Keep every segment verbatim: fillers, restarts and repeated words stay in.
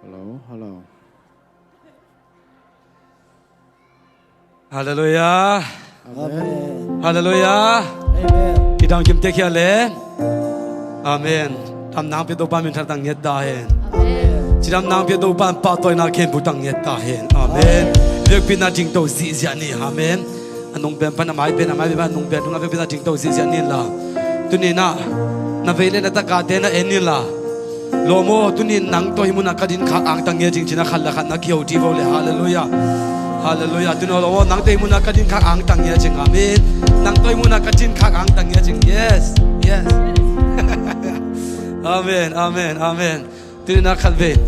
Hello, hello. Halleluiah. Amen. Halleluiah. Amen. I dam kim tek hia le. Amen. Damna hong pia Topa min tha tang ngiat ta hen. Amen. Cidamna hong pia Topa in pahtawina khempeuh tang ngiat ta hen. Amen. Amen. Vekpi-in a dingto zihziah ni. Amen. A nung pen pan a mai pen, a mai pen pan a nung pen, nung a vekpi-in a dingto zihziah ni la. Tuni-in ah na vei le na takate na en ni la. Lawm aw, tuni-in nang tawh hih munah ka dinkhak angtang ngiat ing ci-in a khat le khat na kiho dih vo le. Halleluiah. Halleluiah. Tuni aw lawm aw, nang tawh hih munah ka dinkhak angtang ngiat ing. Amen. Nang tawh hih munah ka dinkhak angtang ngiat ing. Yes. Yes. Amen. Amen. Amen. Tuni-in ah khat vei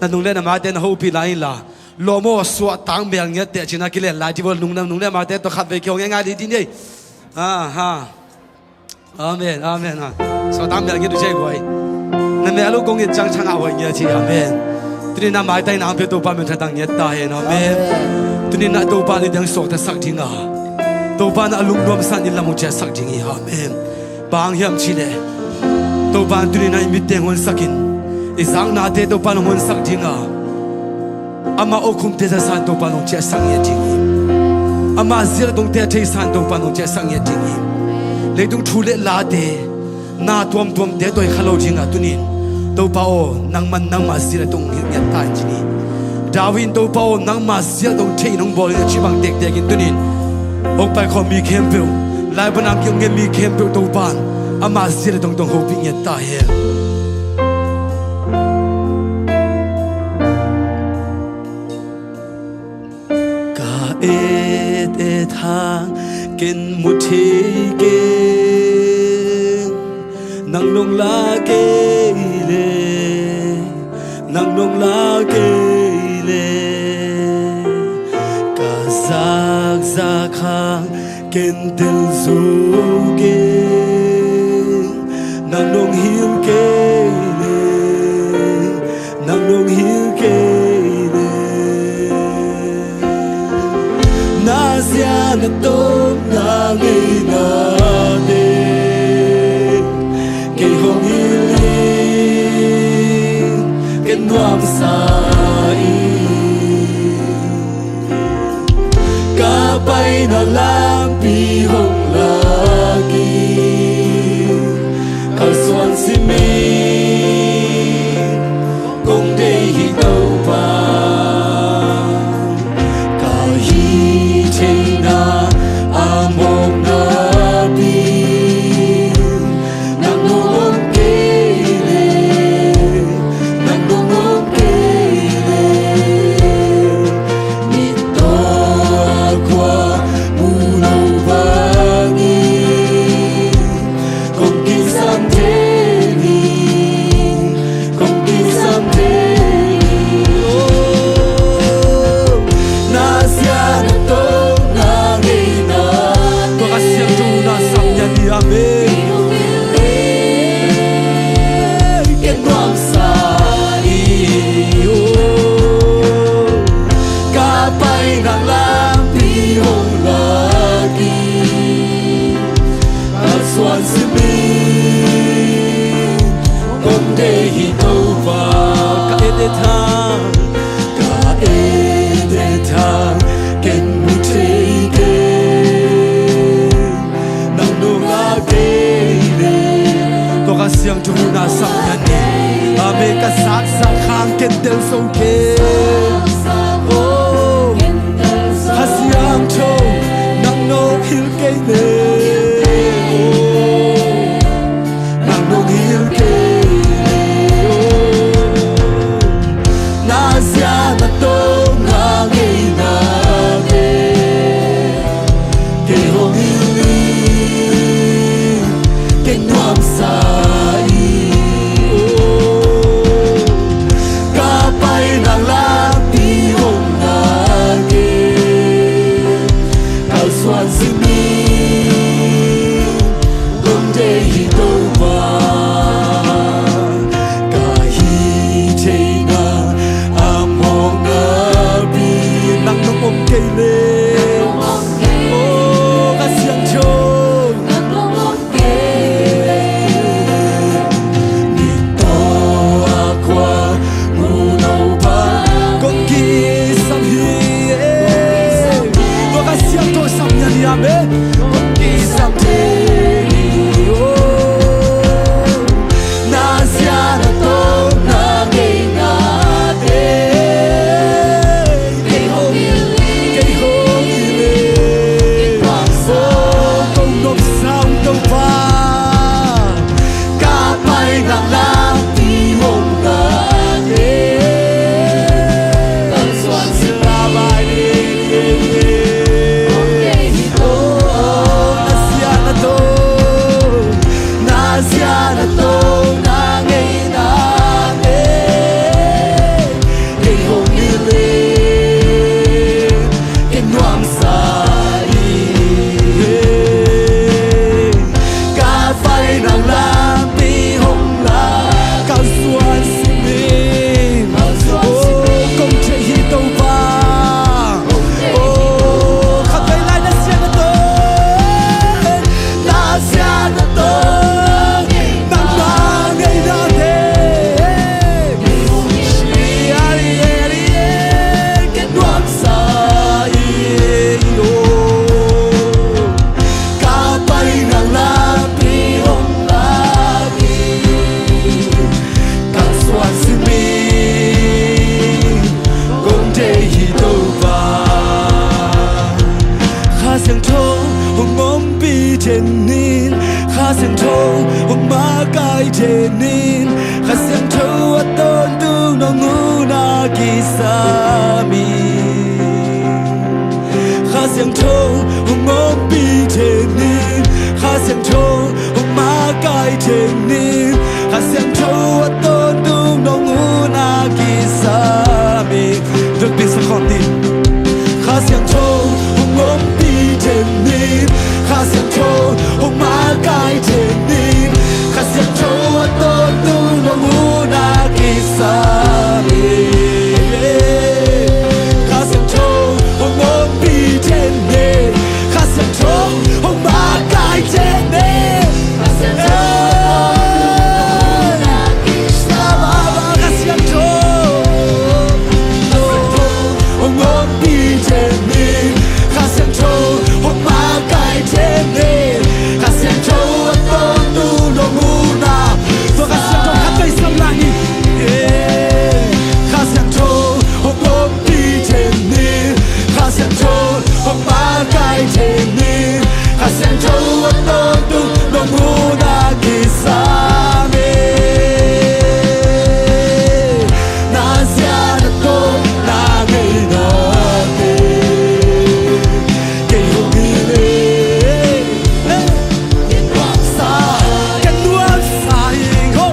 na nung le na mate na hopih lai in la. Lawm aw, suahtang mel ngiat teh ci-in a kilen lai dih vo. Nung le, nung le mate tawh khat vei kiho ngeingai lai dih ni. Aha. Amen, amen. Ah. Suahtang mel ngiat uh ci-a hi guai. Na mel uh kong it ciang thangah huai ngiat hi. Amen. Tuni-in ah maitaina hong pia Topa min tha tang ngiat ta hen. Amen. Amen. Tuni-in ah Topa in i dang suaktasak ding a, Topa in ah lungnuamsa in i lam hong ciahsak ding hi. Amen. Bang hang hiam cih leh Topa in tuni-in ah i mitte hong honsak in, i zaknate Topa in hong honsak ding a, ama awkhumte zahsa in Topa in hong ciahsak ngiat ding hi. Ama zia le tongte a theihsa in Topa in hong ciahsak ngiat ding hi. Leitung thu le late, na tuamtuamte tawh hi kha lo ding a, tuni-in Topa aw, nangman nangma zia le tong hilh ngiat ta in ci ni. David in Topa aw, nangma zia le tong thei in hong bawl in a cih bang tektek in tuni-in hong paikhawm mi khempeuh, live banah hong kihong ngiat mi khempeuh Topa in ama zia le tong tawh hong hopih ngiat ta hen. Ka et et hang ken mu thei keng, nang nong la kei leh, nang nong la kei leh. Ka zakzak hang ken tel zo keng, nang nong hilh kei leh, nang nong hilh kei leh. Na zia na tawh na ngeina teh kei hong hilh in, ken nuamsa in. Ka paina lampi hong lak in, kalsuan simin kong deih hi Topa. Ka hih theihna a mawkna pi, nang nong om kei leh, nang nong om kei leh. Mittaw a khua mu lo bangin kong kisam thei ni, kong kisam thei ni. Oh, na zia na tawh na ngeina, tua ka siangtho na sam ngiat ni. Amen. Ken nuamsa in, oh, ka paina lampi hong lak in, kalsuan simin kong deih hi Topa. Ka et et hang, ka et et hang ken mu thei keng, nang nong la kei leh. Tua ka siangtho na sam ngiat ni. Amen. Ka zakzak hang ken tel zo keng. Oh, Kha Siangtho, nang nong hilh kei leh. Oh, nang nong hilh kei leh. Oh, na zia na tawh na ngeina teh Kha Siangtho hong makaih thenin, Kha Siangtho a tawntung nong hun a kisam in. Kha Siangtho hong ompih thenin, Kha Siangtho hong makaih thenin, Kha Siangtho a tawntung nong hun a kisam in. Tua pi sa khawm ni. Kha Siangtho hong ompih thenin, Kha Siangtho hong makaih thenin, Kha Siangtho a tawntung nong hun a kisam in. Kha Siangtho hong ompih thenin, Kha Siangtho hong makaih thenin. Kha Siangtho hong ompih thenin, Kha Siangtho hong makaih thenin, Kha Siangtho a tawntung nong hun a. Tua Kha Siangtho khat vei sam lai ni. Kha Siangtho hong ompih thenin, Kha Siangtho hong makaih thenin, Kha Siangtho a tawntung nong hun a kisam in. Nazia na tawh na ngeina te kei hong hilh in. Ka nuamsa ing ho.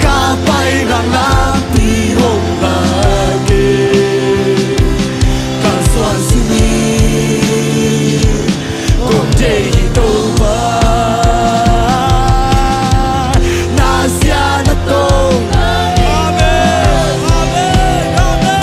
Ka pai nang lampi hong lak in. Ka suan sim in. Kong deih hi Topa. Nazia na tawh. Amen. Amen. Amen.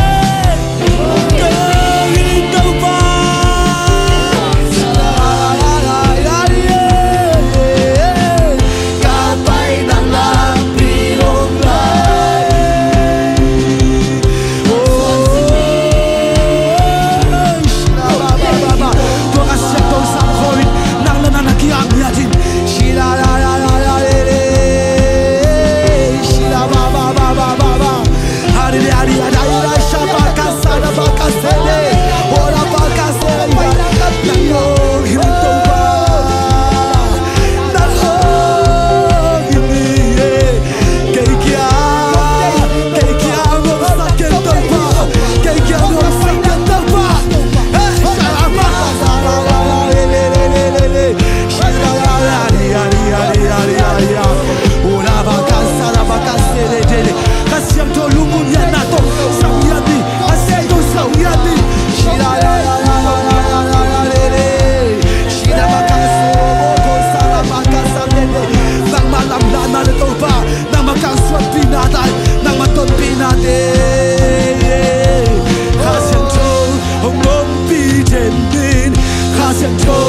Kha Siangtho lungmuang hiatna tawh sa hong hiat ni. Kha Siangtho sa hong hiat ni. Nangmah lamdanna le Topa, nangmah kalsuanpihna te, nangmah tonpihnate. Kha Siangtho hong ompih thenin, Kha Siangtho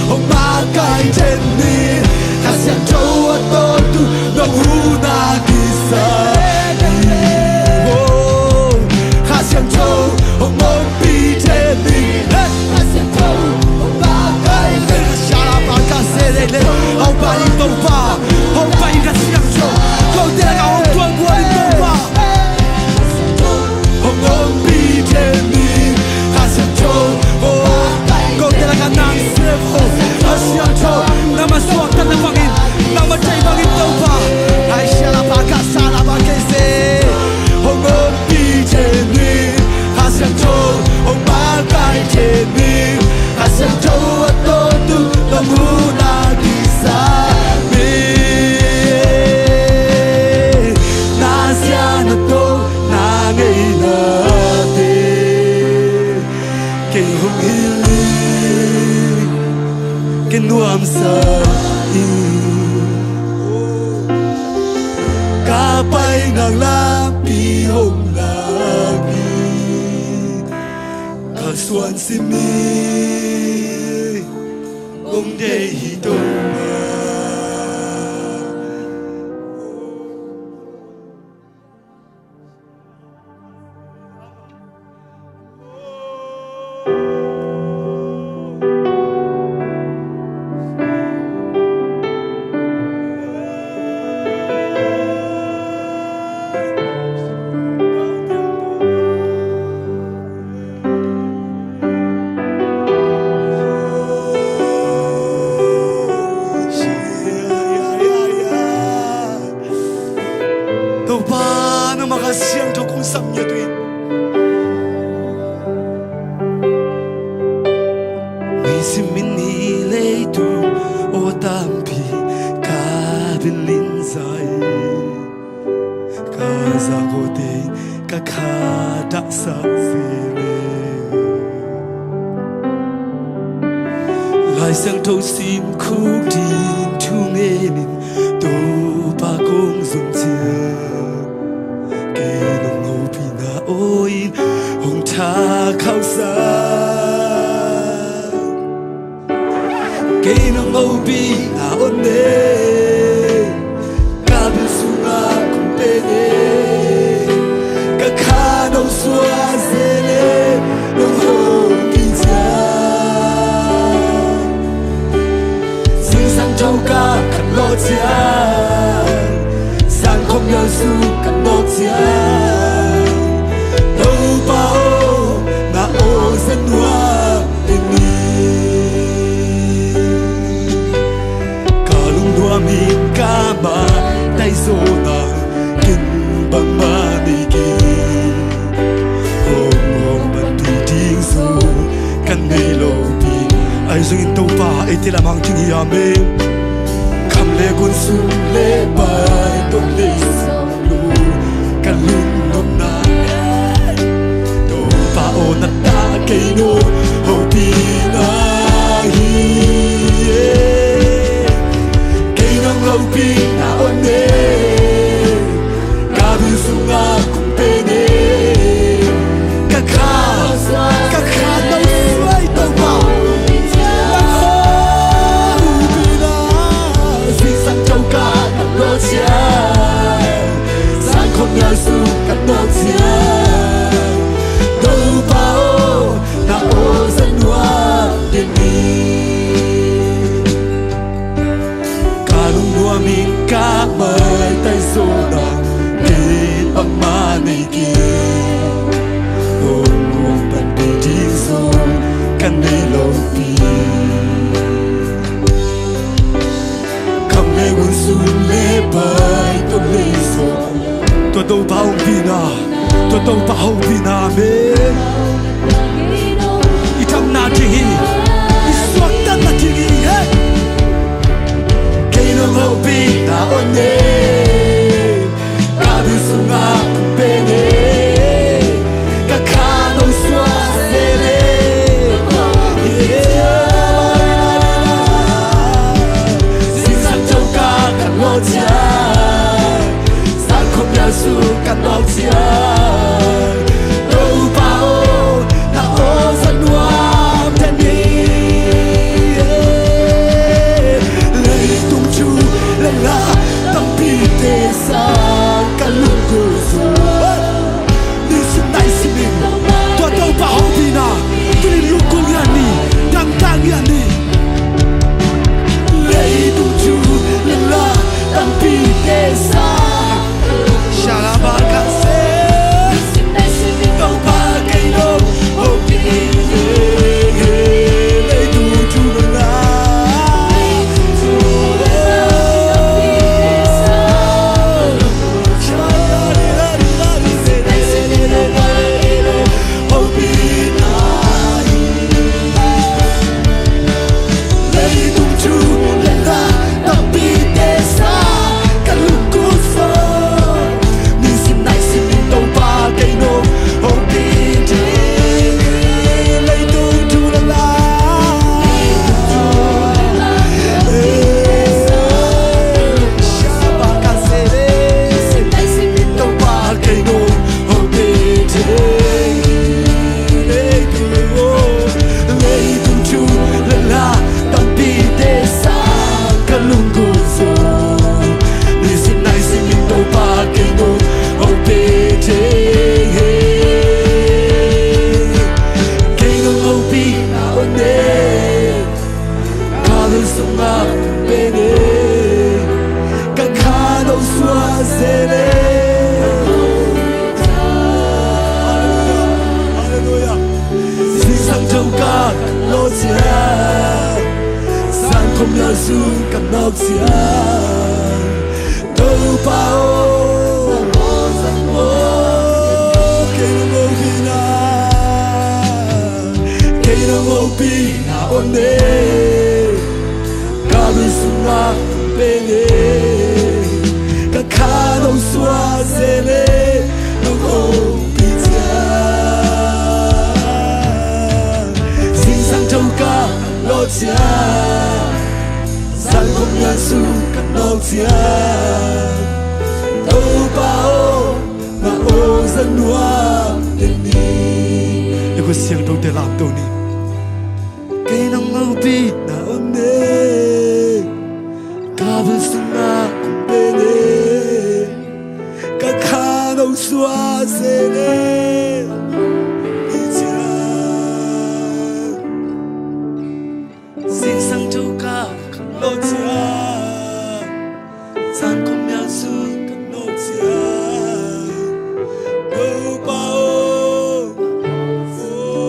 hong makaih thenin, Kha Siangtho a tawntung nong hun a kisam in. Oh, Kha Siangtho hong ompih thenin, Kha Siangtho hong makaih thenin. Shalabaka selele. Hong pai in Topa, hong pai in Kha Siangtho. Kote lakah hong tuang buai in Topa. Hong ompih thenin, Kha Siangtho. Kote lakah nang sem, Kha Siangtho. Nangmah suahtakna bangin, nangmah deih bangin Topa. Hai shalabaka shalabaka se. Hong ompih thenin, Kha Siangtho. Hong makaih thenin, Kha Siangtho a tawntung nong hun a kisam in. Nazia na tawh na ngeina te kei hong hilh in, ka nuamsa in. Ka pai nang lampi hong lak in. Ka suan sim in, kong deih hi Topa. Sam ngiat uh in. Nisim in hih leitung aw tampi ka bil in zai, ka zak awte ka kha dahsak zel e. Lai Siangtho sim khuk ding thu ngenin Topa kong zong ciang, kei nong hopihna aw in hong tha khauh sa. Kei nong hopihna aw ne, ka bil sungah kong pe ne, ka kha nong suah zel e, nong hopih ciang. Zingsang tawh ka khat lawh ciang, zankhawm nial sung ka nawk ciang, Topa aw, na aw za nuam pen ni. Ka lungnuam in ka maitai zawh nang, ken bangmah nei kei. Hong hong panpih ding zong ka nei lopi. Ahi zongin Topa eite lam hang khin hi, amen. Kham le gun, sum le pai, tawm le sawm lo, ka lungnuamna Topa aw, na tawh kei nong hopihna hi. Kei nong hopihna aw ne, ka bil sungah kong pe ne, ka kha, ka kha nong suah Topa. Zingsang tawh ka khat lawh ciang, zankhawm nial sung ka nawk ciang, Topa aw, na aw za nuam pen ni. Ka lungnuam in ka maitai zawh nang, ken bangmah nei kei. Hong hong panpih ding zong ka nei lopi. Kham le gun, sum le pai, tawm le sawm. Tua Topa hopihna, tua Topa hopihna, amen. I thamna ding hi, i suaktatna ding hi, hey. Kei nong hopihna aw ne, ka bil sungah kong pe ne, ka kha nong suah zel e. Zingsang tawh ka khat lawh ciang, zankhawm nial sung ka nawk ciang, Topa aw, na aw za nuam pen ni. Leitung thu le la tampite sang ka lungkul zaw. Nisim naisim in tua Topa hopihna tuni in lungkul ngiat ni, dangtak ngiat ni. Leitung thu le la tampite sang, shalabakase. Topa kei nong hopih hi. Leitung thu le la, Ka bil sungah kong pe ne, ka kha nong suah zel e. Halleluiah, halleluiah. Zingsang tawh ka lawh ciang, zankhawm nial sung ka nawk ciang, Topa aw, aw, Pi na on e, ka lung sungah pen e, ka khan hong suak zel e, nong hong pi ciang. Zingsang tho ka lawh ciang, zan khawm lian sung ka nawng ciang, Topa aw, na aw za nuam den ni. I khut siangthote lamto ni. Kei nang hopih na on e, ka bul sungah kong pen e, ka khan hong suak zel e, i ciang. Zingsang tho ka lawh ciang, zan khawm lian sung ka nawng ciang, Topa aw, aw.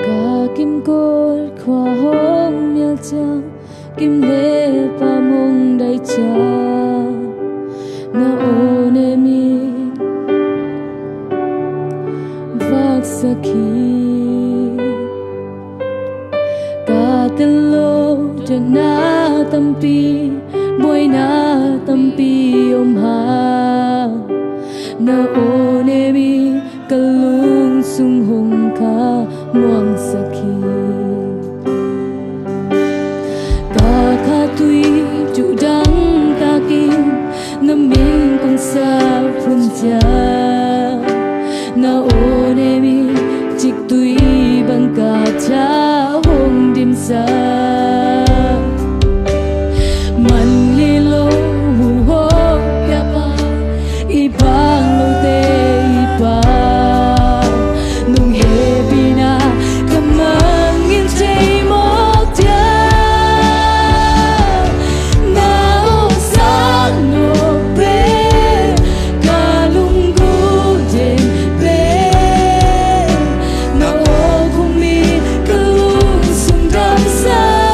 Ka kimkot khua hong mial ciang, kim le pam hong dai ciang, na aw ne mi vaksak hi. Ka tel lo ciangin tampi, buaina tampi om hang, na aw ne mi ka lungsung hong khamuangsak hi. Ka kha tui tuh dangtakin na min kong sap hun ciang, na aw ne mi ciktui bang ka tha hong dimsak. Man leh lo, uh, hong piak pa, i bang lote i Pa, nong hehpihna ka mangngilh thei mawk diam? Na awngsak nop pen, ka lunggulh den pen, na aw kong mi ka lungsung damsak.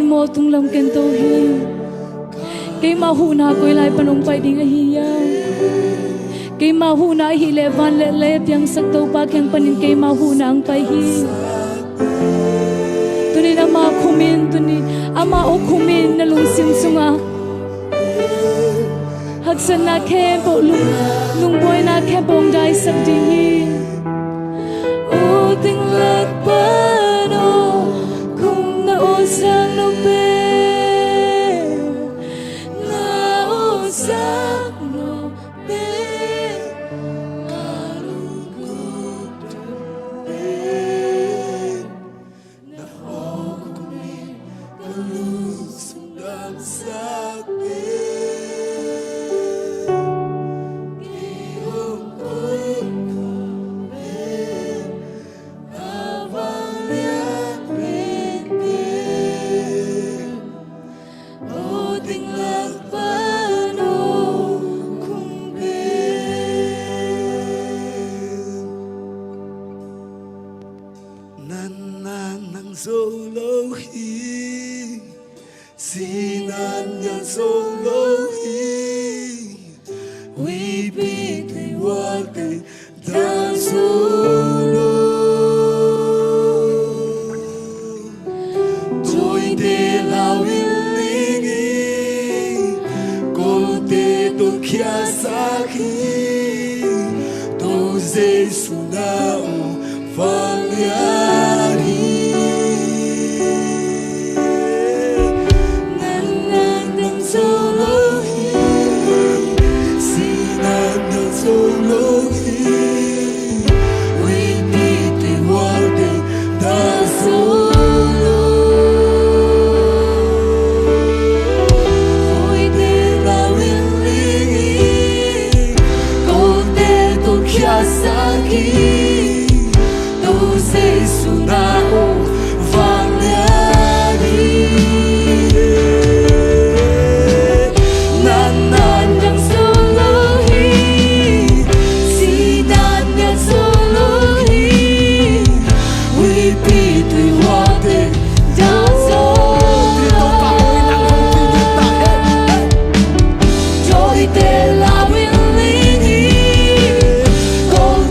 Mual tung lam ken to hi. Keima huhna koi lai pan hong pai ding ahi hiam? Keima huhna ahih leh van le lei a piangsak Topa kiang panin keima huhna hong pai hi. Tuni-in amah khum in, tuni-in amah hong khum in, na lungsim sungah haksatna khempeuh, lung, lungbuaina khempeuh hong daisak ding hi. Aw, teng lak pan aw, khum na aw sak nop pen, na aw sak nop pen, na lungkham pen. Nang nang nang zo lo hi, sinan nang zo lo hi, huipi tui huate dan zo lo. Tawite lau in ling hi, kolte tawh khiasak hi, To Jesu na aw vanglian hi. Nang nang nang zo lo hi, sinan nang zo lo hi, huipi tui huate dan zo lo. Tawite lau in ling hi, kolte tawh khiasak hi, To Jesu na aw vanglian hi. Nang nang nang zo lo hi, sinan nang zo lo hi, huipi tui huate dan zo lo. Tawite lau in ling hi, kol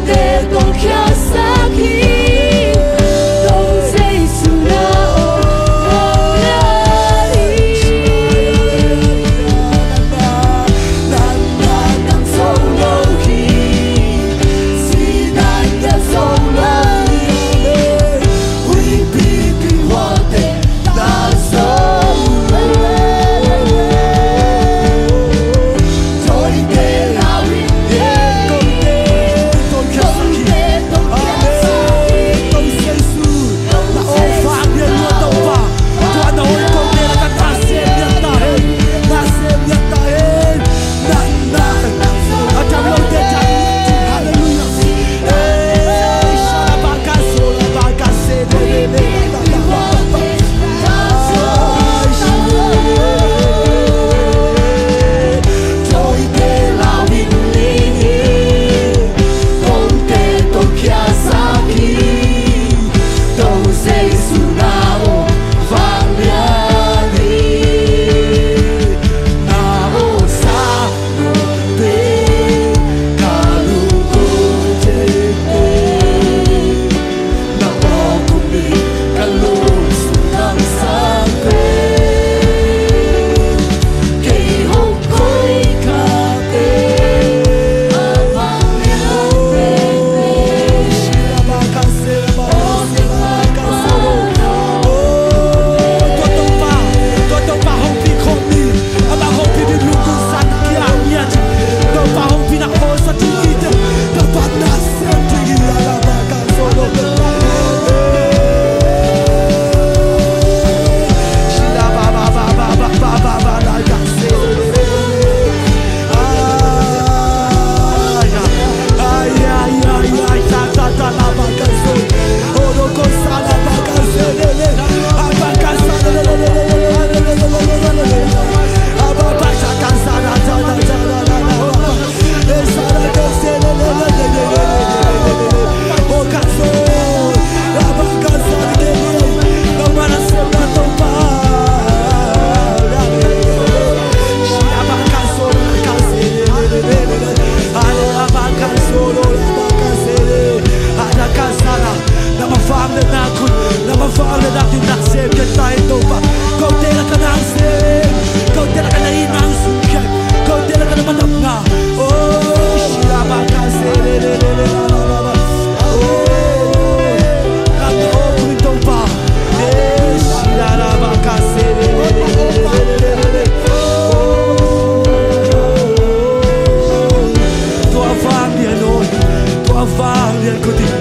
Vanglian kut in.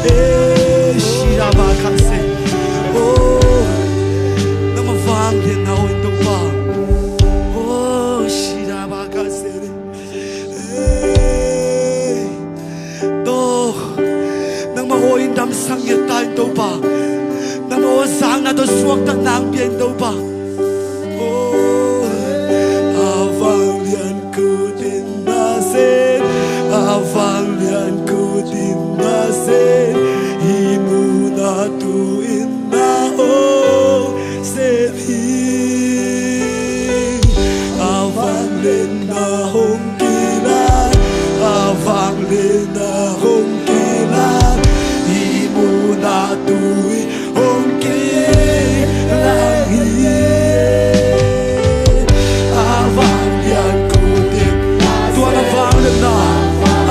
Eh, shira ba kha se. Oh, nangmah vanglian na hong in Topa. Oh, shira ba kha se. Eh, to, nangmah aw in damsak ngiat ta in Topa. Nangmah aw zakna tawh suaktatna hong pia in Topa. Oh, a vanglian kut in na sem, a vanglian kut in na sem, hih munah tu-in na hong sem hi. A vanglian na hong kilak, a vanglian na hong kilak, hih munah tu-in hong kilak hi. A vanglian kut in, tua na vanglianna,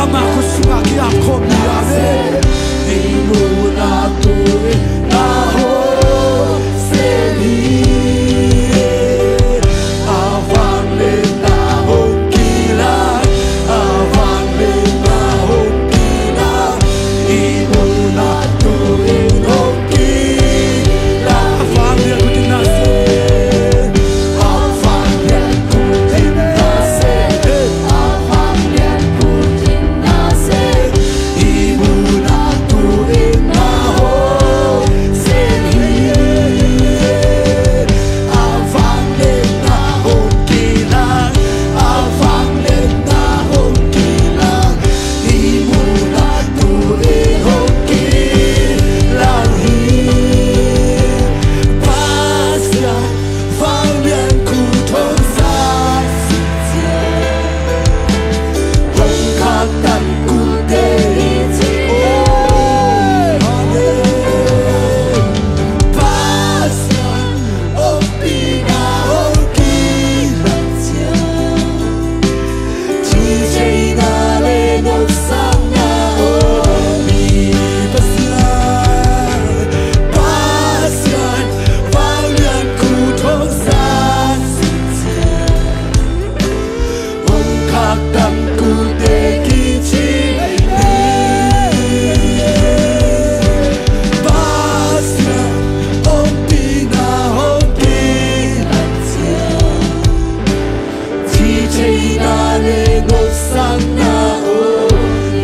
ama khut sungah ki-ap khawm ni a ve. Hih munah tu-in na hong sem hi. A vanglianna hong kilak, a vanglianna hong kilak.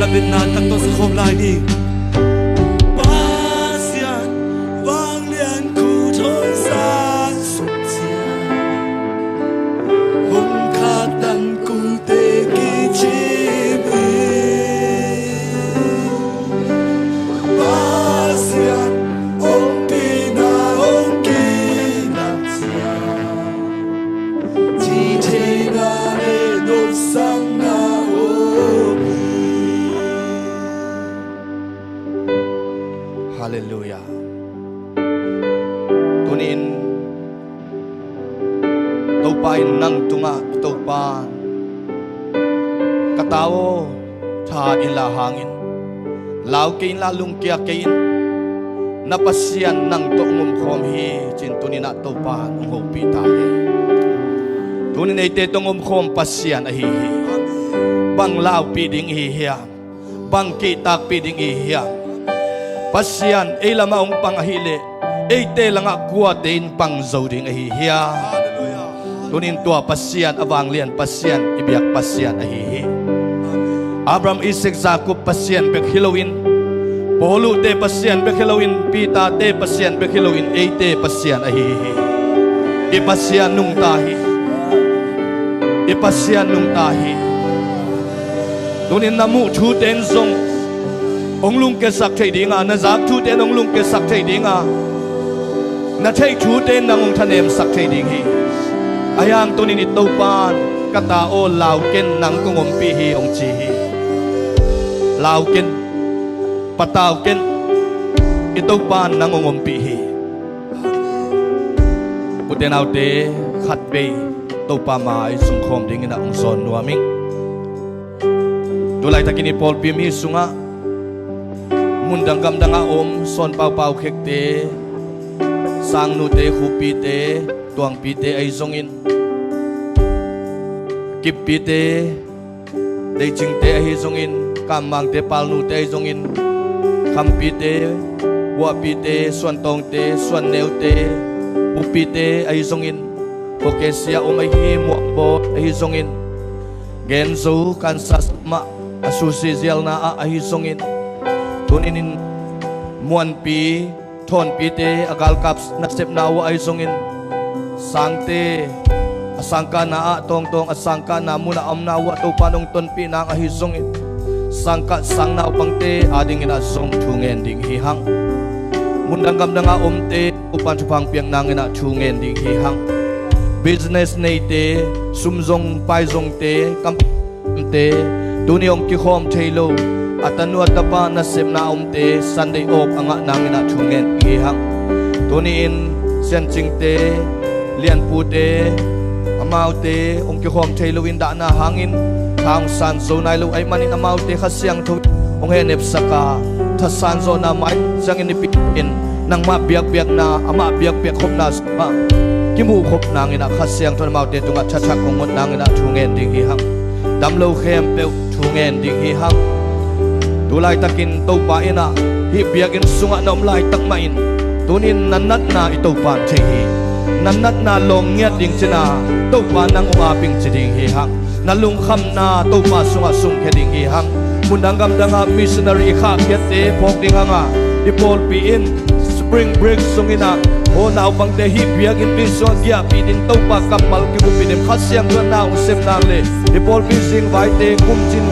Na bitna tak tawh za khawm lai ni. Pasian vanglian kut hong zak suk ciang, hong khaktan kulte kicim hi. Pasian ompihna hong kilak ciang, Halleluia. Tuni-in Topa in nang tungah, Topa, ka ta aw, tha in la hangin, lau kei inla, lungkia kei in, na Pasian nang tawh hong omkhawm hi, ci-in tuni-in ah Topa in hong hopih ta hi. Tuni-in eite tawh hong omkhawm Pasian ahi hi. Bang laupih ding ihi hiam? Bang kihtakpih ding ihi hiam? Pasian ei lamah hong pang ahih leh, eite langah kuate in pang zo ding ahi hiam? Tuni-in tua Pasian a vanglian Pasian, i biak Pasian ahi hi. Abraham, Isaac, Jacob Pasian bek hi loin, Paul-te Pasian bek hi loin, Peter-te Pasian bek hi loin, eite Pasian ahi hi. I Pasian nungta hi. I Pasian nungta hi. Tuni-in na muh thute in zong hong lungkiatsak thei ding a, na zak thute in hong lungkiatsak thei ding a, na theih thute in nang hong thanemsak thei ding hi. Ahi hang tuni-in i Topa in, ka ta aw, lau ken, nang kong ompih hi, hong ci hi. Lau ken, patau ken, i Topa in nang hong ompih hi. Ute naute, khatvei Topa mai sungkhawm dingin ah hong sawn nuam ing. Tu laitakin i pawlpi mi sungah, mundang gamdang a om Sawn Pau Pau Khekte, Sangnute, Khupite, Tuangpite ahi zongin, Kippite, Deicingte ahi zongin, Kammangte, Palnute ahi zongin, Khampite, Buahpite, Suantawngte, Suanneute, Bupite ahi zongin, Phukesia om ahi, Muangbaw ahi zongin, Genzo, Kansas mah a susi zialna ah ahi zongin, tunin in Muanpi, Thawnpite a galkap nasepna uh ah ahi zongin, Sangte a sangkahna ah, Tawngtawng a sangkahna mun ah a omna uh ah Topa nong tonpih nang ahi zongin, sangkah sang naupangte adingin ah zong thu ngen ding hi hang. Mundang gamdang ah omte Topa thupha piak nangin ah thu ngen ding hi hang. Business neite, sum zong pai zongte, kam te, tuni hong kikhawm thei lo a tanu a tapa nasepna a omte Sunday off a ngah nangin ah thu ngen hi hang. Tuni in Siancingte, Lianpute, amaute hong kikhawm thei lo in dahna hangin tha hong san zo nai lo ahih manin amaute Kha Siangtho hong hehnepsak a, thasan zawhna mai ciangin nipi in nangmah biakpiakna, amah biakpiak khopna sungah kimuh khop nangin ah Kha Siangtho in amaute tungah thathak hong ngot nangin ah thu ngen ding hi hang. Dam lo khempeuh thu ngen ding hi hang. Tu laitakin Topa in ah hih biakinn sungah na om laitak mah in, tunin na natna i Topa in thei hi. Na natna lawng ngiat ding cina Topa nang hong aping ci ding hi hang. Na lungkhamna Topa sungah sungkhia ding hi hang. Mundang gamdang ah missionary i khahkhiatte phawk ding hang a, i pawlpi in spring break sungin ah, aw naupangte hih biakinnpi sungah giahpih ding Topa kammal kikupih ding Kha Siangtho in na hong sem nang le, i pawlpi zingvaite kumcin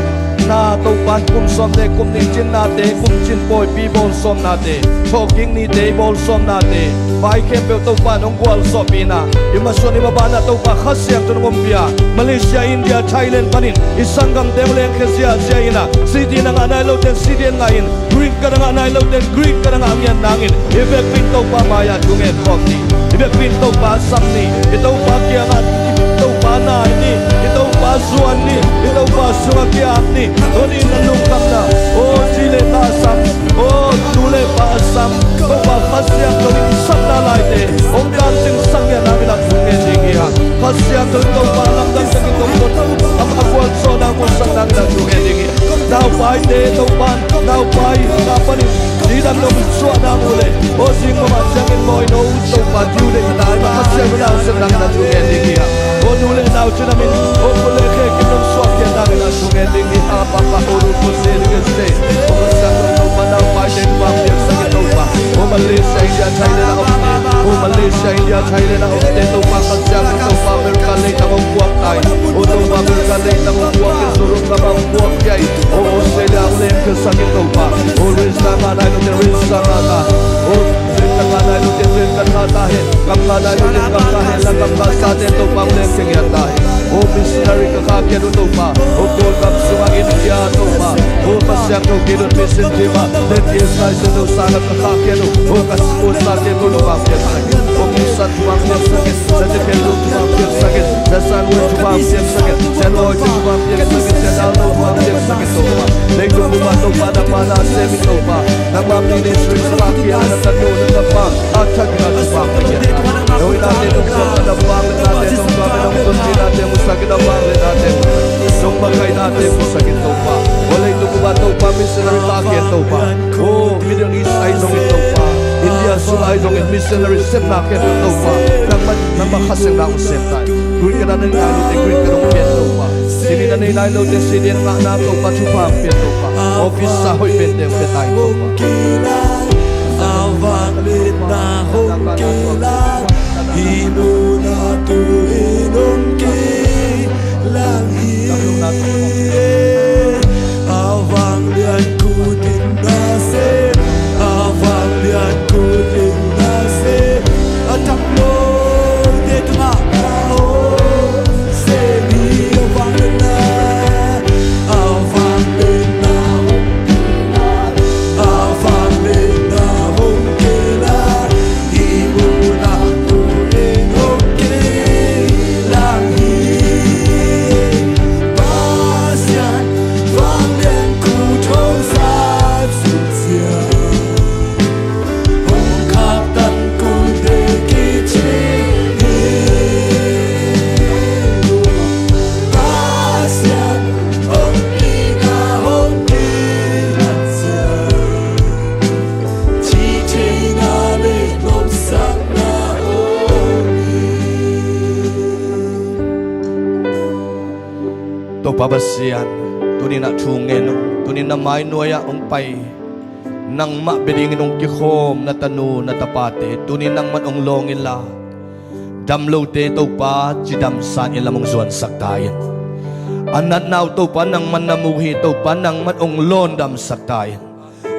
na Topa in kum sawmte, kum nih cinnate, kumcin pawipi bawl sawmnate, thawhkik nite bawl sawmnate, vai khempeuh Topa in hong gualzawhpih in ah, i masuan i maban ah Topa Kha Siangtho in hong ompih a, Malaysia, India, Thailand panin i sanggamte hong lengkhia ziahziah in ah, city na ngah nai lote in city ngah in, green card a ngah nai lote in green card a ngah ngiat nangin, i vekpi in Topa mai-ah thu ngen khawm ni. I vekpi in Topa sam ni. I Topa kiangah, i Topa nai ni. I Topa zuan ni. I Topa sungah kiap ni. Tuni in na lungkhamna, aw zi le na sam, aw nu le pa sam, Topa Kha Siangtho in sapna laite hong dancing sak ngiat nangin ah thu ngen ding hi hang. Kha Siangtho in Topa lamdang takin hong tun, amah gualzawhna hong musak nangin ah thu ngen ding hi. Naupaite Topa in, naupai na panin cidam nong suah nang uh leh, aw zing mahmah ciangin mawi no Topa diu deih nai mah Kha Siangtho in na hong sem nangin ah thu ngen ding hi hang. Aw nu le nau cidam in, aw kul le khe kim nong suah khiat nangin ah thu ngen ding hi hang. Papa, aw nu kul se ding in se, aw Kha Siangtho in Topa naupaite thupha piaksak in Topa, aw Malaysia, India, Thailand a omte, aw Malaysia, India, Thailand a omte Topa Kha Siangtho in Topa America leitang hong puak ta in, aw Topa America leitang hong puak in, Europe gam ah hong puak khia in, aw Australia hong lengkhia sak in Topa, aw rinsa ngah nai lote rinsa ngah ta, aw rinsa ngah nai lote rinsa ngah ta hen, gam ngah nai lote gam ngah hen, la gam ngah sate Topa hong lengkhia ngiat ta hen. Aw missionary ka khahkhiat uh Topa, aw Kawlgam sungah India Topa, aw Kha Siangtho kei dot mission team ah, Late K S Naisen Topa sangah ka khahkhiat uh, aw ka sanggamte Topa hong piaksak in, aw Kisa thupha hong piaksak in, Sia Tek Khen Lung thupha hong piaksak in, Sia San Wen thupha hong piaksak in, Sia Loi thupha hong piaksak in, Sia Dal No thupha hong piaksak in Topa. Leitung bup ah Topa nangma na sem in Topa, nangma ministry sungah kiang na tanu na tapa a thak in a thupha hong piak in. Hoihnate nong suak na vang le nate nong tuam in nong tonpihnate musak in a vang le nate musak in, nong makaihnate musak in Topa. Aw leitung bup ah Topa missionary khahkhiat Topa, aw Middle East ahi zongin Topa, India sung ahi zongin missionary sepna khempeuh Topa, nangmah, nangmah Kha Siangtho in na hong sem ta in. Green card a nei nai lote green card hong pia in Topa, citizen a nei nai lote citizen ngahna Topa thupha hong pia in Topa, aw visa hoih pente hong pia ta in Topa. A vangliatna hong kilak, hih munah tu-in hong kilak hi. A vanglian kut in na sem, a vanglian kut in na sem, a thak lote tungah a hong sem hi. A vangliatna, a vangliatna hong kilak, a vanglian Sian, tuninah thu ngen ung. Tunin na mai nuai-ah hong pai, nangmah bia dingin hong kikhawm na tanu na tapate tunin nangman hong lawng inla, dam lote Topa cidamsa in lam hong zuansak ta in. A natna uh Topa nangman na mu hi. Topa nangman hong lawndamsak ta in.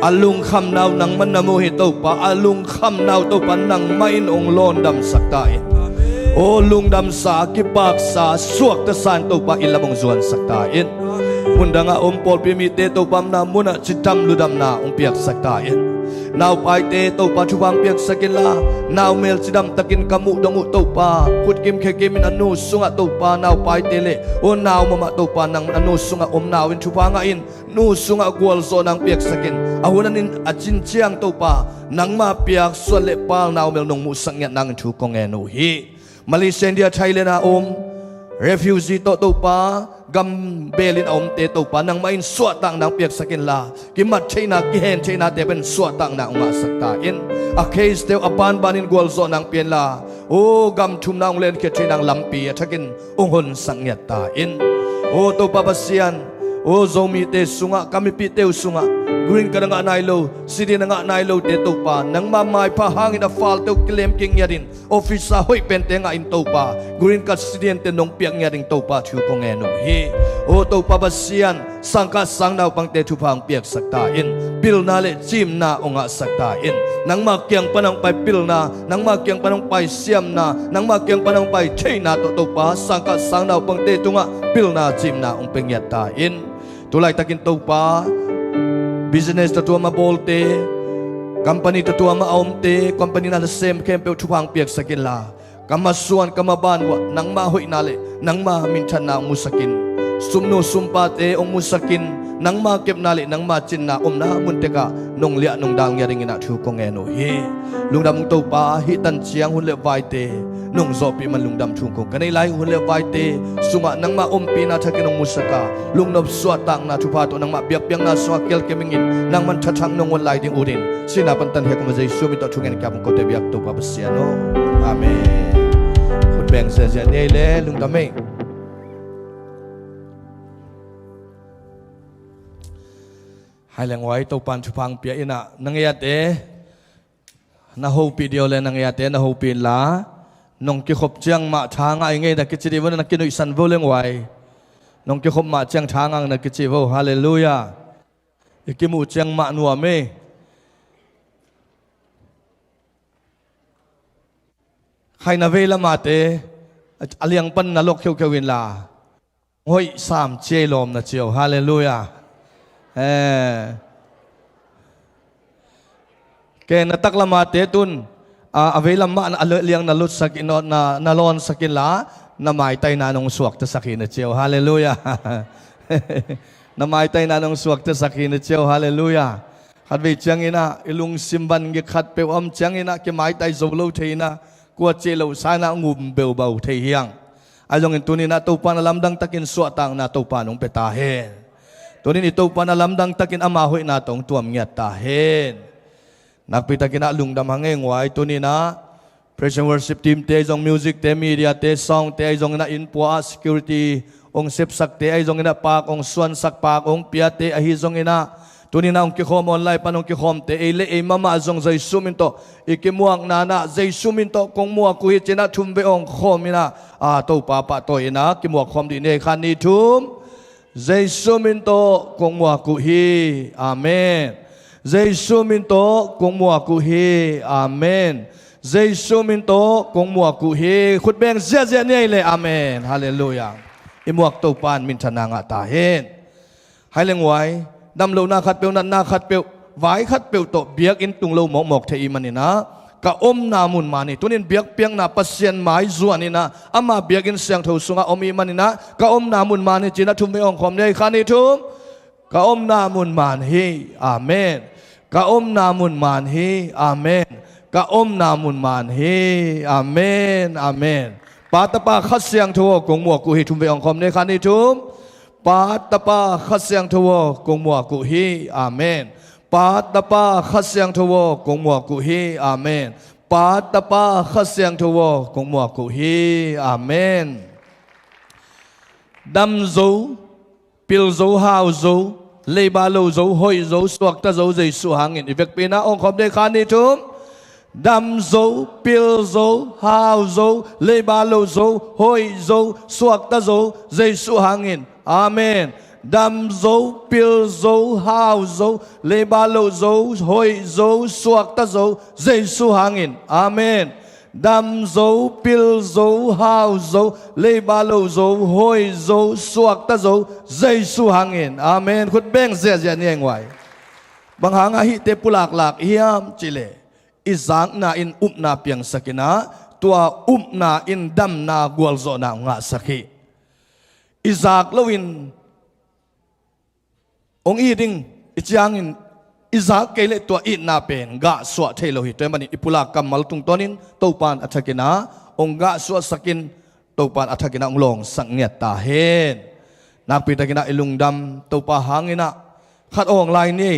A lungkhamna uh nangman na mu hi Topa. A lungkhamna uh Topa nangmah in hong lawndamsak ta in. Aw lungdamsa, kipaksa, suaktasa in Topa in lam hong zuansak ta in. Mundangah om pawlpi mite Topa omna munah cidam ludamna hong piaksak ta in. Naupaite Topa thupha hong piaksak inla, naumel cidamtakin ka muh dong uh Topa, khutkim khekimin a nu sungah Topa naupaite le aw nau mahmah Topa nang a nu sungah om nau in thupha ngah in. Nu sungah gualzawhna hong piaksak in. A hun a nin a cin ciang Topa nangma piak suan le pal naumel nong muhsak ngiat nangin thu kong ngen uh hi. Malaysia, India, Thailand a om refugee tawh Topa gam belin a omte Topa nangmah in suahtakna hong piaksak inla, kimat theihna kihen theihnate pen suahtakna hong ngahsak ta in. A case te uh a banbanin gualzawhna hong pia inla, aw gam thumna hong lenkhiat theihna hong lampi a thakin hong honsak ngiat ta in. Aw Topa Pasian, aw Zomite sungah, ka mipihte uh sungah green card a ngah nai lo, citizen a ngah nai lote Topa nangma maipha hangin a falte uh kilem kik ngiatin, officer hoih pente ngah in Topa, green card citizen te nong piak ngiatin Topa thu kong ngen uh hi. Aw Topa Pasian, sangkah sang naupangte thupha hong piaksak ta in. Pilna le cimna hong ngahsak ta in. Nangma kiang pan hong pai pilna, nangma kiang pan hong pai siamna, nangma kiang pan hong pai theihna tawh Topa sangkah sang naupangte tungah pilna cimna hong pia ngiat ta in. Tulaitakin Topa business tatuam a bawlte, company tatuam a omte, company na nasem khempeuh thupha hong piaksak inla, ka masuan ka maban uah nangma hoihna le nangma minthanna hong musak in. Sumnu sumpate hong musak in. Nangma kepna le nangma cinna omna muntekah nong liah nong dal ngiat dinginah thu kong ngen uh hi. Lungdam ung Topa, hih tan ciang hun le vaite nong zawhpih man lungdam thu kong ka nei lai. Hun le vaite sungah nangma ompihna thakin hong musak a, lungnop suahtakna thupha tawh nangmah biakpiakna sungah kelkemingin nangman thathang nong ot lai ding utin sihna pan tankhia kong Jesu min tawh thungen kiap kong kote biak Topa Pasian aw. Amen. Khut beng ziahziah ni ei le lungdam ei. Hai leng uai Topan thupha hong pia inah na ngiate na hopih dih aw le na ngiate na hopih inla nong kikhop ciang mah tha ngah i ngei na kici dih vo na kinuihsan vo leng uai. Nong kikhop mah ciang tha ngah na kici vo. Halleluiah. I kimuh ciang mah nuam ei. Khai na vei lamate a liang pan na lok kheukheu inla hoih sam ciai lawm na ciau. Halleluiah. Eh. Ke na taklamate tun a veilam mah a liang na lutsak in na lawnsak inla na maitaina nong suaktasak hi na ciau. Halleluiah. Na maitaina nong suaktasak hi na ciau. Halleluiah. Khatvei cianginah i lungsim van ngik khatpeuh a om cianginah kimaitai zo lo thei inah kua cih loh sa inah ngum beubau thei hiang. Ahi zongin tuninah Topa na lamdang takin suahtakna Topa nong pia ta hen. Tunin i Topa na lamdang takin ama hoihna tawh hong tuam ngiat ta hen. Nakpi takinah lungdam hang ei nguai. Tuninah praise and worship team te ahi zong music te media te song te ahi zonginah innpua ah security hong sepsakte ahi zonginah paak hong suansak paak hong piate ahi zonginah tuninah hong kikhawm online pan hong kikhawmte ei le ei mahmah zong Jesu min tawh i kimuakna nah Jesu min tawh kong muak uh hi cinah thum vei hong khawm inah a Topa pahtawi inah kimuak khawm dih ni ei khan ni thum. Jesu min tawh kong muak uh hi. Amen. Jesu min tawh kong muak uh hi. Amen. Jesu min tawh kong muak uh hi. Khut beng ziahziah ni ei le amen. Halleluiah. I muak Topa in minthanna ngah ta hen. Hai leng uai, damlohna khatpeuh natna khatpeuh vai khatpeuh tawh biakinn tung lo mawkmawk thei i maninah ka omna mun man hi. Tunin biakpiakna Pasian mai zuan inah ama biakinn siangtho sungah om i maninah ka omna mun man hi cinah thum vei hong khawm ni ei khan ni thum. Ka omna mun man hi. Amen. Ka omna mun man hi. Amen. Ka omna mun man hi. Amen. Amen. Pa Tapa Kha Siangtho aw kong muak uh hi. Thum vei hong khawm ni ei khan ni thum. Pa Tapa Kha Siangtho aw kong muak uh hi. Amen. Pa Tapa Kha Siangtho aw kong muak uh hi. Amen. Pa Tapa Kha Siangtho aw kong muak uh hi. Amen. Damzo pil zo, hau zo, leiba lo zo, hoih zo, suakta zo, Jesu hangin. I vekpi-in ah awngkhawm ding, khat, nih, thum. Dam zo, pil zo, hau zo, leiba lo zo, hoih zo, suakta zo, Jesu hangin. Amen. Dam zo, pil zo, hau zo, leiba lo zo, hoih zo, suakta zo, Jesu hangin. Amen. Dam zo, pil zo, hau zo, leiba lo zo, hoih zo, suakta zo, Jesu hangin. Amen. Khut beng ziahziah ni, ei nguai. Bang hangah hihte pulaklak hiam cihleh, i zakna in upna piangsak in ah, tua upna in damna, gualzawhna hong ngahsak hi. I zak loin hong it ding i ciangin, i zak kei leh tua itna pen gahsuah thei lo hi. Tua ahih manin i pulak kammal tungtawnin Topa'n a thakin ah hong gahsuahsak in, Topa'n a thakin ah hong lawngsak ngiat ta hen. Nakpitakin ah i lungdam Topa hangin ah, khat awng lai ni.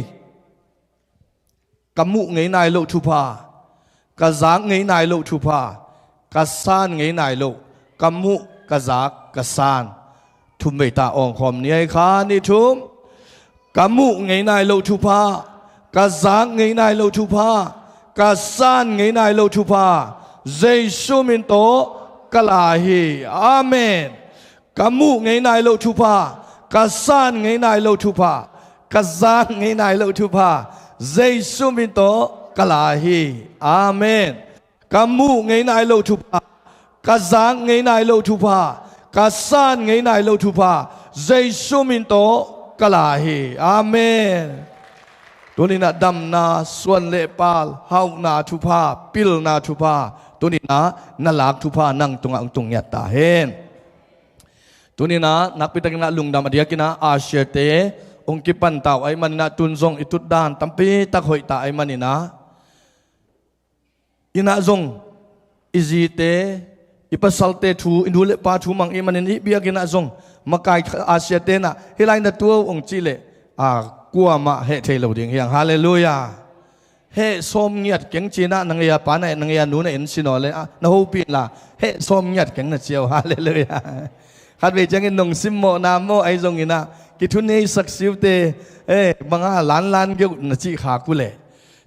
Ka muh ngei nai loh thupha, ka zak ngei nai loh thupha, ka san ngei nai loh, ka muh, ka zak, ka san. Thum vei ta awngkhawm ni, ei, khat, nih, thum. Ka muh ngei nai loh thupha, ka zak ngei nai loh thupha, ka san ngei nai loh thupha, Jesu min tawh ka la hi. Amen. Ka muh ngei nai loh thupha, ka san ngei nai loh thupha, ka zak ngei nai loh thupha, Jesu min tawh ka la hi. Amen. Ka muh ngei nai loh thupha, ka zak ngei nai loh thupha, ka san ngei nai loh thupha, Jesu min tawh ka la hi. Amen. Tuni-in ah damna, suan le pal, hauhna thupha, pilna thupha, tuni-in ah na lak thupha nang tungah hong tung ngiat ta hen. Tuni-in ah nakpitakin ah lungdam, a diakin ah a siate hong kipan ta uh ahih manin ah, tun zong i tutdan tampi tak hoih ta ahih manin ah, in ah zong i zite, i pasalte thu, i nu le pa thu mang i hih manin, hih biakinn ah zong makai, a siate in ah, hih lai na tuak hong cih leh, a, kuamah heh thei lo ding hi hang. Halleluiah. Heh sawm ngiat keng ci-in ah, na ngei a pa na, na ngei a nu na en sin aw le, a, na hopih inla, heh sawm ngiat keng na ci uh. Halleluiah. Khatvei ciangin nong simmawhna maw, ahi zongin ah, kithuneisak si uh teh, eh, bang a lanlan geuh na cih khak uh leh.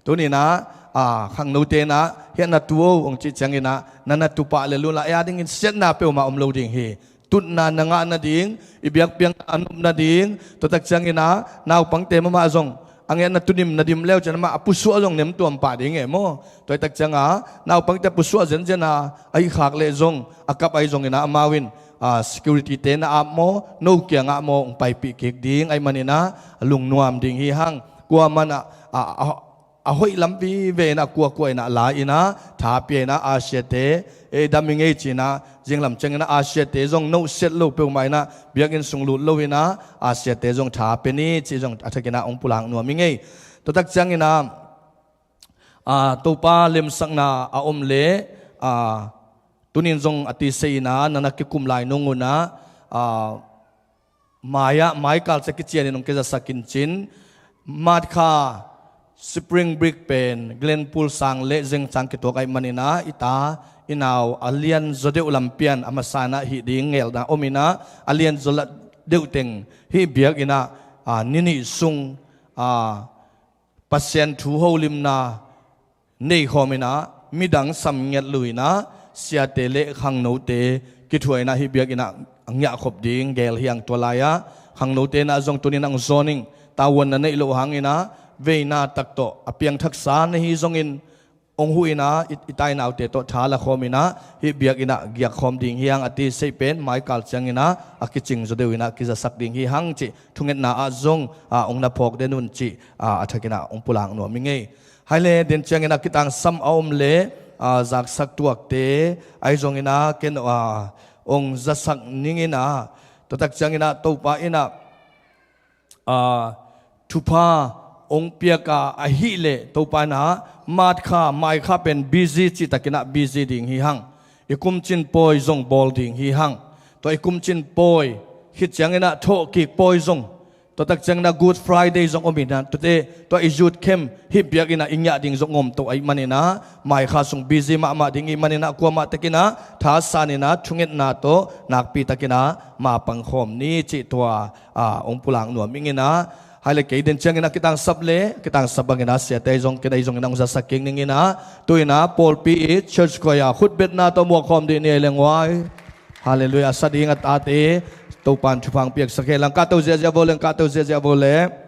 Tuni-in ah, a, khangnote in ah, hih na tu aw hong cih ciangin ah, na na tu pah lel unla, ei a dingin siatna peuhmah om lo ding hi. Tutna na ngah nading, i biakpiakna a nop nading, tua tak ciangin ah, naupangte mahmah zong, a ngiat na tunim nadim leu ciangin amah a pusuah zong nem tuam pah ding e maw. Tua hi tak ciangin ah, naupangte a pusuah zenzen a, a hih khak leh zong, a kap ahi zongin ah, amau in, a, security-te na ap maw, no kiangah maw, hong paipih kik ding ahih manin ah, lungnuam ding hi hang. Kuamah in ah, a, a, a hoih lam vive in ah, kuakua in ah la in ah, tha pia in ah, a siate, ei, dam i ngei ci-in ah, zinglam ciangin ah, a siate zong no siat lo peuhmah in ah, biakinn sung lut lo in ah, a siate zong tha pia ni cih zong a thakin ah hong pulak nuam i ngei. Tua tak ciangin ah, a, Topa lemsakna a om leh, a, tuni-in zong a tisei in ah, na na kikum lai nung un ah, a, mai-ah, maikal ciang kician in hong kizasak in cin, March kha Spring Break pen Glenpool sang le zeng ciang kituak ahih manin ah, i ta, i nau a lianzaw deuh lampian a masa in ah hih ding ngelna om in ah, a lianzaw deuh teng hih biakinn ah, a, ni nih sung, a, Pasian thu holimna nei khawm in ah, midang sam ngiat lo in ah, siate le khangnote kithuah in ah, hih biakinn ah ngiahkhop ding gel hi hang. Tua lai-ah khangnote in ah zong tuni-in ah hong zawn ing. Tavuan na neih loh hangin ah, veina tak tawh a piangthaksa na hi zongin, hong huh in ah, i, i tainaute tawh tha la khawm in ah, hih biakinn ah giak khawm ding hi hang. A tisei pen maikal ciangin ah, a kicing zaw deuh in ah kizasak ding hi hang cih thungetna ah zong, a, hong na phawk den un cih, a, a thakin ah hong pulak nuam i ngei. Hai le, den ciangin ah kitangsam a om leh, a, zaksak tuakte ahi zongin ah, ken, a, hong zasak ning in ah, tua tak ciangin ah Topa in ah, a, thupha hong piak a, ahih leh Topa in ah, March kha, mai kha pen busy cih takin ah busy ding hi hang. I kumcin pawi zong bawl ding hi hang. Tua i kumcin pawi khit ciangin ah thawhkik pawi zong Tua tak ciangin ah Good Friday zong om in ah, tuate tua i youth camp hih biakinn ah i ngiah ding zong om to ahih manin ah, mai kha sung busy mahmah ding i hih manin ah kuamah takin ah thasan in ah thungetna tawh nakpi takin ah mapang khawm ni cih tua, ah, hong pulak nuam ing in ah, hai le kei den ciangin ah kitangsap le kitangsap bangin ah siate zong kei dei zongin ah hong zasak kik ning in ah, tu in ah pawlpi i church choir ah khutbetna tawh muak khawm dih ni ei leng uai. Halleluiah. Sa ding a tate Topa'n thupha hong piaksak hen lang. Kahto ziahziah vo leng, kahto ziahziah vo leng.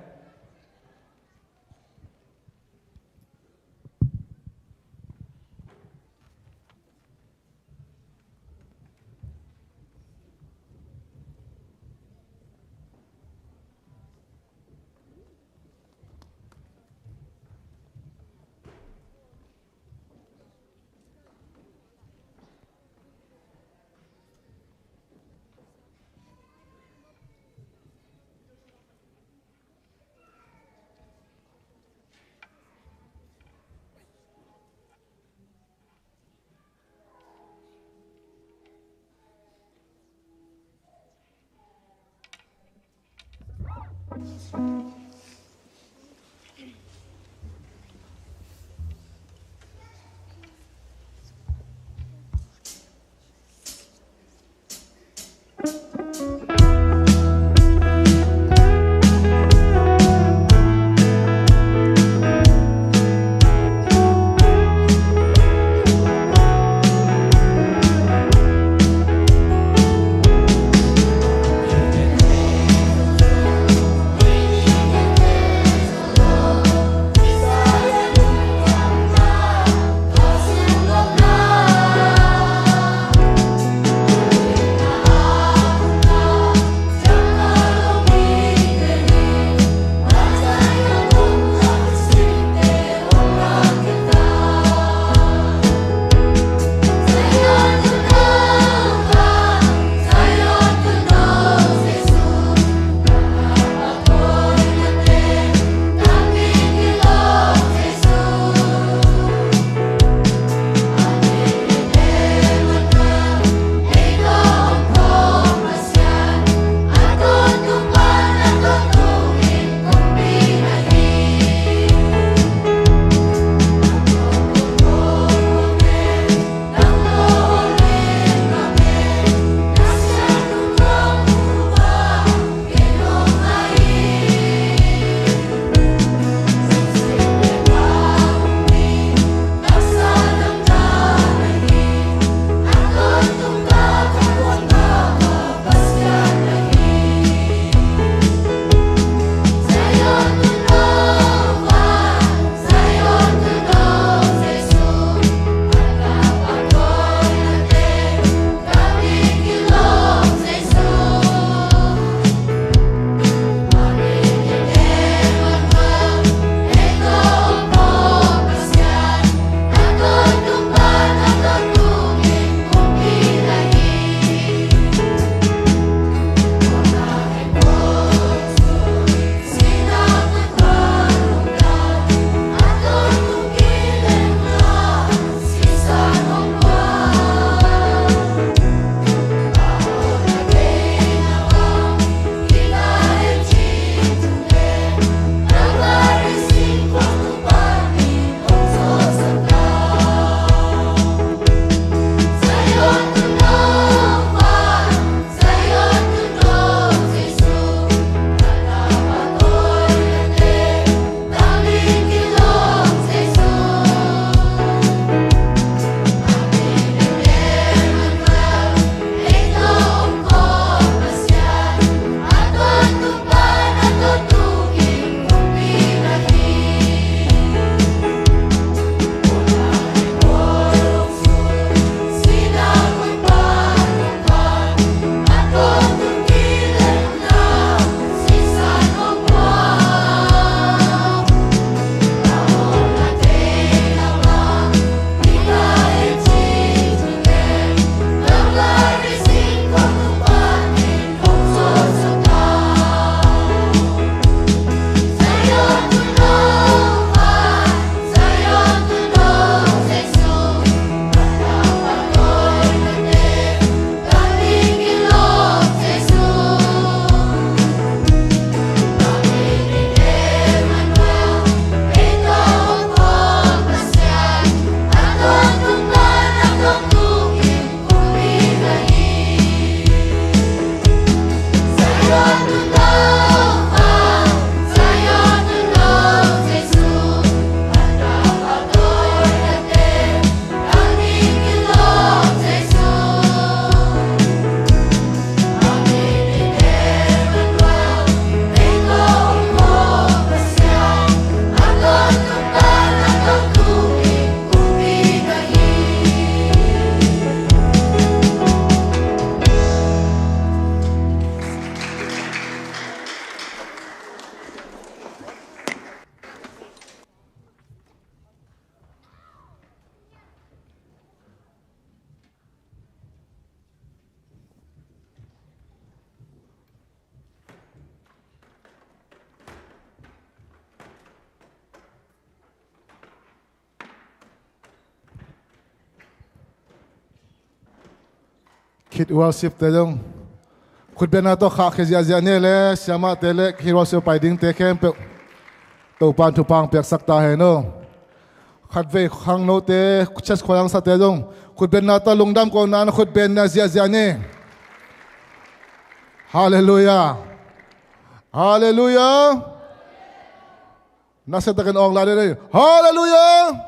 Kid worship te zong khutbenna tawh khahkhia ziahziah ni le, siamahte le kid worship pai dingte khempeuh Topan thupha piaksak ta hen aw. Khatvei khangnote, church khuazangsate zong khutbenna tawh lungdam kona na khutbenna ziahziah ni. Halleluiah. Halleluiah. Nasia takin awng la dei. Halleluiah.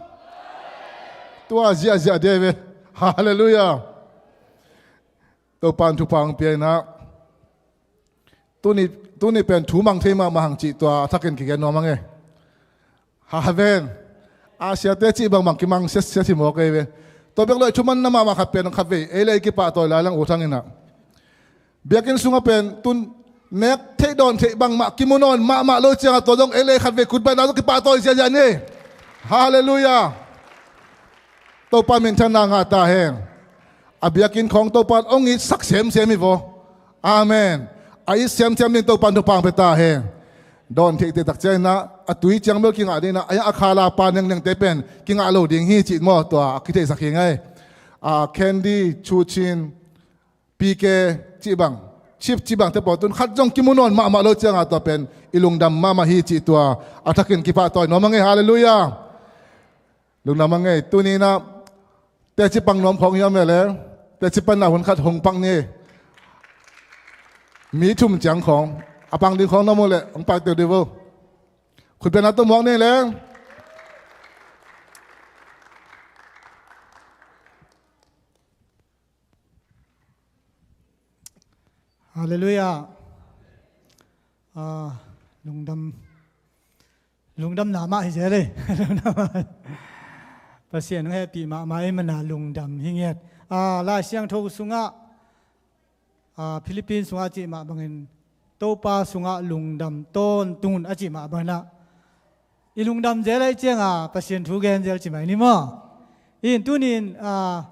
Tua ziahziah dei ve. Halleluiah. Topan thupha hong pia inah tuni, tuni pen thu mang thei mahmah hang cih tua a thakin kigen nuam ang e. Haven. A siate cih bangbang kimang siasia hi mawk ei ve. Tua bek lo i thuman na mahmah khat pen khatvei ei le ei kipahtawi lai lang uh thang inah biakinn sungah pen tun nek theih dawn theih bangmah kimu nawn mahmah lo ciangah tua zong ei le ei khatvei kutbaina zong kipahtawi ziahziah ni. Halleluiah. Topa minthanna ngah ta hen. A biakinn khawng Topan hong itsak semsem hi vaw. Amen. A it semsem ding Topan thupha pia ta hen. Dawn theih teh tak cianginah a tui ciang bel kingah dinah a, a khala pa nengnengte pen kingah lo ding hi cih maw, tua a kitheihsak hi ngai. A Candy, Chuchin, P K cih bang, Chip cih bangte pawl tun khat zong kimu nawn mahmah lo ciangah tua pen i lungdam mahmah hi cih tua a thakin kipahtawi nuam ang e. Halleluiah. Lungdam ang e. Tuni inah teci pang nuam khawng hiam e le, teci panna hun khat hong pang ni. Mi thum ciang khawng a pang ding khawng nuam uh leh hong pang teu dih vo. Khutbenna tawh muak ni le. Halleluiah. Ah, lungdam, lungdamna mah hi zel e. Lungdam mah. Pasian hong hehpih mahmah ei mana lungdam hi ngiat. Ah, Lai Siangtho sungah, ah, Philippine sungah a cih mah bangin Topa sungah lungdam tawntung un a cih mah bangin ah i lungdam zel ahih cianga Pasian thu gen zel ci mai ni maw? In tunin, ah,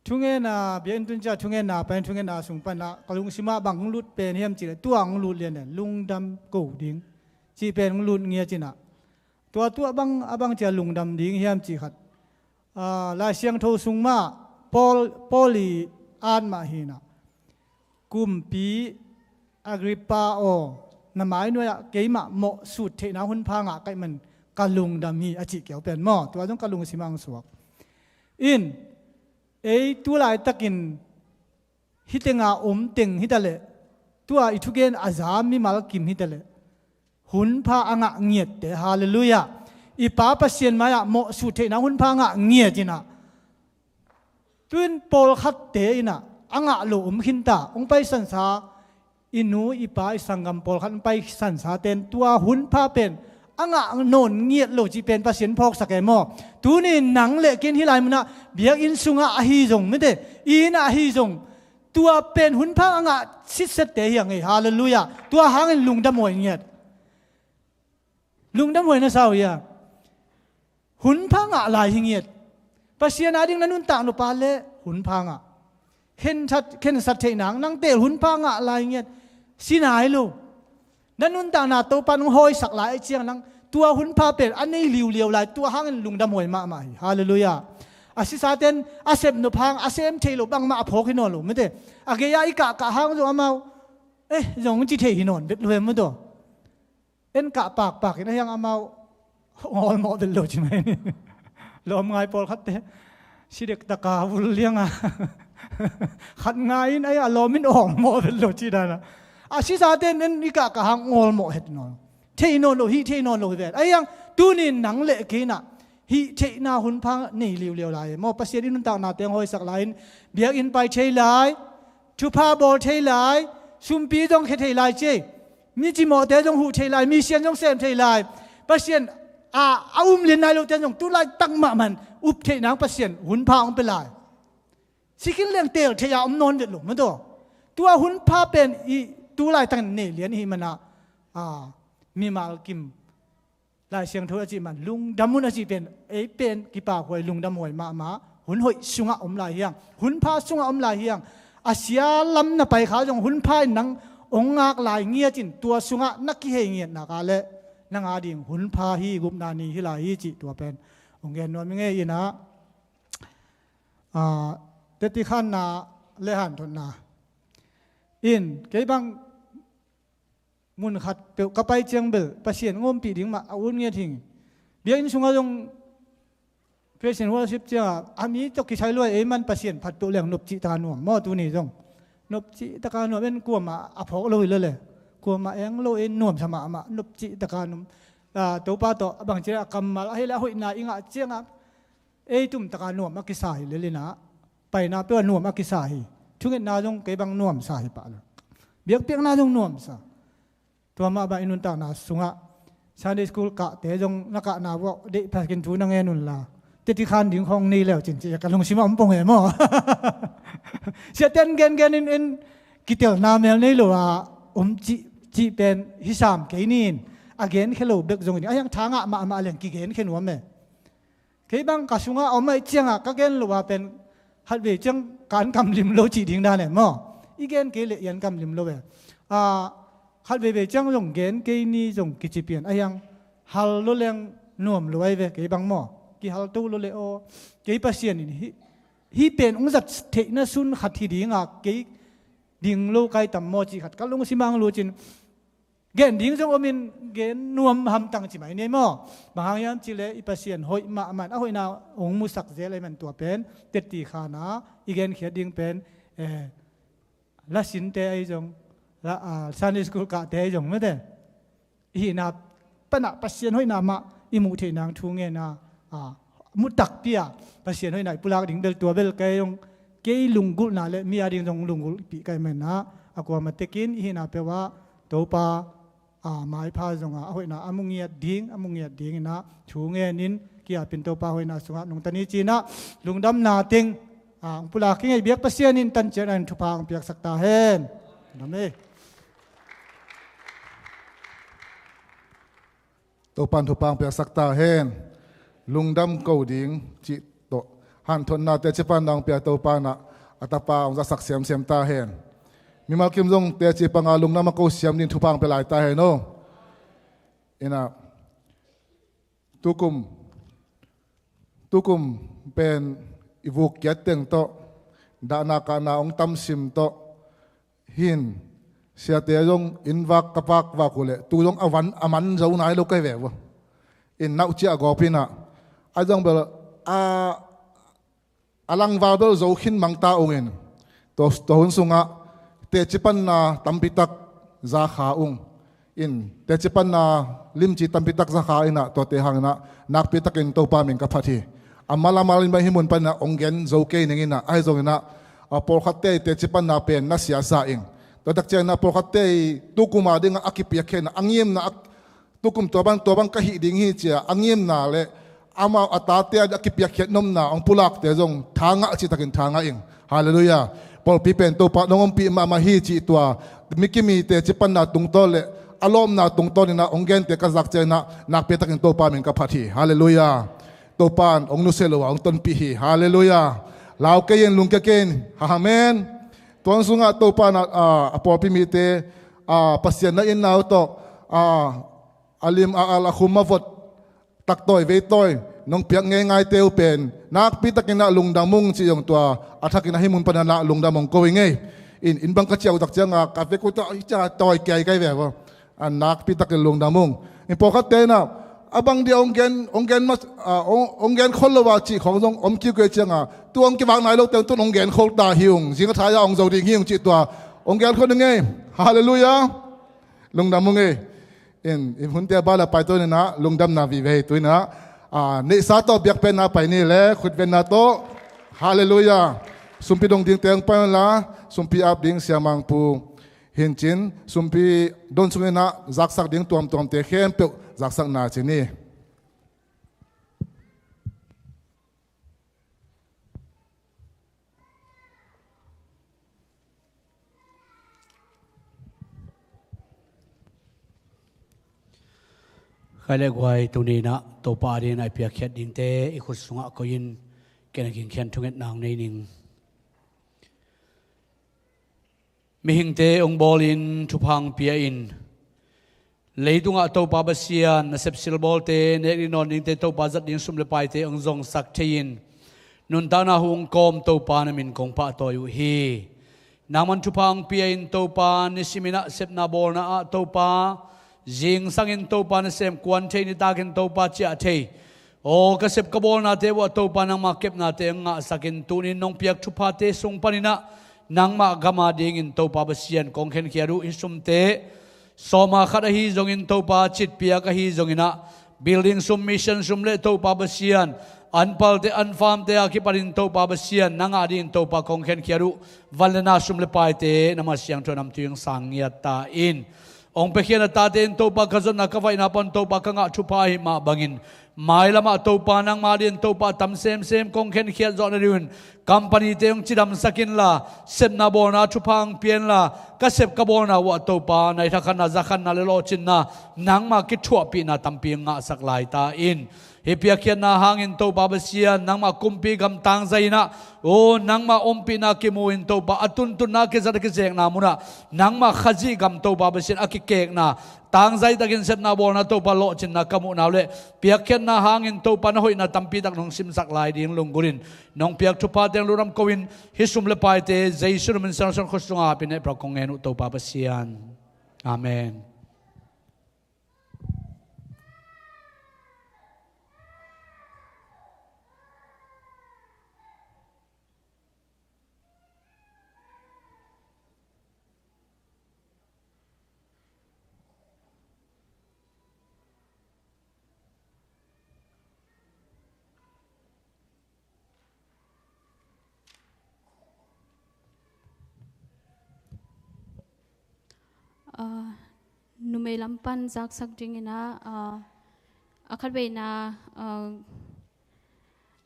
thungenna, biakinn tun ciah thungenna pan, thungenna sung panah ka lungsimah bang hong lut pen hiam cihleh tua hong lut lian le lungdam ko ding cih pen hong lut ngiat inah tua tuah bang a bang cia lungdam ding hiam cih khat, ah, Lai Siangtho sung mah Paul, Paul i at mah hinah, Kumpi Agrippa aw, na mainuai-ah keimah mawhsut theihna hunpha ngah kaih man ka lungdam hi a cih keu pen maw, tua zong ka lungsimah hong suak. In ei tu laitakin hih tenga om teng hi taleh, tua i thugen a za mimal kim hi taleh hunpha a ngah ngiatte, halleluiah, i Pa Pasian mai-ah mawhsut theihna hunpha ngah ngiat inah, tuin pawlkhatte inah a ngah lo om khinta, hong paisansa i nu i pa i sanggam pawlkhat hong paisansa ten tua hunpha pen a ngah nawn ngiat lo cih pen Pasian phawksak e maw? Tuni nang le ken hih lai munah biakinn sungah ahi zong mite, i innah ahi zong tua pen hunpha a ngah sitsette hi a ngei, halleluiah. Tua hangin lungdam huai ngiat. Lungdam huai na sa uh hia? Hunpha ngah lai hi ngiat. Pasian ading na nuntak nop a le hunpha ngah. Khensat, khensat theih nang, nang teel hunpha ngah lai hi ngiat. Si nai lo. Na nuntakna Topan hong hawisak lai ahih ciang nang tua hunpha pen a nei liuliau lai, tua hangin lungdam huai mahmah hi. Halleluiah. A sisaten a sep nop hang a sem thei lo bangmah a phawk hi nawn lo mite. A gei-ah i kahkah hang zong amau eh zong ci thei hi nawn vet lo em maw tawh. En kah pakpak in a hiang amau ngawlmawh vet lo ci mai ni. Lawm ngai pawlkhatte si dek taka vul lianga khat ngai in a hiang a lawm in awlmawh vet lo ci dana. A sisaten en i kahkah hang ngawlmawh het nawn. Thei nawn lo, hih thei nawn lo hi vet. A hiang tunin nang le kei inah hih theihna hunpha nei liuliau lai maw? Pasian i nuntakna teng hawisak lai-in biakinn pai thei lai, thupha bawl thei lai, sumpi zong khia thei lai ci. Mi cimawhte zong huh thei lai, mi sian zong sem thei lai. Pasian a, a um lian nai lote zong tu laitak mahmah in up theih nang Pasian hunpha hong pia lai. Si khin leng teel theih a om nawn vet lo maw tawh. Tua hunpha pen i tu laitakin nei lian i hih manah, a, mimal kim Lai Siangtho a cih man lungdam un a cih pen ei pen kipakhuai lungdam huai mahmah. Hun hoih sungah om lai hiang, hunpha sungah om lai hiang. A sia lam na pai kha zong hunpha in nang hong ngak lai ngiat in tua sungah na kihei ngiat nak a le nang ading hunpha hi, gupna ni hi lai hi cih tua pen hong gen nuam i ngei inah, a, teti khanna le hanthotna. In kei bang mun khat peuh ka pai ciang bel Pasian ngawmpih ding mah a ut ngiat hing. Biakinn sungah zong Praise and worship ciangah a mi tawh kisai lua ei man Pasian phat peuh leng nopcih taka nuam maw? Tuni zong nopcih taka nuam, en kuamah a phawk lo hi lo le, kuamah eng lo, en nuamsa mahmah, nopcih taka nuam. Ah, Topa tawh a bangci le a kammal ahi le a hoihna i ngah ciangah ei tum taka nuam a kisa hi le, linah paina peuh a nuam a kisa hi. Thungetna zong kei bang nuamsa hi pah lo. Biakpiakna zong nuamsa. Tua mah bang i nuntakna sungah Sunday school kahte zong na kahna vuah deih phakin thu na ngen unla, teti khan ding khawng nei leu cin ci ka lungsim a om pong e maw? Siaten gengen in, in kitelna mel nei lo a om cih, cih pen hi sam kei ni in, a genkhia lo bek zong in a hiang tha ngah mahmah leng kigenkhia nuam e. Kei bang ka sungah a om ahih ciangah ka gen loh a pen khatvei ciang kan kamlim lo cih ding dan e maw? I gen kei leh i an kamlim lo e. Ah, khatveivei ciang zong gen kei ni zong kici pian a hiang hal lo leng nuam lo ai ve kei bang maw? Kihal to lo le aw. Kei Pasian in hih, hih pen hong zat theihna sun khat hi dinga kei ding lo kai tam maw cih khat ka lungsim ah hong lut cin gen ding zong om in gen nuam hamtang ci mai ni maw? Bang hang hiam cih leh i Pasian hoih mahmah in a hoihna hong musak zel ahih man tua pen teti khan a i genkhiat ding pen, eh, lasinte ahi zong, la, ah, Sunday school kahte ahi zong mete i hihna panah Pasian hoihna mah i muh theih nang thu ngen a, ah, mu takpi a Pasian hoihna i pulak ding bel tua bel kei zong kei lunggulhna le mi a ding zong lunggulhpih ka hih man a, a kuamah tekin i hihna peuh ah Topa, ah, maipha zong a, a hoihna a mu ngiat ding, a mu ngiat ding in a thu ngen in kiapin Topa hoihna sungah nungta ni ci in a lungdamna teng, ah, hong pulak hi ing ei. Biak Pasian in tancian a in thupha hong piaksak ta hen. Amen. Topan thupha hong piaksak ta hen. Lungdam ko ding cih tawh hanthotna teci panna hong pia Topan a tapa hong zasak siamsiam ta hen. Mimal kim zong teci panga lungdam a ko siam ding thupha hong pia lai ta hen aw. Ina tukum, tukum pen i vuk kiat teng tawh dahna kahna hong tamsim tawh hin siate zong inn vak ka vak vak uh leh tu zong a van a man zo nai lo kai ve uh. In nauh ciah gawp in a, a zong bel a, a langval bel zo khin mang ta ung in tua, tua hun sungah teci panna tampi tak za kha ung. In teci panna limci tampi tak za kha in a, tuate hang in a nakpi takin Topa min ka phat hi. A mal a mal in bang hih mun pan in a hong gen zo kei ning in a, ahi zong in a, a, pawlkhatte i teci panna pen na siasa ing. Tua tak ciangin a pawlkhatte i tukum a dingah a kipiakkhiatna, a ngimna, a, tukum tua bang, tua bang ka hih ding hi ci a a ngimna le amau a tate a kipiakkhiat nopna hong pulakte zong tha ngah cih takin tha ngah ing. Halleluiah. Pawlpi pen Topa nong ompih mahmah hi cih tua mi kim i teci panna tungtawn le a lawpna tungtawn in a hong gente ka zak ciangin a nakpi takin Topa min ka phat hi. Halleluiah. Topa in hong nusia lo a hong tonpih hi. Halleluiah. Lau kei in, lungkia kei in. Amen. Tua hun sungah Topa in a, a, a pawlpi mite, a, Pasian na inn na uh tawh, a, a lim a al a khum a vot taktawi veitawi nong piak ngeingaite uh pen nakpi takin a lungdam ung cih zong tua a thakin a hih mun panin a lungdam hong ko ing ei. In, in bang ka ciah uh tak cianga ka vek uh tawh hi cianga tawi kiai kai ve uh. A nakpi takin lungdam ung. In pawlkhatte in a, a bang dia hong gen, hong gen mas, a, hong, hong gen khol lo a cih khawng zong om kiukiu cianga tu hong kivak nai lo teng tun hong gen khol ta hi ung. Zing a thai a hong zo ding hi ung cih tua hong gen khol ning ei. Halleluiah. Lungdam ung ei. In, in hunte a bal a paito in a lungdamna vive hi tu in a, a, neihsa tawh biakpiakna pai ni le khutvenna tawh. Halleluiah. Sumpi dong dingte hong pai unla, sumpi ap ding siamangpu hincin, sumpi don sungin a zaksak ding tuamtuamte khempeuh zaksakna ci ni. Khai le guai, tuni in a Topa adingin a i piakkhiat dingte i khut sungah koih in, ken a gingkhian thungetna hong nei ning. Mihingte hong bawlin thupha hong pia-in, leitungah Topa Pasian nasep silbawlte, nek ding nawn dingte, Topa zat ding sum le paite hong zongsak thei-in, nuntakna hong kawm Topa na min kong pahtawi uh hi. Nangman thupha hong pia in Topa, nisimin ah sepna bawlna ah Topa, zingsangin Topa nasem kuan thei, nitakin Topa ciah thei, aw ka sep ka bawlnate uah Topa nangmah kepnate hong ngahsakin, tunin nong piak thuphate sung panin ah nangmah gam a dingin Topa Pasian kong khenkhiat uh. Hih sumte, sawma khat ahi zongin Topa, citpiak ahi zongin ah, building sum, mission sum le Topa Pasian, an palte, an farmte a kipanin Topa Pasian, na ngah dingin Topa kong khenkhiat uh. Van le na, sum le paite na masiangtho namtui hong sang ngiat ta in. Hong piakhia na tate in Topa, ka zotna ka vaihna pan Topa ka ngah thupha ahih mah bangin, mailam ah Topa nangmah dingin Topa tam semsem kong khenkhiat zawh nadingin, company-te hong cidamsak inla, sepna bawlna thupha hong pia inla, ka sep ka bawlna uah Topa, na ithakkhanna, zakhanna le lawhcinna, nangmah kithuahpihna tampi hong ngahsak lai ta in. Hih piakkhiatna hangin Topa Pasian, nangmah kumpi gam tangzai in ah, aw nangmah ompihna kimu in Topa, a tuntunna, a kizat a kizekna munah nangmah Khazih gam Topa Pasian a kikekna, tangzai takin sepna bawlna Topa lawhcinna ka muhna uh leh, piakkhiatna hangin Topa na hoihna tampi tak nong simsak lai ding lunggulhin, nong piak thuphate hong lungdam ko-in, hih sum le paite Jesu na min siangsawn khut sungah apin hehpihna kong ngen uh Topa Pasian. Amen. Ah, numei lam pan zaksak dingin ah, ah, a khatveina, ah,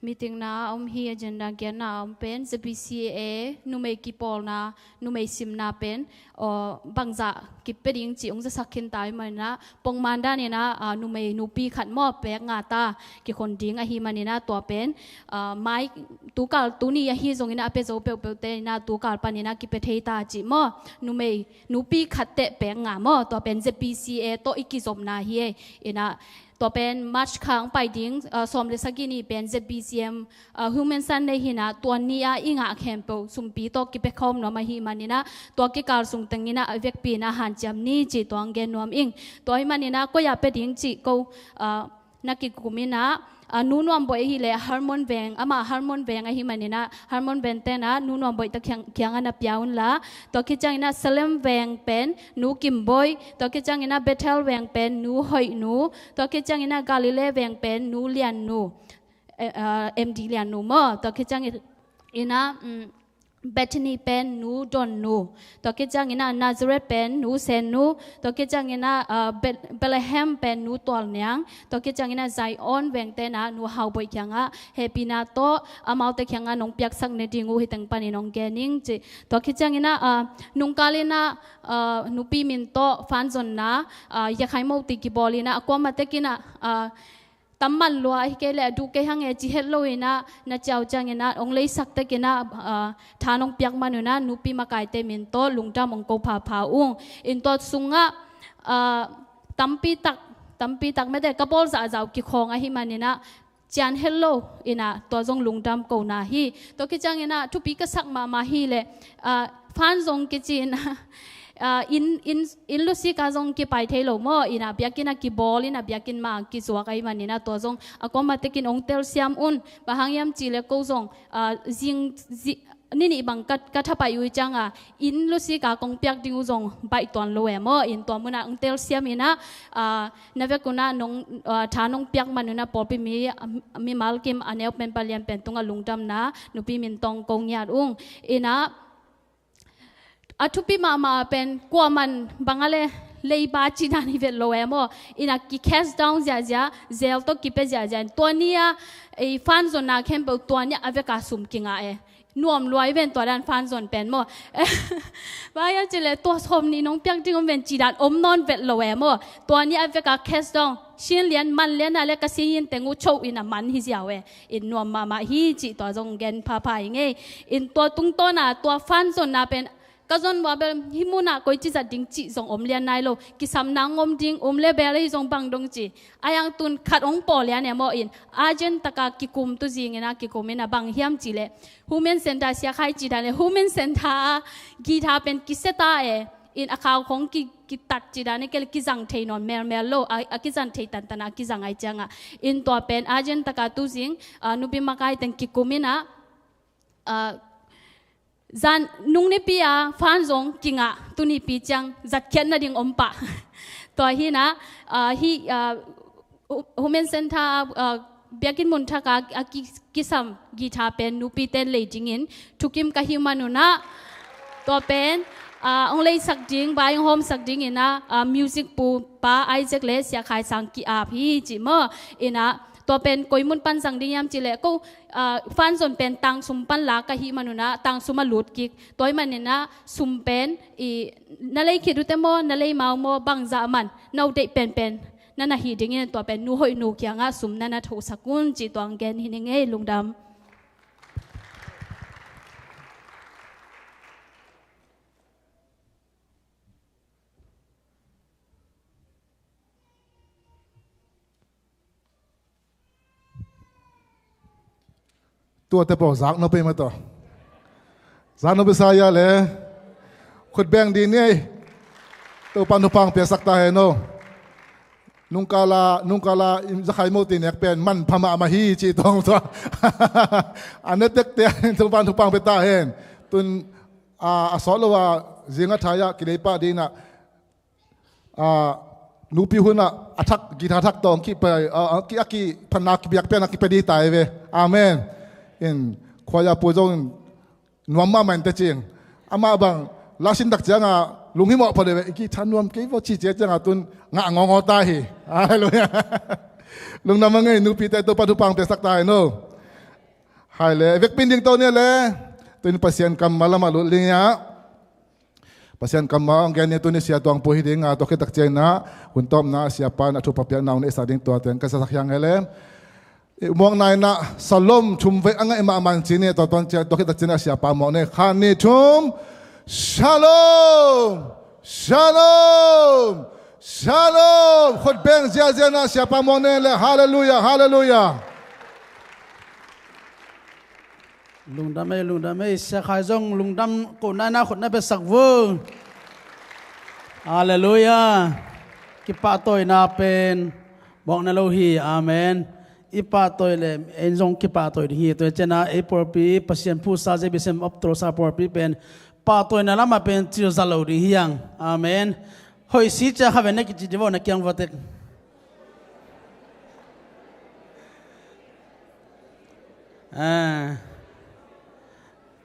meeting na a om hi, agenda giatna a om pen Z B C A numei kipawlna, numei simna pen, ah, bangzah kipia ding cih hong zasak khin ta ahih manin ah, pongman danin ah, ah, numei nupi khat maw pek ngah ta, kikhon ding ahih manin ah tua pen, ah, mai tukal tuni ahi zongin ah a pia zo peuhpeuhte in ah tukal panin ah kipia thei ta cih maw, numei nupi khat teh pek ngah maw, tua pen Z B C A tawh i kizopna hi ei. In ah tua pen March kha hong pai ding, ah, sawm le sagih ni pen Z B C M, ah, Human Sunday hi in ah, tua ni-a i ngah khempeuh sumpi tawh kipia khawm nuam ahih manin ah, tua kikal sung tengin ah a vekpi in ah hanciam ni cih tua hong gen nuam ing. Tua ahih manin ah koi-ah pia ding cih ko, ah, na kikum in ah, ah, Nu Nuam Boih ahih leh Hermon Veng, amah Hermon Veng ahih manin ah, Hermon Veng ten ah Nu Nuam Boih tawh kiang, kiangah na pia unla. Tua khit ciangin ah Salem Veng pen Nu Kim Boih, tua khit ciangin ah Bethel Veng pen Nu Hoih Nu, tua khit ciangin ah Galilee Veng pen Nu Lian Nu, eh, ah, M D Lian Nu maw. Tua khit ciangin ah, um, Bethany pen Nu Don Nu, tua khit ciangin ah Nazareth pen Nu Sen Nu, tua khit ciangin ah, ah, Beth-, Bethlehem pen Nu Tual Niang, tua khit ciangin ah Zion Veng ten ah Nu Hau Boih kiangah hehpihna tawh amaute kiangah nong piaksak nading uh hih teng panin hong gen ing cih. Tua khit ciangin ah, ah, nungkal in ah, ah, nupi min tawh fan zonna, ah, Yakhai Mawhti kibawl in ah, a kuamah tek in ah, ah, tam man lua, ahih kei leh a duh kei hang e ci het lo in ah, na ciau ciangin ah hong leisak tek in ah, ah, tha nong piak man un ah, nupi makaite min tawh lungdam hong ko phapha ung. In tua sungah, ah, tampi tak, tampi tak mete ka bawl zahzah uh kikhawng ahih manin ah, cian het lo in ah tua zong lungdam kona hi. Tua khit ciangin ah thupi ka sak mahmah hi leh, ah, fan zong kici in ah, ah, inn, inn, inn lusik ah zong kipai thei lo maw, in ah biakinn ah kibawl, in ah biakinn mah kizuak ahih manin ah tua zong a kuamah tekin hong telsiam un. Bang hang hiam cih leh ko zong, ah, zing, zi-, ni nih bang ka, ka thapaih uh ciangah inn lusik ah kong piak ding uh zong baih tuan lo e maw, in tua munah hong telsiam in ah, ah, na vek un ah nong, ah, tha nong piak man un ah pawlpi mi, ah, mimal kim a neu pen, palian pen tungah lungdamna nupi min tawh hong ko ngiat ung. In ah, a thupi mahmah pen kuaman bang a le leiba cih dan hi vet lo e maw. In ah ki case down ziahziah, jail tawh kipia ziahziah. Tua ni-a ei fan zonna khempeuh tua ni-a a vekah sum kingah e. Nuam lua hi ven tua dan fan zon pen maw. Bang hiam cih leh tua sawm nih nong piak ding om ven cih dan om nawn vet lo e maw. Tua ni-a a vekah case down, sin lian man lian ah le ka sin teng uh choh in ah man hi ziau e. In nuam mahmah hi cih tua zong gen phapha ing ei. In tua tungtawn ah tua fan zonna pen Ka zon bua bel hih munah koici zat ding cih zong om lian nai lo. Kisamna ngom ding om le bel ahi zong bang dong ci. A yang tun khat ong pawl lian e maw in. Urgent taka kikum tu zingin a kikum in a bang hiam ci le. Women Center siakhai ci dan le Women Center a guitar pen kiseta e. In a khau khong ki, kitat ci dan e kei le kizang thei nawn melmel lo. A, a kizang thei tantan a kizang ai cianga. In tua pen urgent taka tu zing, a, nupi makai teng kikum in a, a, zan nung nipi a fan zong kingah tunipi ciang zatkhiat nading om pah. Tua hi na, a, hi, a, Women Center, a, biakinn mun thak a, a ki, kisam guitar pen nupi ten lei dingin thukim ka hi manun a tua pen, a, ong leisak ding, vai ong hawmsak dingin a, a, music pu pa Isaac le siakhai sang ki-ap hi ci maw. In a tua pen koi mun pan zang ding hiam ci le ko, a, fan zon pen tang sum pan la ka hi manun a tang sum a lut kik. Tua hi manin a sum pen i na lei khit uh te maw, na lei mau maw, bangzah man na uh deih penpen na na hi dingin tua pen nu hoih nu kiangah sum na na thosak un ci tuang gen hi ning ei. Lungdam. Tuate pawl zak no pei ma taw. Zak no pei sa ia le. Khut beng di ni ei. Topan thupha piasak ta hen o. Nungkala, nungkala, zakhai mo ti nek pen man pha mahmah hi ci tong tua. A ne tektek Topan thupha pia ta hen. Tun, a, a sawt lo a zinga thaya kilei pah dina. A, nupi hunah a thak, guitar thak tawng kih pai, a, a, ki, a kiphatna kibiak pian a kipia di tai ve. Amen. In, khuaya pu zong nuam mahmah in tecing. Amah bang, lasin tak cianga, lunghimawh pha de ve, i guitar nuam kei vaw ci cia cianga tun, ngah ngawngawh ta hi. Halleluiah. Lungdam a ngei, nupite Topa thupha piasak ta hi no. Hai le, vekpin ding to ni le, tun Pasian kammal lamah lut ding a. Pasian kammal hong gen ni tuni sia tuangpu hi ding a, tua khit tak ciangin ah, hun tawpna siapa in a thupha piakna hong neihsak ding tua teng ka zasak hiang hi le. I muakna in ah, Shalom thum vei a ngaih mahmah in ci ni, tua tuan ciang, tua khit tak ciangin ah siapa muak ni. Khat, nih, thum. Shalom! Shalom! Shalom! Khut beng ziazia in ah siapa muak ni le. Halleluiah! Halleluiah! Lungdam ei, lungdam ei, siakhai zong lungdam kohna in ah khut na piasak vo. Halleluiah. Kipahtawina pen mawkna lo hi. Amen. I pahtawi le, en zong kipahtawih ding hi. Tua ciangin ah, ei pawlpi, Pasian phusa, J B C M optolsa pawlpi pen pahtawina lamah pen cilza lo ding hi hang. Amen. Hoih si cia kha ve na kici ding vo na kiang va tek. Ah.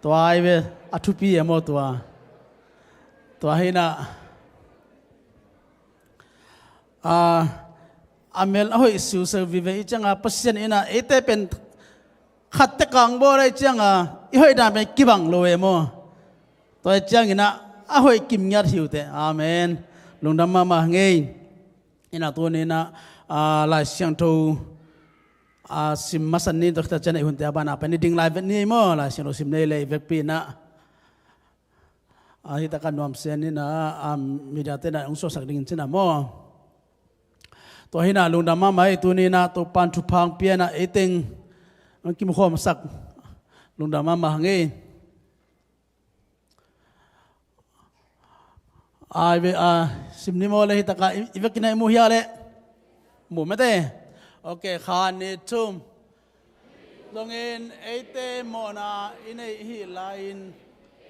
Tua ai ve, a thupi e maw tua. Tua hi in ah. A, a mel a hoih siuseu vive i cianga Pasian in ah, eite pen khat te kang bawl a i cianga, i hoih dan pen kibang lo e maw. Tua i ciangin ah, a hoih kim ngiat hi uh teh. Amen. Lungdam mahmah ngei. In ah tuni in ah, a, Lai Siangtho, a, sim masa ni, tua khit tak ciangin ah i hunte a banah pen i ding lai vet ni maw, Lai Siangtho sim ni le i vekpi in ah. A, hi tak a nuam sia ni in ah, a, media te in ah hong suaksak ding in ci in ah maw. Tua hi in ah lungdam mahmah ei, tuni in ah Topan thupha hong pia in ah ei teng hong kimukhawmsak. Lungdam mahmah ngei. Ai ve, a, sim ni maw le hi tak a i, i vekpi in ah i mu hia le. Mu mete. Ok, khat, nih, thum. Zongin eite mawhna i neih hi lai-in,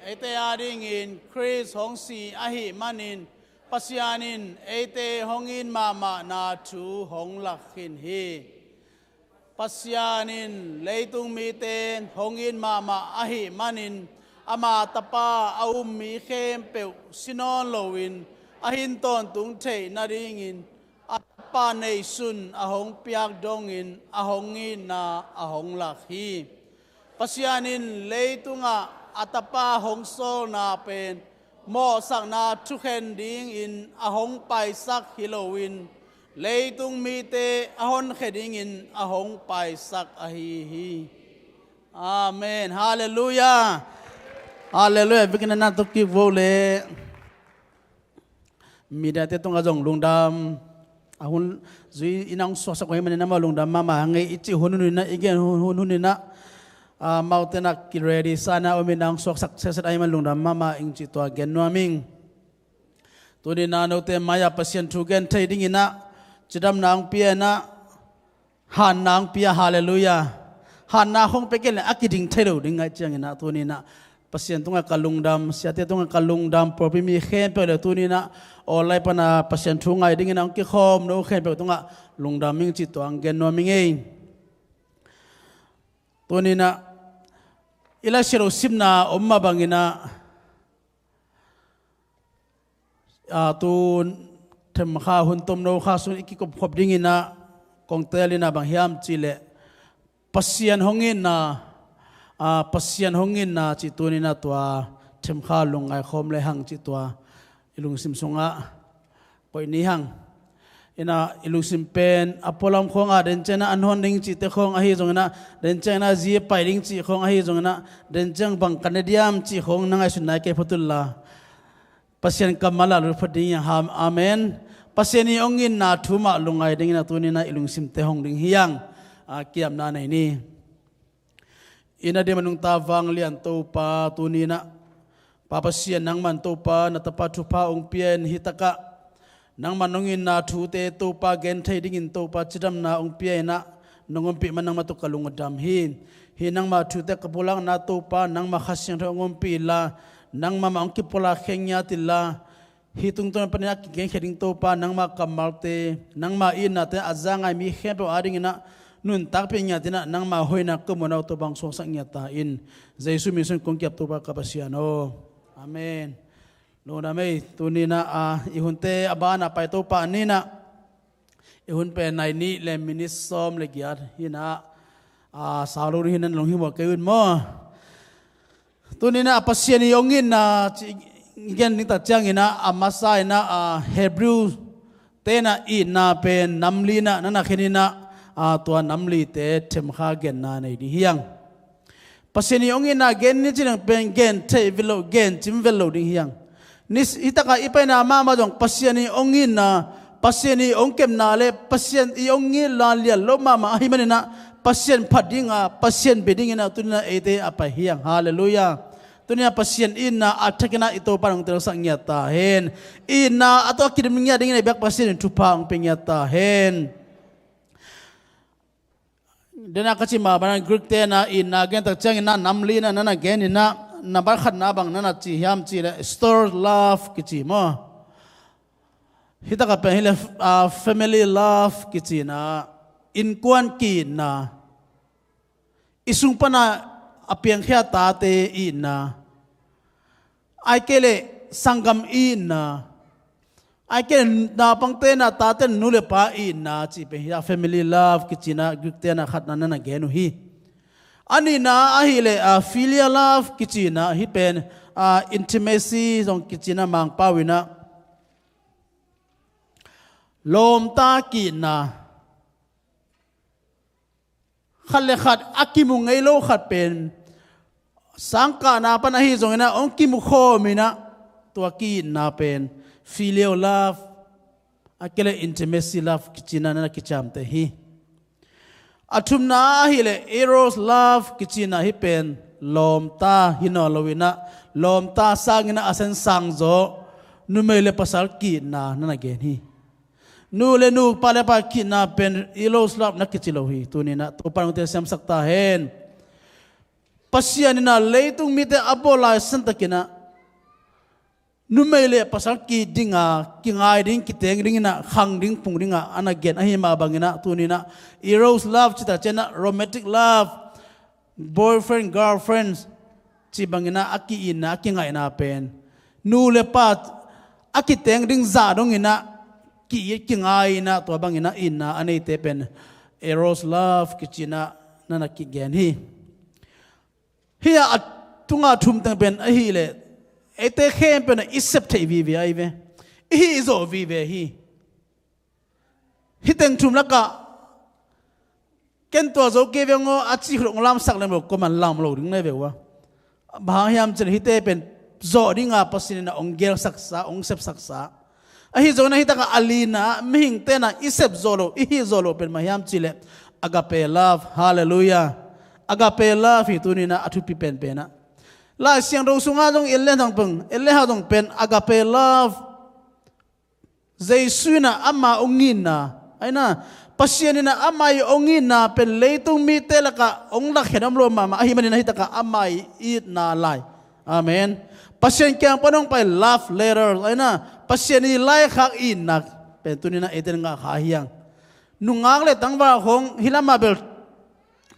eite adingin Khrist hong si ahih manin, Pasian in eite hong it mahmahna thu hong lak khin hi. Pasian in leitung mite hong it mahmah ahih manin, ama Tapa a um mi khempeuh si nawn loin a hin tawntung theih nadingin, a Tapa neihsun a hong piak dongin a hong itna a hong lak hi. Pasian in leitungah a Tapa hong sawlna pen mawhsakna thukhen dingin a hong paisak hi loin, leitung mite a honkhia dingin a hong paisak ahi hi. Amen. Halleluiah. Halleluiah. Biakinn ah na tuk kik vo le. Media te tungah zong lungdam a hun zui in a hong suaksak uh ahih manin amau lungdam mahmah ngei. I cih hun hun in ah, i gen hun hun in ah, amaute na ki ready sa in ah om in a hong suaksak sitset ahih man lungdam mahmah ing cih tua gen nuam ing. Tuni in ah note mai-ah Pasian thu gen thei ding in ah, cidamna hong pia in ah, hanna hong pia, halleluiah. Hanna hong pia kei leh a kiding thei lo ding ahih ciangin ah, tuni in ah Pasian tungah ka lungdam, siate tungah ka lungdam, pawlpi mi khempeuh le tuni in ah online pan a Pasian thu ngai ding in ah hong kikhawm no khempeuh tungah lungdam ing cih tua hong gen nuam ing ei. Tuni in ah i Lai Siangtho simna om mah bangin ah, a, tu themkha hun tomno kha sung i kikupkhop ding in ah kong teel in ah bang hiam cih leh Pasian hong itna, a, Pasian hong itna cih tuni in ah tua themkha lungngai khawm le hang cih tua i lungsim sungah koih ni hang. In ah i lungsim pen a pualam khawngah den ciangin ah an hon ding cihte khawng ahi zongin ah, den ciangin ah zi a pai ding cih khawng ahi zongin ah, den ciang bang ka ne diam cih khawng na ngaihsutna hi kei phot un la, Pasian kammal ah lut phot ding hi hang. Amen. Pasian i hong itna thu mah lungngai ding in ah tuni in ah i lungsimte hong ding hi hang. A, kiamna nei ni. I na dim a nungta vanglian Topa, tuni in ah Pa Pasian, nangman Topa na tapa thupha hong pia in, hi takah nangman hong itna thute Topa gen thei dingin Topa cidamna hong pia in ah, nong ompih man nangmah tawh ka lung a dam hi. Hih nangmah thute ka pulakna Topa, nangmah Kha Siangtho hong ompih inla, nangmah mah hong kipulak khia ngiat inla, hih tungtawn panin a kigenkhia ding Topa, nangmah kammalte, nangmah itnate a za ngai mi khempeuh adingin ah nuntakpih ngiat in ah, nangmah hoihna ka muhna uh Topa hong suaksak ngiat ta in. Jesu min suang kong ki-ap, Topa ka Pasian aw. Amen. Lungdam ei. Tuni in ah, a, i hunte a ban ah pai to pah ni in ah, i hun pen nai nih le minit sawm le giat hi in ah, a, sau lo ding hi in ah, na lunghimawh kei un maw. Tuni in ah Pasian i hong itna cih i gen ding tak ciangin ah, a masa in ah, a, Hebrew te in ah itna pen nam li in ah na na khen in ah, a, tua nam lite themkha genna nei ding hi hang. Pasian i hong itna gen ni ci leng pen gen theih vet loh, gen cim vet loh ding hi hang. Ni, hi takah i paina mahmah zong Pasian i hong itna, Pasian i hong kepna le Pasian i hong itna lian lo mahmah ahih manin ah, Pasian phat ding a, Pasian bia dingin ah tuni in ah eite a pai hi hang. Halleluiah. Tuni in ah Pasian itna a thak in ah i Topa in hong telsak ngiat ta hen. Itna a tawh a kidim ngiat dingin ah i biak Pasian in thupha hong pia ngiat ta hen. Den a ka cih mah bangin ah Greek te in ah itna gen tak ciangin ah nam li in ah na na gen in ah, nambat khatna bang na na ci hiam cih leh storge love kici maw. Hi takah pen hi leh, a, family love kici in ah, innkuan ki-itna, i sung pan a a piangkhia tate itna, ahih kei leh sanggam itna, ahih kei leh naupangte in ah tate in nu le pa itna cih pen hi a, family love kici in ah Greek te in ah khatna na na gen uh hi. A nihna ahih leh, a, philia love kici in ah, hih pen, a, intimacy zong kici in ah Mangpau in ah lawmta ki-itna. Khat le khat a kimu ngei lo khat pen sangkahna pan ahi zongin ah hong kimu khawm in ah, tua ki-itna pen filial love, ahih kei leh intimacy love kici in ah na na kiciamteh hi. A thumna ahih leh eros love kici in ah, hih pen lawmta hi nawn lo in ah, lawmta sangin ah a siansang zaw numei le pasal ki-itna na na gen hi. Nu le nu, pa le pa ki-itna pen eros love na kici lo hi. Tuni in ah Topa in hong telsiamsak ta hen. Pasian in ah leitung mite a bawl lai santakin ah numei le pasal ki-it ding a, kingai ding, kiteng ding in ah, khang ding, pung ding a, a na gen ahih mah bangin ah, tuni in ah eros love cih tak ciangin ah romantic love, boyfriend, girlfriend cih bangin ah a ki-itna, a kingaihna pen nu le pa a kiteng ding zah dongin ah ki-it, kingai in ah, tua bangin ah itna a neite pen eros love kici in ah na na kigen hi. Hih a tunga thum teng pen ahih leh eite khempeuh in ah i sep theih vive ahi ve. I hih zawh vive hi. Hih teng thum lakah ken tua zo kei veng aw a cih khut hong lamsak leng bel kuaman lam lo ding na hi ve ua. Bang hang hiam cih leh hihte pen zawh dinga Pasian in a hong gelsaksa, hong sepsaksa. Ahi zongin a hi takah a lina ah mihingte in a i sep zawh loh, i hih zawh loh pen bang hiam cih leh agape love. Halleluiah. Agape love hi tuni in a thupi penpen ah. Lai Siangtho sungah zong en le hang pen, en le hang zong pen agape love. Jesu in a ama hong itna, ahi na, Pasian in a ama i hong itna pen leitung mite lakah hong lakkhen om lo mahmah ahih manin a hi takah ama i itna lai. Amen. Pasian kiang pan hong pai love letter, ahi na, Pasian i laikhak itna pen tuni in a eite in ngah kha hi hang. Nungak le tangval khawng hih lamah bel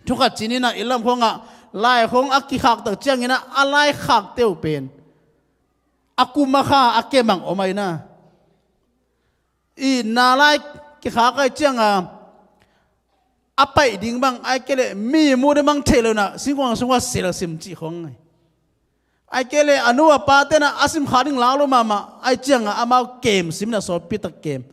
thu khat ci ni in a, i lam khawngah lai khawng a kikhak tak ciangin a, a laikhakte uh pen a kum a kha a kemang om ahi na. Itna lai kikhak ahih ciangin a paih ding bang, ahih kei leh mi muh ding bang theih loh in a singkuang sungah selsim cih khawng ahi. Ahih kei leh a nu a pate in a a simkhak ding lak lo mahmah ahih ciangin a amau kem sim in a, sawtpi tak kem.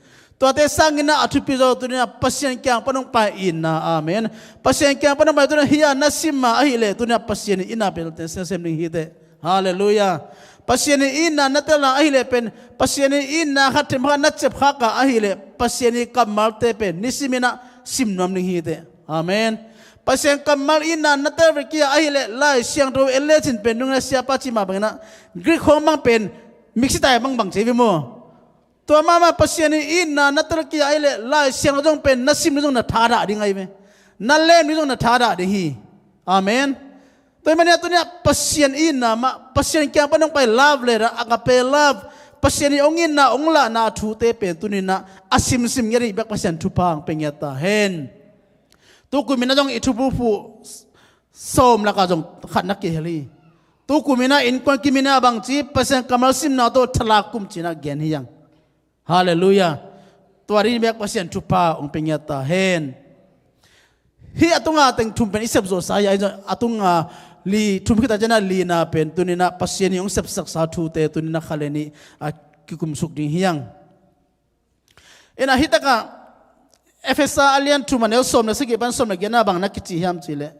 Tuate sangin a a thupi zaw tuni in a Pasian kiang pan hong pai itna. Amen. Pasian kiang pan hong pai tuni in a hih a na sim a ahih leh tuni in a Pasian i itna pen semsem ding hi teh. Halleluiah. Pasian i itna na tel a ahih leh pen Pasian i itna khat themkhat na ciapkhak a ahih leh Pasian i kammalte pen nisimin a sim nuam ding hi teh. Amen. Pasian kammal itna na tel vek hi a ahih leh Lai Siangtho en lecin pen nung na siapa cih mah bangin a Greek khawng bang pen mixi tai bang bang ci hi ve maw. Tua mahmah Pasian i itna na tel kei a ahih leh Lai Siangtho zong pen na sim zong na thadah ding ahi ve. Na lem zong na thadah ding hi. Amen. Tua ahih manin a tuni in a Pasian itna mah, Pasian kiang pan hong pai love letter, agape love, Pasian i hong itna hong lahna thute pen tuni in a a simsim ngiat ding i biak Pasian thupha hong pia ngiat ta hen. Tu kum in a zong i thuphupuh sawm lakah zong khat na kihel hi. Tu kum in a innkuan kim in a bangci Pasian kammal simna tawh thalak kum ci in a gen hi hang. Halleluiah. Tua ding i biak Pasian thupha hong pia ngiat ta hen. Hih a tunga teng thum pen i sep zawhsa hi a, a tunga li thum khit a ciangin a lina pen tuni in a Pasian i hong sepsaksa thute tuni in a kha le nih a kikumsuk ding hi hang. In a hih takah Efesa a lian thum a neu sawm le sagih pan sawm le giatna bang na kici hiam cih leh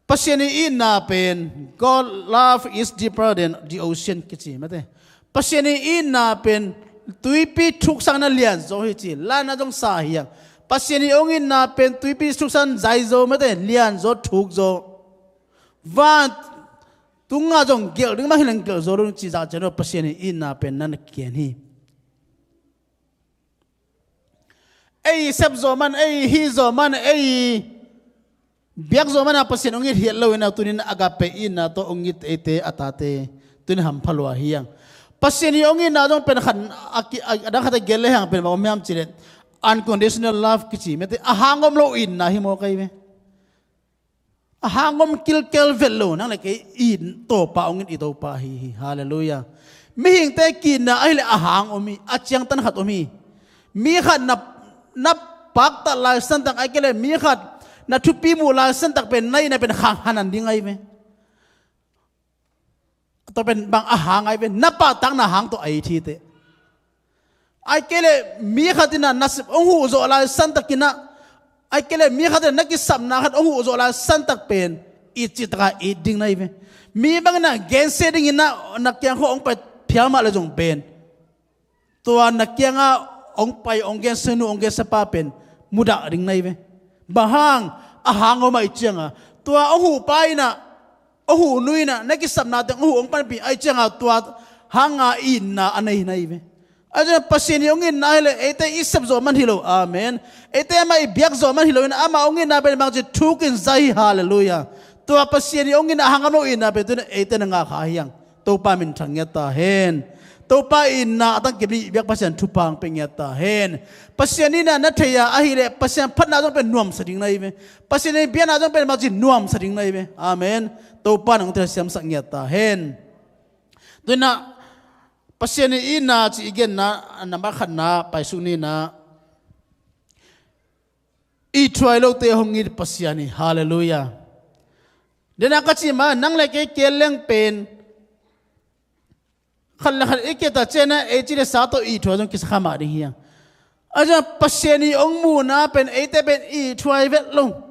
Pasian i itna pen, God love is deeper than the ocean kici mate. Pasian i itna pen tuipi thuksang na lianzaw hi ci, la in a zong sa hi hang. Pasian i hong itna pen tuipi thuksang zaizaw mate, lianzaw thukzaw. Van tungah zong gelh ding mah hi leng gelhzaw lo ding ci zah ciang lo Pasian i itna pen na na kigen hi. Ei sepzawh man, ei hihzawh man, ei biakzawh man a Pasian hong it hiat lo in a tuni in agape itna tawh hong it eite a tate tuni in hampha lua hi hang. Pasian i hong itna zong pen khat a ki-, a, a dang khat a gel le hang pen bang om hiam cih leh unconditional love kici mate, a hang om lo itna hi maw kai ve. A hang om kilkel vet lo, nang le kei i Topa hong it i Topa hi hi. Halleluiah. Mihingte ki-itna ahih leh a hang om hi, a ciangtan khat om hi. Mi khat na, na paktat lai santak ahih kei leh mi khat na thupi muh lai santak pen na itna pen khang hanan ding ahi ve. Tua pen bang a hang ahi ve, na pahtakna hang tawh a it hi teh. Ahih kei leh mi khat in a nasep hong huh zawh lai santak in a, ahih kei leh mi khat in a na kisapna khat hong huh zawh lai santak pen it cihtak a it ding na hi ve. Mi bang in a gensia dingin a na kiang khawng hong pai phial mah leh zong pen tua na kiangah hong pai hong gensia nu hong gensia pa pen mudah ding na hi ve. Bang hang, a hang om ahih ciangin tua hong huh pa in a, hong huh nu in a na kisapna teng hong huh hong panpih ahih ciangin tua hanga itna a nei na hi ve. Ahih ciangin Pasian i hong itna ahih leh eite i sepzawh man hi lo. Amen. Eite amah i biakzawh man hi lo in amah hong itna pen bangci thuk in zai hi. Halleluiah. Tua Pasian i hong itna a hang om lo itna pen tuni in eite na ngah kha hi hang. Topa minthang ngiat ta hen. Topa itna a tangkim ding i biak Pasian thupha hong pia ngiat ta hen. Pasian itna na thei a ahih leh Pasian phatna zong pen nuamsa ding na hi ve. Pasian i biakna zong pen bangci nuamsa ding na hi ve. Amen. Topa in hong telsiamsak ngiat ta hen. Tuni in Pasian i itna ci i genna a nambat khatna paisuk ni in a, ithuai lote hong it Pasian hi. Halleluiah. Dena ka cih mah nang le kei kel leng pen khat le khat i kihta ciangin a ei ci le sa tawh ithuai zong kisa kha mah ding hi hang. Ahih ciangin Pasian i hong muhna pen eite pen ithuai vet lo.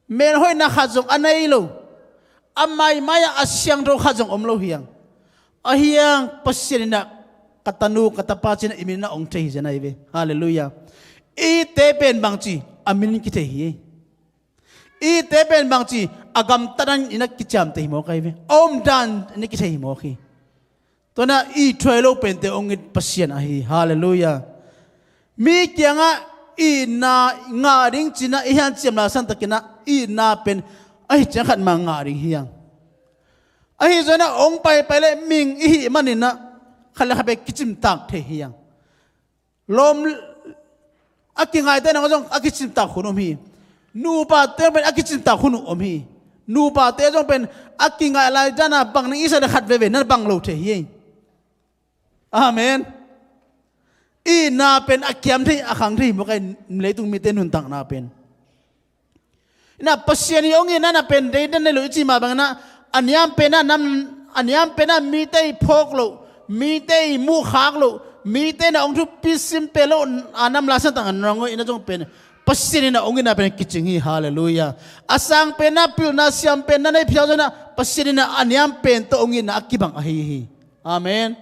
Melhoihna khat zong a nei lo. A maimai-ah a siangtho khat zong om lo hi hang. Ahi hang Pasian in ah ka tanu ka tapa ci-in ah i min in ah ong thei hi zen ahi ve. Halleluiah. I te pen bangci a min in kithei hi. I te pen bangci a gamtat dan in ah kiciamteh hi mawk ahi ve. A omdan in ah kithei hi mawk hi. Tua in ah i thuai lo pente ong it Pasian ahi. Halleluiah. Mi kiangah itna ngah ding ci-in ah i hanciam lai santakin ah itna pen ahi ciang khat mah ngah ding hi hang. Ahi zongin ah ong paipai leh mihing i hih manin ah khat le khat pen kicimtak thei hi hang. Lawm a kingaite nangawn zong a kicimtak hun om hi. Nupate zong pen a kicimtak hun om hi. Nupate zong pen a kingai lai dan a bang ning i sa le khat veve na bang lo thei hi. Amen. Itna pen a kiam thei a khang thei hi mawk ahi, leitung mite nuntakna pen. Ina Pasian i ong itna na pen deidan nei lo i ci mah bangin ah a niam pen ah nam, a niam pen ah mite i phawk loh, mite i muhkhak loh, mite na ong thupi sim pe loh a nam lai santak a nang ong itna zong pen Pasian in ah ong itna pen kicing hi. Halleluiah. A sang pen ah pilna siam pen na nei phial zongin ah Pasian in ah a niam pen tawh ong itna a kibang ahi hi. Amen.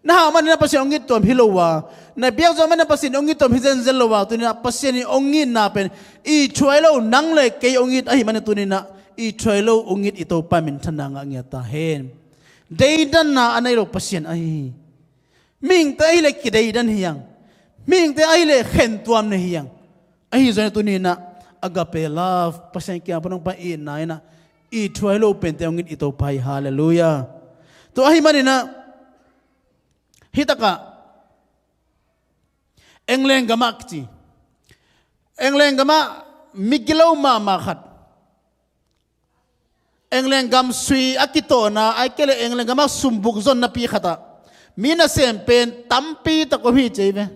Na hau manin ah Pasian ong it tuam hi lo a, na biak zawh manin ah Pasian ong it tuam hi zenzen lo a, tuni-in ah Pasian i ong itna pen i thuai lo nang le kei ong it ahi manin tuni-in ah i thuai lo ong it i Topa minthanna ngah ngiat ta hen. Deidanna a nei lo Pasian ahi hi. Mihingte ahi leh kideidan hi hang. Mihingte ahi leh khentuam nei hi hang. Ahi zongin tuni-in ah agape love, Pasian kiang pan hong pai itna in ah i thuai lo pente ong it i Topa hi. Halleluiah. Tua ahi manin ah hih takah England gamah kici, England gamah migilo mahmah khat, England gam sui a kitawhna, ahih kei leh England gamah sumbuk zonnapi khatah mi nasem pen tampi tak om hi ci hi ve.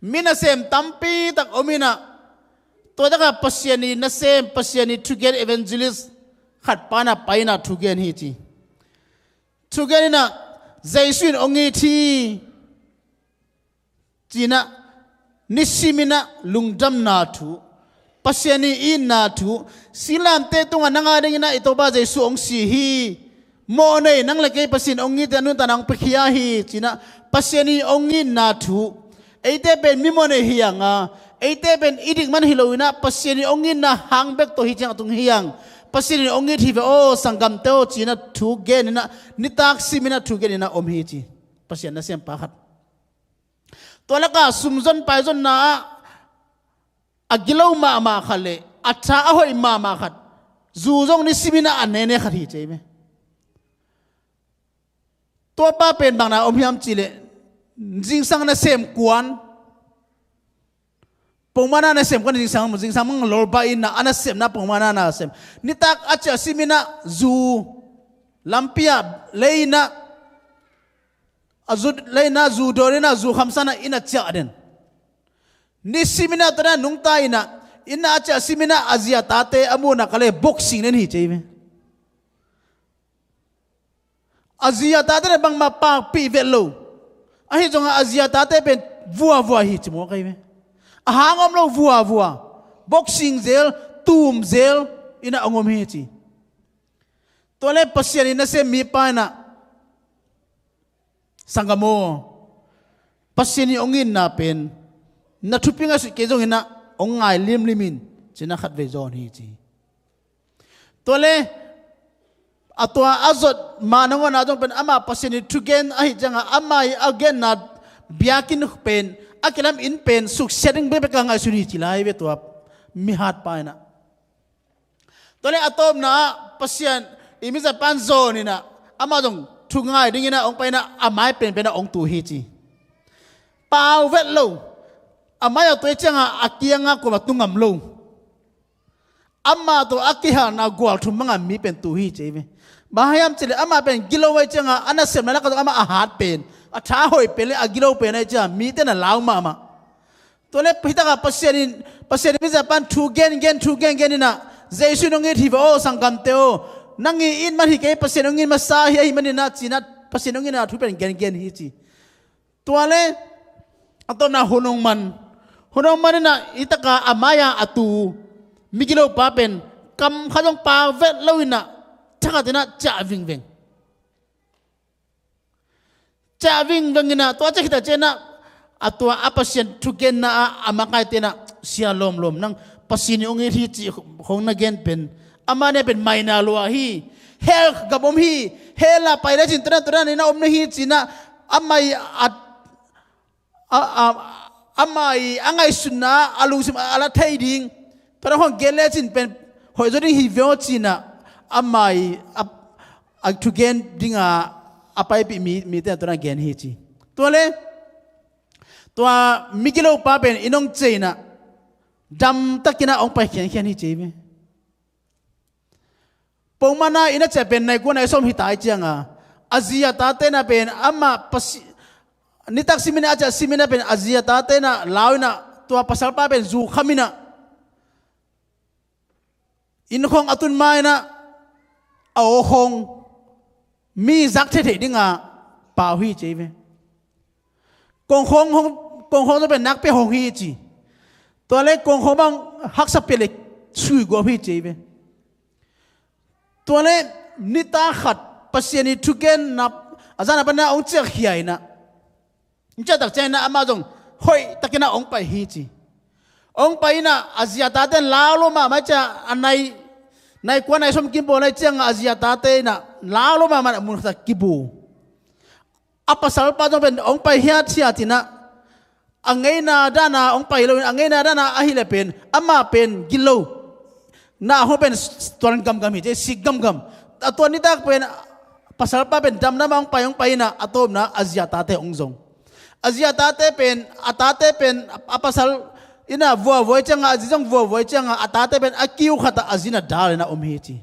Mi nasem tampi tak om in ah tua takah Pasian i nasem, Pasian i thugen evangelist khat pa in ah pai in ah thugen hi ci. Thugen in ah Jesu in ong it hi ci-in ah nisimin ah lungdamna thu, Pasian i itna thu, silamte tungah na ngai dingin ah i Topa Jesu ong si hi. Mawhnei, nang le kei Pasian ong it a nuntakna ong piakhia hi ci-in ah Pasian i ong itna thu. Eite pen mi mawhnei hi hang a, eite pen i dik man hi lo in ah Pasian i ong itna hang bek tawh hi ciang a tung hi hang. Pasian i ong it hi ve aw sanggamte aw ci-in ah thugen in ah nitak simin ah thugen in ah om hi ci. Pasian nasem pa khat. Tua lakah sumzon paizonna ah a gilo mahmah khat le a tha a hoih mahmah khat, zu zong nisimin ah a nene khat hi ci hi ve. Tua pa pen bang na om hiam cih leh zingsang nasem kuan, pongmawhna nasem kuan, zingsang, zingsang mang lolba in ah a nasemna pongmawhna nasem. Nitak a ciah simin ah zu lampi ah lei in ah a zu lei in ah zu dawn in ah zu khamsa in ah inn ah ciah den. Nisimin ah tua in ah nungta in ah inn ah a ciah simin ah a zi a tate a muhna ka le boxing den hi ci hi ve. A zi a tate le bangmah pakpih vet lo. Ahi zongah a zi a tate pen vuavua hi ci mawk ahi ve. A hang om lo vuavua. Boxing zel, tum zel in ah ong om hi ci. Tua le Pasian i nasem mipa in ah sanggam aw, Pasian i ong itna pen na thupi ngaihsut kei zongin ah ong ngai limlim in ci-in ah khatvei zawn hi ci. Tua le a tua a zot ma nangawn ah zong pen amah Pasian i thugen ahih ciangah amah i a genna biakinn pen a kilam inn pen suksiat ding bekbek a ngaihsun hi ci lai ve tua mihat pa in ah. Tua le a tawpna ah Pasian i mizatpa in zawn in ah amah zong thu ngai dingin ah ong pai in ah a mai penpen ah ong tu hi ci. Pau vet lo. A mai a tuai ciangah a kiangah kuamah tu ngam lo. Amah tawh a kihalna gual thum manga mi pen tu hi ci hi ve. Bang hang hiam cih leh amah pen gilo ahih ciangah a nasemna lakah zong amah a hat pen, a tha hoih pen le a gilo pen ahih ciangah mite na lau mahmah. Tua le hih takah Pasian in, Pasian in mizatpa in thu gengen, thu gengen in ah Jesu in ong it hi ve aw sanggamte aw. Nang i it man hi kei, Pasian ong it masa hi ahih manin ah ci-in ah Pasian ong itna thu pen gengen hi ci. Tua le a tawpna hun ong man. Hun ong man in ah hih takah a mai-ah a tu migilopa pen kam khat zong pau vet lo in ah, thakhat in ah ciah vingveng. Ciah vingveng in ah, tua ciah khit tak ciangin ah, a tua a Pasian thugenna ah a makaite in ah, "Sia lawmlawm, nang Pasian in hong it hi," cih hong na gen pen, amah nih pen maina lua hi. Hell gam om hi. Hell ah pai lecin tua dan tua dan in ah om na hi ci-in ah, amah i a a, a, amah i a ngaihsutna a lungsim a la thei ding. Tua dan hong gen lecin pen hoih zaw ding hi viau ci-in ah, amah i a, a thugen ding a, a paipih mi, mite tua dan gen hi ci. Tua leh tua migilo pa pen inn hong ciah in ah, damtakin ah hong pai khiankhian hi ci ve. Pongmana inn a ciah pen nai kua nai sawm hi ta ahih ciangin, a zi a tate in ah pen amah pasi-, nitak simin a ciah simin ah pen a zi a tate in ah lau in ah, tua pasalpa pen zu kham in ah, inn khawng a tun ma-in ah, a aw khawng mi zak theithei ding a pau hi ci ve. Kongkhawng hong, kongkhawng zong pen nakpi a hong hi ci. Tua leh kongkhawng bang haksa pia leh sui guap hi ci ve. Tua leh nitak khat Pasian i thugenna a zan a panin ah hong ciahkhia in ah, hong ciah tak ciangin ah amah zong hoihtakin ah hong pai hi ci. Hong pai in ah a zi a tate in lau lo mahmah ahih ciangin, a nai, nai kua nai sawm kim pawl ahih ciangin a zi a tate in ah lau lo mahmah in ah mun khat ah kibu. A pasalpa zong pen hong pai hiathiat in ah, a ngeina dan a hong pai lo in, a ngeina dan a ahih leh pen amah pen gilo, na hong pen tuan gamgam hi ci, sik gamgam. A tua nitak pen pasalpa pen damdam ah hong pai, hong pai in ah, a tawpna a zi a tate hong zong. A zi a tate pen, a tate pen a pasal in ah vuavua ahih ciangin, a zi zong vuavua ahih ciangin, a tate pen a kiu khat ah a zi in ah dal in ah om hi ci.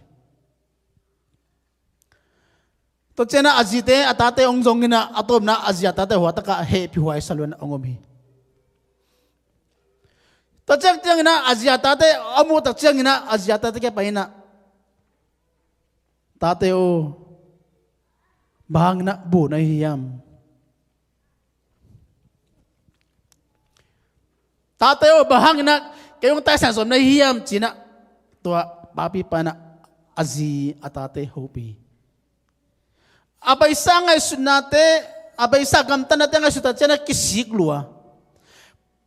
Tua ciangin ah a zite a tate hong zong in ah, a tawpna a zi a tate hua tak ah hehpihhuai sa lua in ah hong om hi. Tua ciang ciangin ah a zi a tate a muh tak ciangin ah a zi a tate kiang pai in ah, "Tate aw, bang hangin ah bu na hi hiam? Tate aw, bang hangin ah kei hong taisan sawm na hi hiam?" ci-in ah tua papipa in ah a zi a tate hopih hi. A beisa ngaihsutnate, a beisa gamtatnate ngaihsut tak ciangin ah kisik lua.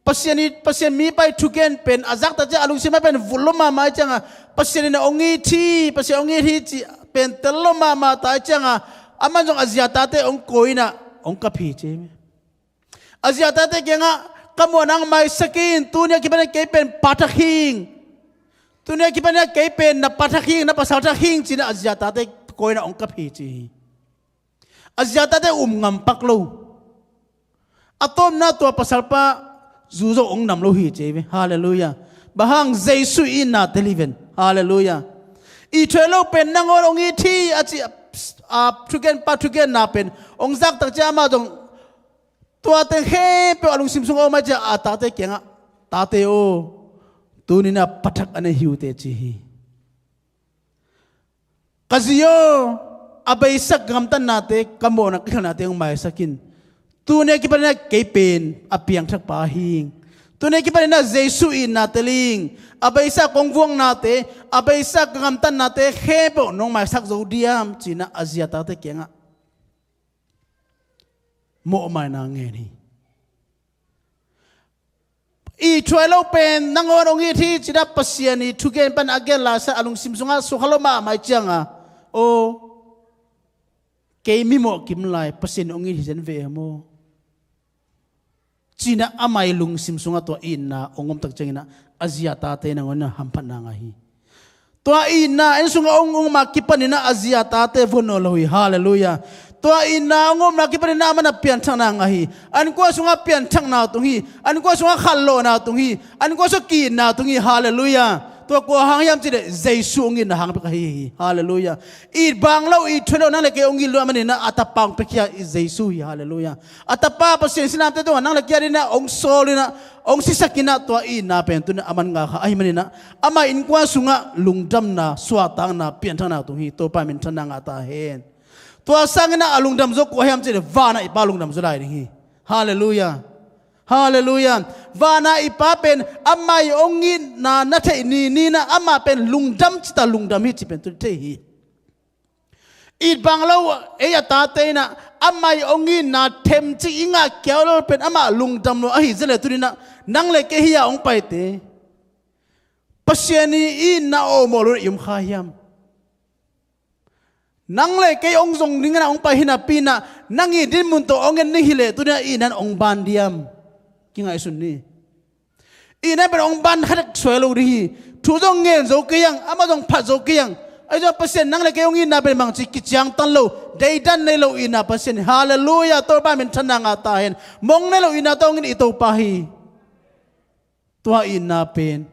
Pasian i, Pasian mipa i thugen pen a zak tak ciangin a lungsim ah pen vut lo mahmah ahih ciangin, Pasian in ah hong it hi, Pasian hong it hi cih pen tel lo mahmah ta ahih ciangin, aman zong a zi a tate hong kawi in ah hong kap hi ci. A zi a tate kiangah, "Ka muh nang maisak in, tuni a kipan in kei pen pa thak hing. Tuni a kipan in kei pen na pa thak hing, na pasal thak hing," ci-in a zi a tate kawi in ah hong kap hi ci hi. A zi a tate um ngam pak lo. A tawpna tua pasalpa zu zong hong nam lo hi ci hi ve. Halleluiah. Bang hang? Jesu i itna tel hi ven. Halleluiah. It thei lo pen nangawn hong it hi a ci, a, a thugenpa thugenna pen hong zak tak ciang amah zong tua teng khempeuh a lungsim sungah om ahih ciang a tate kiangah, "Tate aw, tuni-in ah pa thak a nei hi uh teh," ci hi. "Ka zi aw, a beisa ka gamtatnate, ka mawhna ka khialhnate hong maisak in. Tuni a kipanin ah kei pen a piangthakpa hing. Tuni a kipanin ah Jesu itna tel ing. A beisa kong vuaknate, a beisa ka gamtatnate khempeuh nong maisak zo diam?" ci-in ah a zi a tate kiangah mawhmaina ngen hi. It thuai lo pen nangawn hong it hi, ci-in ah Pasian i thugen pan a gen laisa a lungsim sungah sukha lo mahmah ahih ciangah, "Aw, kei mimawh kim lai, Pasian hong it hi zen ve e maw?" ci-in ah amah i lungsim sungah tua itna hong om tak ciangin ah a zi a tate nangawn in ah hamphatna ngah hi. Tua itna en sungah hong om a kipanin ah a zi a tate vua nawn lo hi. Halleluiah. Tua itna hong omna kipanin ah aman a pianthakna ngah hi. A innkuan sungah pianthakna tung hi. A innkuan sungah khanlawhna tung hi. A innkuan sungah ki-itna tung hi. Halleluiah. Tua kua hang hiam cih leh Jesu hong itna hang bek ahi hi. Halleluiah. It bang lo, it thuai lo nang le kei hong it lo ahih manin ah a tapa hong piakhia hi Jesu hi. Halleluiah. A tapa Pasian sinamte tungah nang le kei adingin ah hong sawl in ah, hong sisak in ah, tua itna pen tuni-in ah aman ngah kha ahih manin ah, ama innkuan sungah lungdamna, suahtakna, pianthakna tung hi. Topa minthanna ngah ta hen. Tua sangin ah a lungdam zaw kua hiam cih leh vanah i Pa lungdam zaw lai ding hi. Halleluiah. Halleluiah. Vana i Pa pen amah i hong itna na theih ni ni-in ah amah pen lungdam cita lungdam hi cih pen tu thei hi. It bang lo ei a tate in ah amah i hong itna themcik i ngah kiau lo pen amah lungdam lo ahi zia le tuni-in ah nang le kei hi-a hong paite Pasian i itna awmawh lo-in i om kha hiam? Nang le kei hong zong dingin ah hong pai hi napi-in ah nang i dinmun tawh hong en ding hi leh tuni-in ah itna in hong ban diam? Kingaihsun ni. Itna pen hong ban khatek suai lo ding hi. Thu zong ngen zo kei ang, amah zong phat zo kei ang. Ahi zong Pasian nang le kei hong itna pen bangci kiciangtan lo, deidan nei lo itna Pasian hi. Halleluiah, Topa minthanna ngah ta hen. Mong nei lo itna tawh hong in i Topa hi. Tua itna pen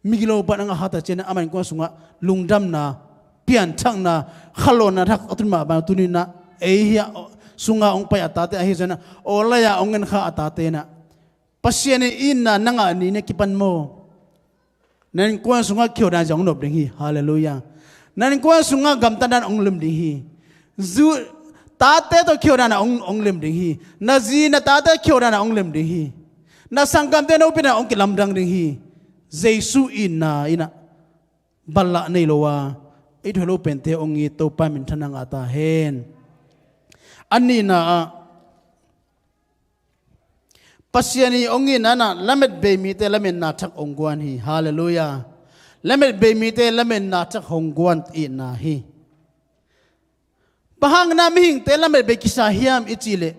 migilo pan a ngah kha ta ciangin ah amah innkuan sungah lungdamna, pianthakna, khanlawhna thak a tun mah bang tuni-in ah ei hi-a sungah hong pai a tate ahi zongin ah awlai-a hong en kha a tate in ah Pasian i itna na ngah ni-in ah kipan maw? Na innkuan sungah khiaudana zia hong nop ding hi. Halleluiah. Na innkuan sungah gamtatna hong lem ding hi. Zu, tate tawh khiaudana hong, hong lem ding hi. Na zi na tate khiaudana hong lem ding hi. Na sanggamte na upna hong kilamdang ding hi. Jesu itna in ah ballah nei lo a i thuai lo pente hong it Topa minthanna ngah ta hen. A nihna ah Pasian i hong itna in ah lamet bei mite lametna thak hong guan hi. Halleluiah. Lamet bei mite lametna thak hong guan itna hi. Bang hangin ah mihingte lamet bei kisa hiam i cih leh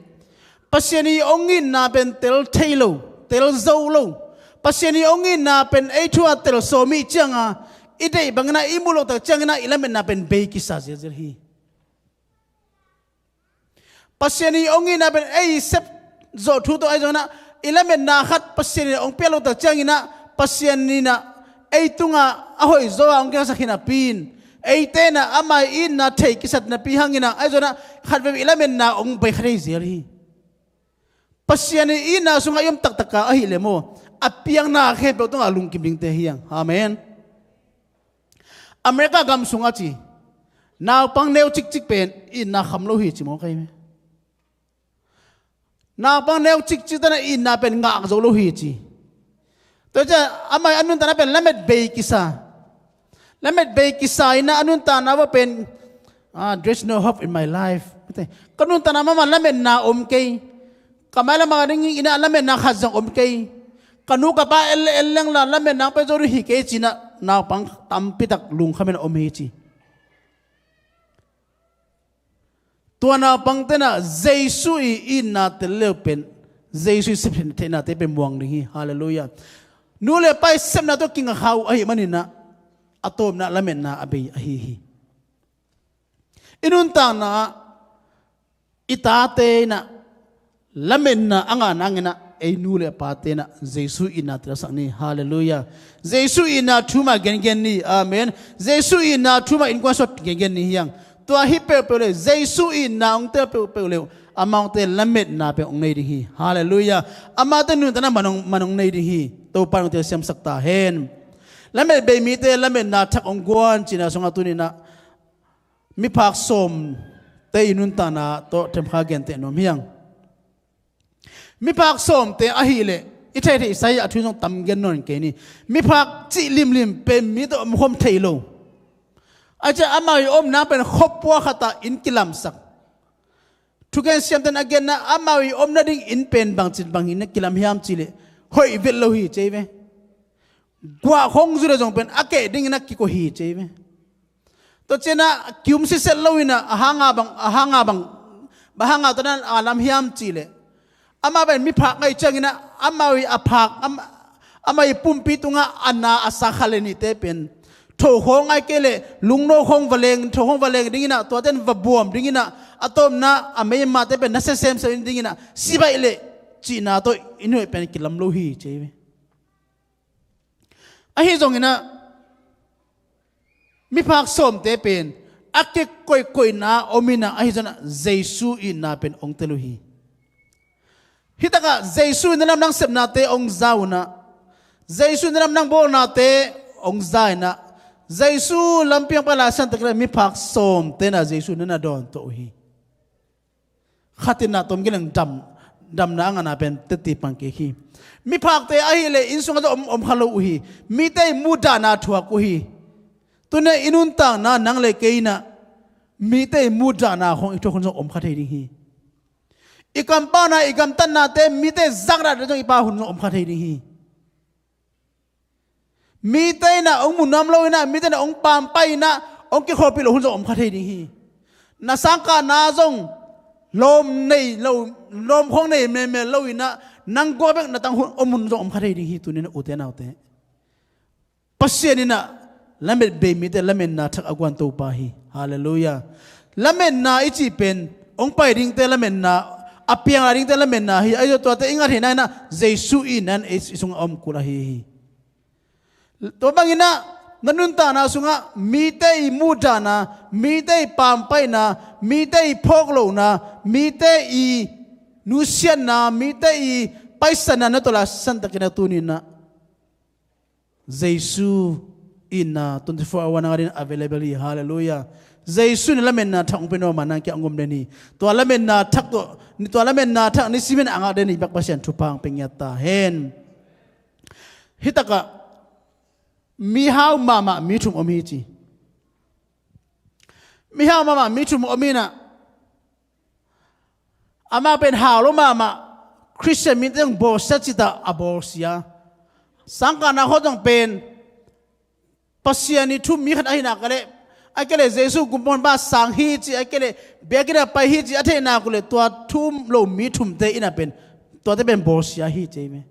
Pasian i hong itna pen tel thei lo, tel zo lo. Pasian i hong itna pen ei thu a tel sawm i hih ciangin ah i deih bangin ah i muh loh tak ciangin ah i lametna pen bei kisa zelzel hi. Pasian i hong itna pen ei sep zawh thu tawh ahi zongin ah i lametna khat Pasian in hong piak loh tak ciangin ah Pasian in ah ei tungah a hoih zaw a hong kiangsak hi napi-in eite in ah ama i itna thei kisat napi hangin ah ahi zongin ah khatvei i lametna hong bei kha thei zel hi. Pasian i itna sungah i om taktak a ahih leh maw a piangna khempeuh tungah lungkim dingte hi hang. Amen. America gam sungah ci naupang neu cikcik pen itna kham lo hi ci maw kai me? Naupang neu cikcik te in ah itna pen ngak zo lo hi ci. Tua ciang amah i a nuntakna pen lamet bei kisa. Lamet bei kisa in ah a nuntakna va pen ah, there's no hope in my life. Ka nuntakna mahmah lametna om kei. Ka mailam a dingin ah lametna khat zong om kei. Ka nu ka pa en le en leng la lametna hong pia zo ding hi kei ci-in ah naupang tampi tak lungkham in a om hi ci. Tua naupangte in ah Jesu i itna tel le uh pen Jesu i sep theihnate pen muang ding hi. Halleluiah. Nu le pa i sepna tawh kingak kha uh ahih manin ah a tawpna lametna a bei ahi hi. I nuntakna ah i tate in ah lametna a ngah nangin ah ei nu le pate in ah Jesu itna telsak ni. Halleluiah. Jesu itna thu mah gengen ni. Amen. Jesu itna thu mah innkuan sungah gengen ni hi hang. Tua hi peuhpeuh le Jesu itna hong tel peuhpeuh le uh amau te lametna pen hong nei ding hi. Halleluiah. Amau te nuntakna man hong, man hong nei ding hi. Topa in hong telsiamsak ta hen. Lamet bei mite lametna thak hong guan cihna sungah tuni-in ah miphak sawmte i nuntakna tawh themkhat genteh nuam hi hang. Miphak sawmte ahih leh i theihtheihsa hi a thu zong tam gen nawn kei ni. Miphak cih limlim pen mi tawh omkhawm thei lo. A ciah amau i omna pen khuapua khat ah inn kilamsak. Thugen siamte in a genna amau i om nading inn pen bangci bangin a kilam hiam cih leh hoih vet lo hi ci ve. Guah khong zu le zong pen a keh dingin a kiko hi ci ve. Tua ciangin ah kium siset lo-in ah a hanga bang, a hanga bang, bang hanga tua dan a lam hiam cih leh amah pen miphak ngei ciangin ah amau i a phak, am-, amau i pumpi tungah a na a sa khat le nihte pen tho khawng ahih kei leh lungno khawng va leng, tho khawng va leng dingin ah tuate in va buam dingin ah a tawpna a meimate pen nasia semsem dingin ah si baih leh cihna tawh inn hoih pen kilam lo hi ci ve. Ahi zongin ah miphak sawmte pen a kikoihkoihna om in ah ahi zongin ah Jesu itna pen hong tel uh hi. Hi takah Jesu in na lamdang sepnate hong za un ah Jesu in na lamdang bawlnate hong za in ah Jesu lampi hong pai lai siangtak in ah miphak sawmte in ah Jesu in na dawn tawh uh hi. Khat in ah tom gileng dam, damna a ngahna pen teci pan kik hi. Miphakte ahih leh inn sungah zong om, om kha lo uh hi. Mite i mudahna thuak uh hi. Tuni-in i nuntakna nang le kei in ah mite i mudahna khawng i thuak hun zong om kha thei ding hi. I kampauhna, i gamtatnate mite zakdahte zong i pau hun zong om kha thei ding hi. Mite in ah hong mu nuam lo in ah, mite in ah hong pampai in ah, hong kikholhpih loh hun zong om kha thei ding hi. Na sangkahna zong lawm nei lo, lawm khawng nei melmel lo in ah, nang gua bek na tang hun om hun zong om kha thei ding hi. Tuni-in ah ute naute, Pasian in ah lametbei mite lametna thak a guan Topa hi. Halleluiah. Lametna i cih pen hong pai dingte lametna, a piang lai dingte lametna hi. Ahi zong tuate i ngah theihna in ah Jesu i itna in i sungah a om kul ahi hi. Tua bangin ah na nuntakna sungah mite i mudahna, mite i pampaihna, mite i phawk lohna, mite i nusiatna, mite i paisanna na tawh laisantakin ah tuni-in ah Jesu i itna twenty-four hour nang adingin available hi. Halleluiah. Jesu in lametna thak hong pia nuam a, nang kiang hong om den hi. Tua lametna thak tawh, tua lametna thak nisimin a ngah den i biak Pasian thupha hong pia ngiat ta hen. Hi takah mihau mahmah mi thum om hi ci. Mihau mahmah mi thum om in ah, amau pen hau lo mahmah, Khristian mite zong bawlsia cih tak a bawlsia. Sangkahna khawng zong pen Pasian i thu-um mi khat ahih nak leh, ahih kei leh Jesu kumpi honpa sang hi ci, ahih kei leh biakinn ah pai hi ci a theih nak uh leh, tua thu-um lo mi thumte in ah pen, tuate pen bawlsia hi ci hi ve.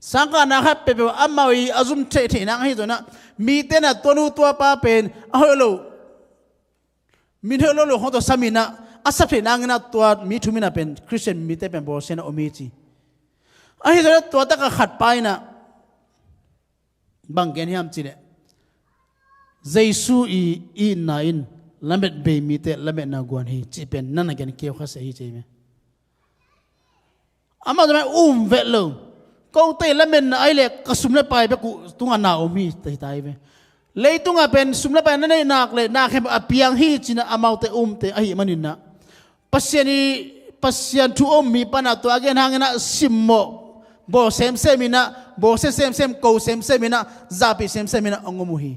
Sangkahna khat peuhpeuh amau i a zum theih theih nang ahi zongin ah, mite in ah tua nu tua pa pen a hoih lo, min hoih lo lo khawng tawh sam in ah, a sap theih nangin ah tua mi thum in ah pen Khristian mite pen bawlsia in ah om hi ci. Ahi zongin ah tua takah khat pa in ah bang gen hiam cih leh, Jesu i itna in lametbei mite lametna guan hi cih pen na na gen kei uh kha seh hi ci hi ve. Amah zong mah um vet lo. Kote lametna ahih leh ka sum le pai bek uh tungah na om hi, ta hi ta hi ve. Leitungah pen sum le pai na neih nak leh na khempeuh a piang hi ci-in ah amaute umte ahih manin ah, Pasian i, Pasian thu-um mi pan ah tua a gen hangin ah simmawh, bawl semsem in ah, bawlsia semsem, ko semsem in ah, zahpih semsem in ah hong om uh hi.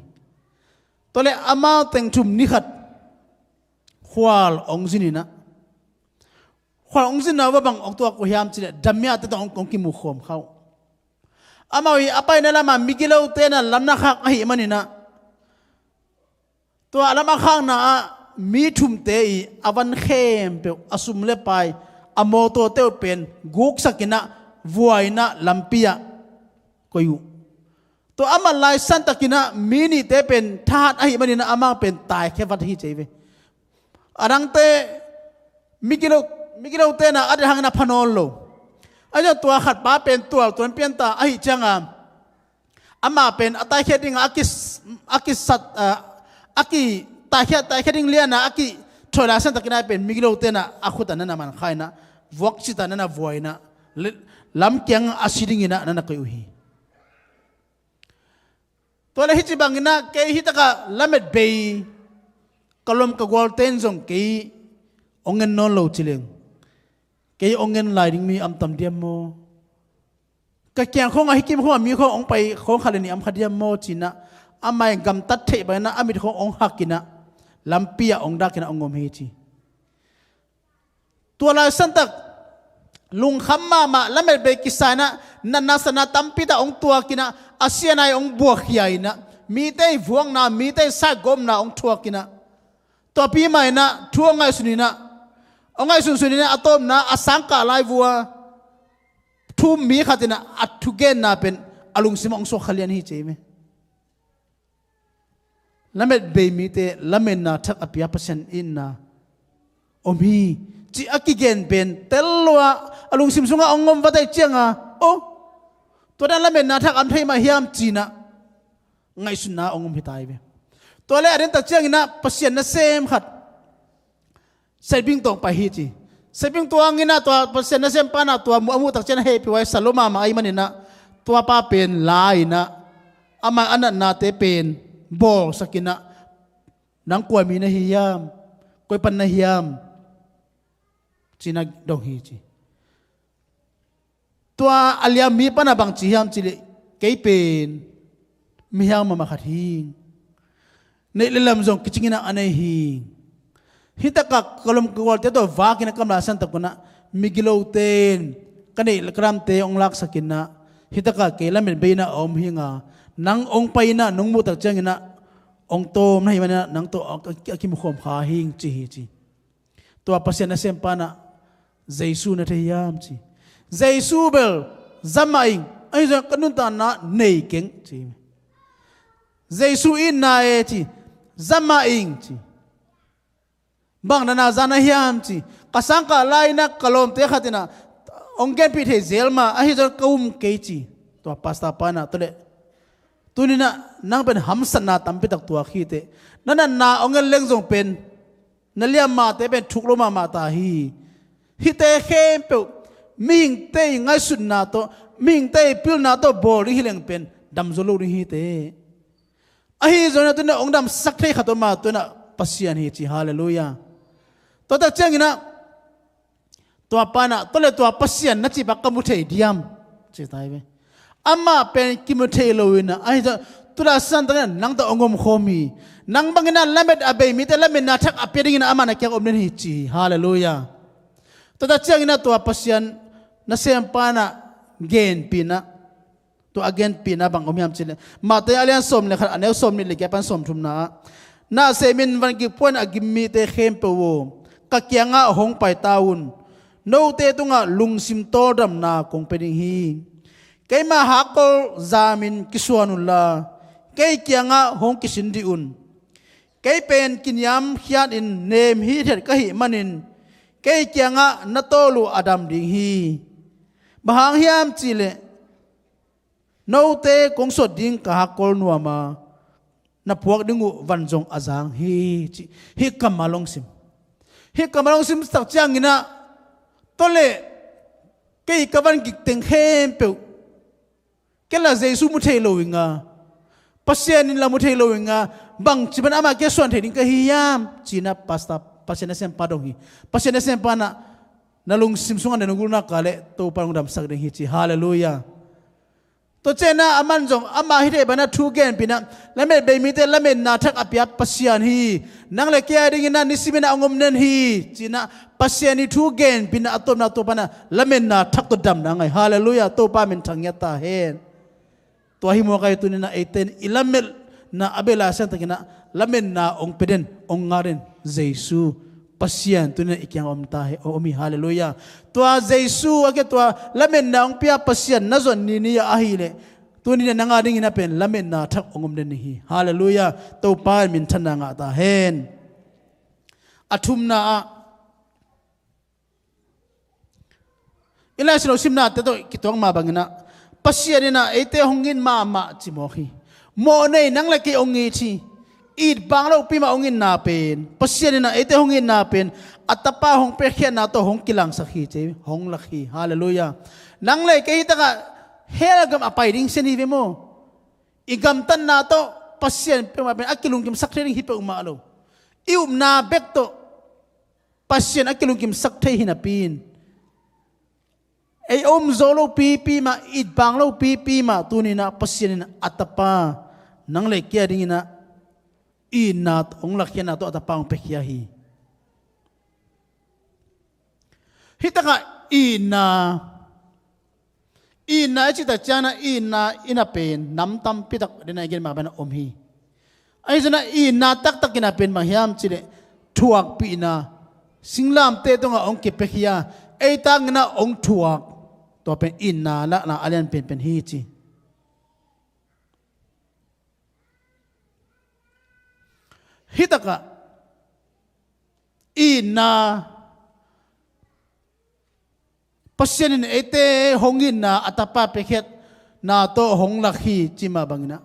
Tua leh amau teng thum ni khat khual hong zin in ah, khual hong zinna uh ah bang hong tuak uh hiam cih leh, damia te tawh hong, hong kimukhawm kha uh. Amau i a paina lamah migilote in ah lam na khak ahih manin ah, tua a lam a khakna ah mi thumte i a van khempeuh, a sum le pai, a mawtawte uh pen guksak in ah, vuai in ah, lampi ah koih uh. Tua amah laisan takin ah mi nihte pen thahat ahih manin ah amau pen taikhia vat hi ci hi ve. A dangte migilo, migilote in ah a deih hangin a pha nawn lo. Ahi zong tua khat pa pen tualtual pian ta ahih ciangin, amah pen a taikhia ding a kis-, a kisat, a, a ki taikhia, taikhia ding lian a a kithawi laisan takin ah pen migilote in ah a khut ah na na man kha in ah, vuak cit ah na na vuai in ah, le-, lam kiang a si dingin ah na na koih uh hi. Tua leh hih ci bangin ah kei hih takah lametbei ka lawm ka gualte in zong kei hong en nawn lo ci leng, kei hong en lai ding mi om tam diam maw? Ka kiang khawngah, hih kim khawngah mi khawng hong pai khawng khat le nih om kha diam maw ci-in ah, amah i gamtat theih bangin ah a mit khawng hong hak in ah, lampi ah hong dak in ah hong om hi ci. Tua laisan tak lungkham mahmah, lametbei kisa in ah, natna satna tampi tak hong tuak in ah, a sia-in ah hong buakkhia in ah, mite i vuakna, mite i saigawmna hong thuak in ah, tuapi mah in ah thu hong ngaihsun in ah, hong ngaihsunsun in ah, a tawpna a sangkah lai vua thu-um mi khat in ah a thugenna pen a lungsim ah hong suak kha lian hi ci hi ve. Lametbei mite lametna thak a pia Pasian itna om hi, ci a kigen pen tel lua, a lungsim sungah hong om vat ahih ciangin, oh, tua dan lametna thak a om thei mah hiam ci-in ah ngaihsutna hong om hi ta hi ve. Tua leh a den tak ciangin ah Pasian nasem khat Saiping tawh pai hi ci. Saiping tuang in ah tua Pasian nasem pa in ah tua muh, a muh tak ciang a hehpih huai sa lua mahmah ahih manin ah, tua pa pen la in ah, amah a natnate pen bawlsak in ah, nang kua mi na hi hiam, koi pan na hiam, ci-in ah dong hi ci. Tua a liam mi pana bang ci hiam cih leh, kei pen mihiang mahmah khat hi. Neih le lam zong kicingin ah a nei hi. Hi takah ka lawm ka gualte tawh vakin a kam la san tak un ah, migilote in ka neih le ka lamte hong laksakin ah, hi takah kei lamet bei in ah a om hi ing a, nang hong pai in ah nong muh tak ciangin ah hong tawm na hih manin ah nang tawh a, a, a kimukhawm kha hi ing ci hi ci. Tua Pasian nasempa in ah Jesu na thei hiam ci. Jesu bel za mah ing, ahi zong ka nuntakna nei keng ci. Jesu itna e ci, za mah ing ci. Bang na na za na hiam ci. Ka sangkah lai-in ah ka lawmte khat in ah hong genpih thei zel mah, ahi zong ka um kei ci. Tua pastor pa in ah, tua leh tuni-in ah nang pen hamsatna tampi tak tuak hi teh. Na natna hong en leng zong pen na liam mahte pen thuk lo mahmah ta hi. Hihte khempeuh mihingte ii ngaihsutna tawh, mihingte ii pilna tawh bawl ding hi leng pen dam zo lo ding hi teh. Ahi zongin ah tuni-in ah hong damsak thei khat om a, tua in ah Pasian hi ci. Halleluiah. Tua tak ciangin ah tua pa in ah, tua leh tua Pasian na cih pa ka mu thei diam ci ta hi ve. Amah pen kimu thei lo-in ah, ahi zong tu-a san takin ah nang tawh hong omkhawm hi. Nang bangin ah lamet a bei mite lametna thak a pia dingin ah amah na kiang om den hi ci hi. Halleluiah. Tua tak ciangin ah tua Pasian nasempa in ah genpih in ah, tua a genpihna bang om hiam cih leh, Matthai a lian sawm le khat, a neu sawmnih le giat pan sawmthumna ah, na sem in, van gik pua-in a gim mite khempeuh aw, ka kiangah hong pai ta un. Note tungah lungsim tawldamna kong pia ding hi. Keima hakkol zamin kisuan unla, kei kiangah hong kisin dih un. Kei pen kiniamkhiatin nem hithiat ka hih manin, kei kiangah na tawl uh a dam ding hi. Bang hang hiam cih leh, note kong sot ding ka hakkol nuam a, na puak ding uh van zong a zang hi ci. Hih kammal hong sim. Hih kammal hong sim tak ciangin ah, tua leh kei ka van gik teng khempeuh, kei lah Jesu mu thei lo ing a, Pasian in lah mu thei lo ing a, bangci ban amah kei suan thei ding ka hi hiam ci-in ah pastor, Pasian nasempa dong hi. Pasian nasempa in ah na lungsim sungah na lunggulhna kah leh Topa in hong damsak ding hi ci. Halleluiah. Tua ciangin ah aman zong amah hih theih bangin ah thu genpih in ah, lamet bei mite lametna thak a pia Pasian hi. Nang le kei a dingin ah nisimin ah hong om den hi ci-in ah Pasian ii thu genpih in ah a tawpna Topa in ah lametna thak tawh damna a ngai. Halleluiah. Topa min thang ngiat ta hen. Tua hi mawk a, tuni-in ah eite in i lametna a bei lai-a siangtho takin ah lametna hong pia den, hong ngak den Jesu Pasian tuni-in ah i kiangah om ta hi, om hi. Halleluiah. Tua Jesu a kiang, tua lametna hong pia Pasian na zon ni ni-a ahih leh, tuni-in ah nang a dingin ah pen lametna thak hong om den hi. Halleluiah. Topa in minthanna ngah ta hen. A thumna ah, i Lai Siangtho simnate tawh kituak mah bangin ah, Pasian in ah eite hong it mahmah ci mawk hi. Mawh nei nang le kei hong it hi. It baang lopi mah hong itna pen, Pasian in ah eite hong itna pen a Tapa hong piakkhiatna tawh hong kilangsak hi ci, hong lak hi. Halleluiah. Nang le kei hih takah hell gam a pai ding sian hi ve maw. I gamtatna tawh Pasian peuhmah pen a kilungkimsak thei ding hi peuhmah lo. I upna bek tawh Pasian a kilungkimsak thei hi napi-in, ei om zo lo pipi mah, it baang lo pipi mah, tuni-in ah Pasian in a Tapa, nang le kei a dingin ah itna hong lakkhiatna tawh a Tapa hong piakhia hi. Hih takah itna, itna i cih tak ciangin ah itna in ah pen nam tampi tak, den a i gen mah bangin ah om hi. Ahi zongin ah itna taktak in ah pen bang hiam cih leh thuakpihna, singlamteh tungah hong kipiakhia, ei tangin ah hong thuak, tua pen itna lakna a lian penpen hi ci. Hih takah itna, Pasian in eite hong itna a Tapa piakhia na tawh hong lak hi ci mah bangin ah,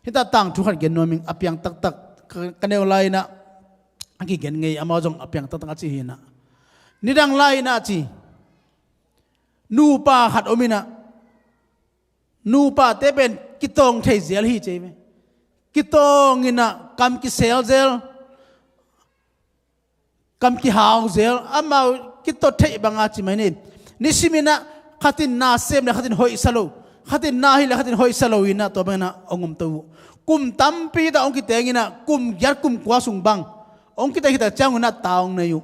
hih takah tangthu khat gen nuam ing, a piang taktak, ka, ka neu lai-in ah a kigen ngei, amau zong a piang taktak a ci hi-in ah, nidang lai-in ah ci, nupa khat om in ah, nupate pen kitawng thei zel hi ci ei ve. Kitawng in ah kam kisel zel, kam kihau zel, amau kitot theih banga ci mai ni. Nisimin ah Khat in na sem le khat in hoihsa lo, khat in na hih le khat in hoihsa lo inah tua bang inah hong om to uh. Kum tampi tak hong kiteng inah kum giat kum kua sung bang hong kiteng hi tak ciang inah ta hong nei uh.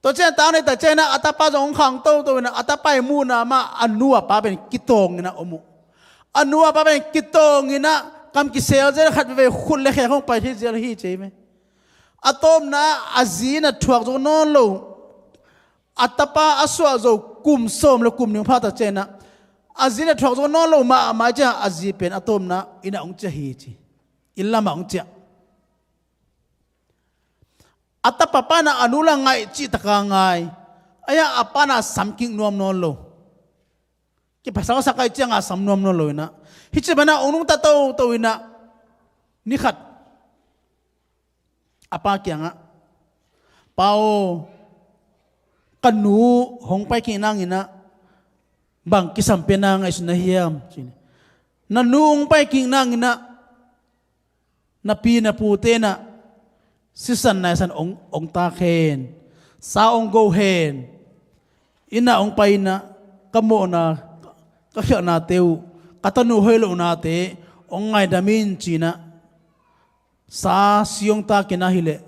Tua ciang ta hong nei tak ciang inah a tapa zong hong khang toto inah a tapa i muhna mah a nu a pa pen kitawng inah om uh. A nu a pa pen kitawng inah kam kiselzel khat veve khut le khek hong pai thei zel hi ci hi ve. A tawpna a zi in a thuak zo nawn lo. A tapa a suah zo kum sawm le kum nih hong pha tak ciang inah a zi in a thuak zo nawn lo mahmah ciang a zi pen a tawpna inn ah hong ciah hi ci. Inn lamah hong ciah. A tapa pa inah a nu la ngaih cih taka ngai. Ahi a pa inah sam kik nuam nawn lo. Kiphasak sak ahih cianga sam nuam nawn lo inah hih ci banah hong nungta toto inah ni khat a pa kiangah, "Pa aw, ka nu hong pai kik nang inah bang kisam pen na ngaihsun na hiam?" ci inah, "Na nu hong pai kik nang inah na pi na pute inah sisan naisan hong, hong tak hen, sa hong go hen, inn ah hong pai inah ka mawhna, ka khialhnate uh, ka tanu hoih lohnate hong ngaidam in," ci inah, "sa si hong tak inah hi leh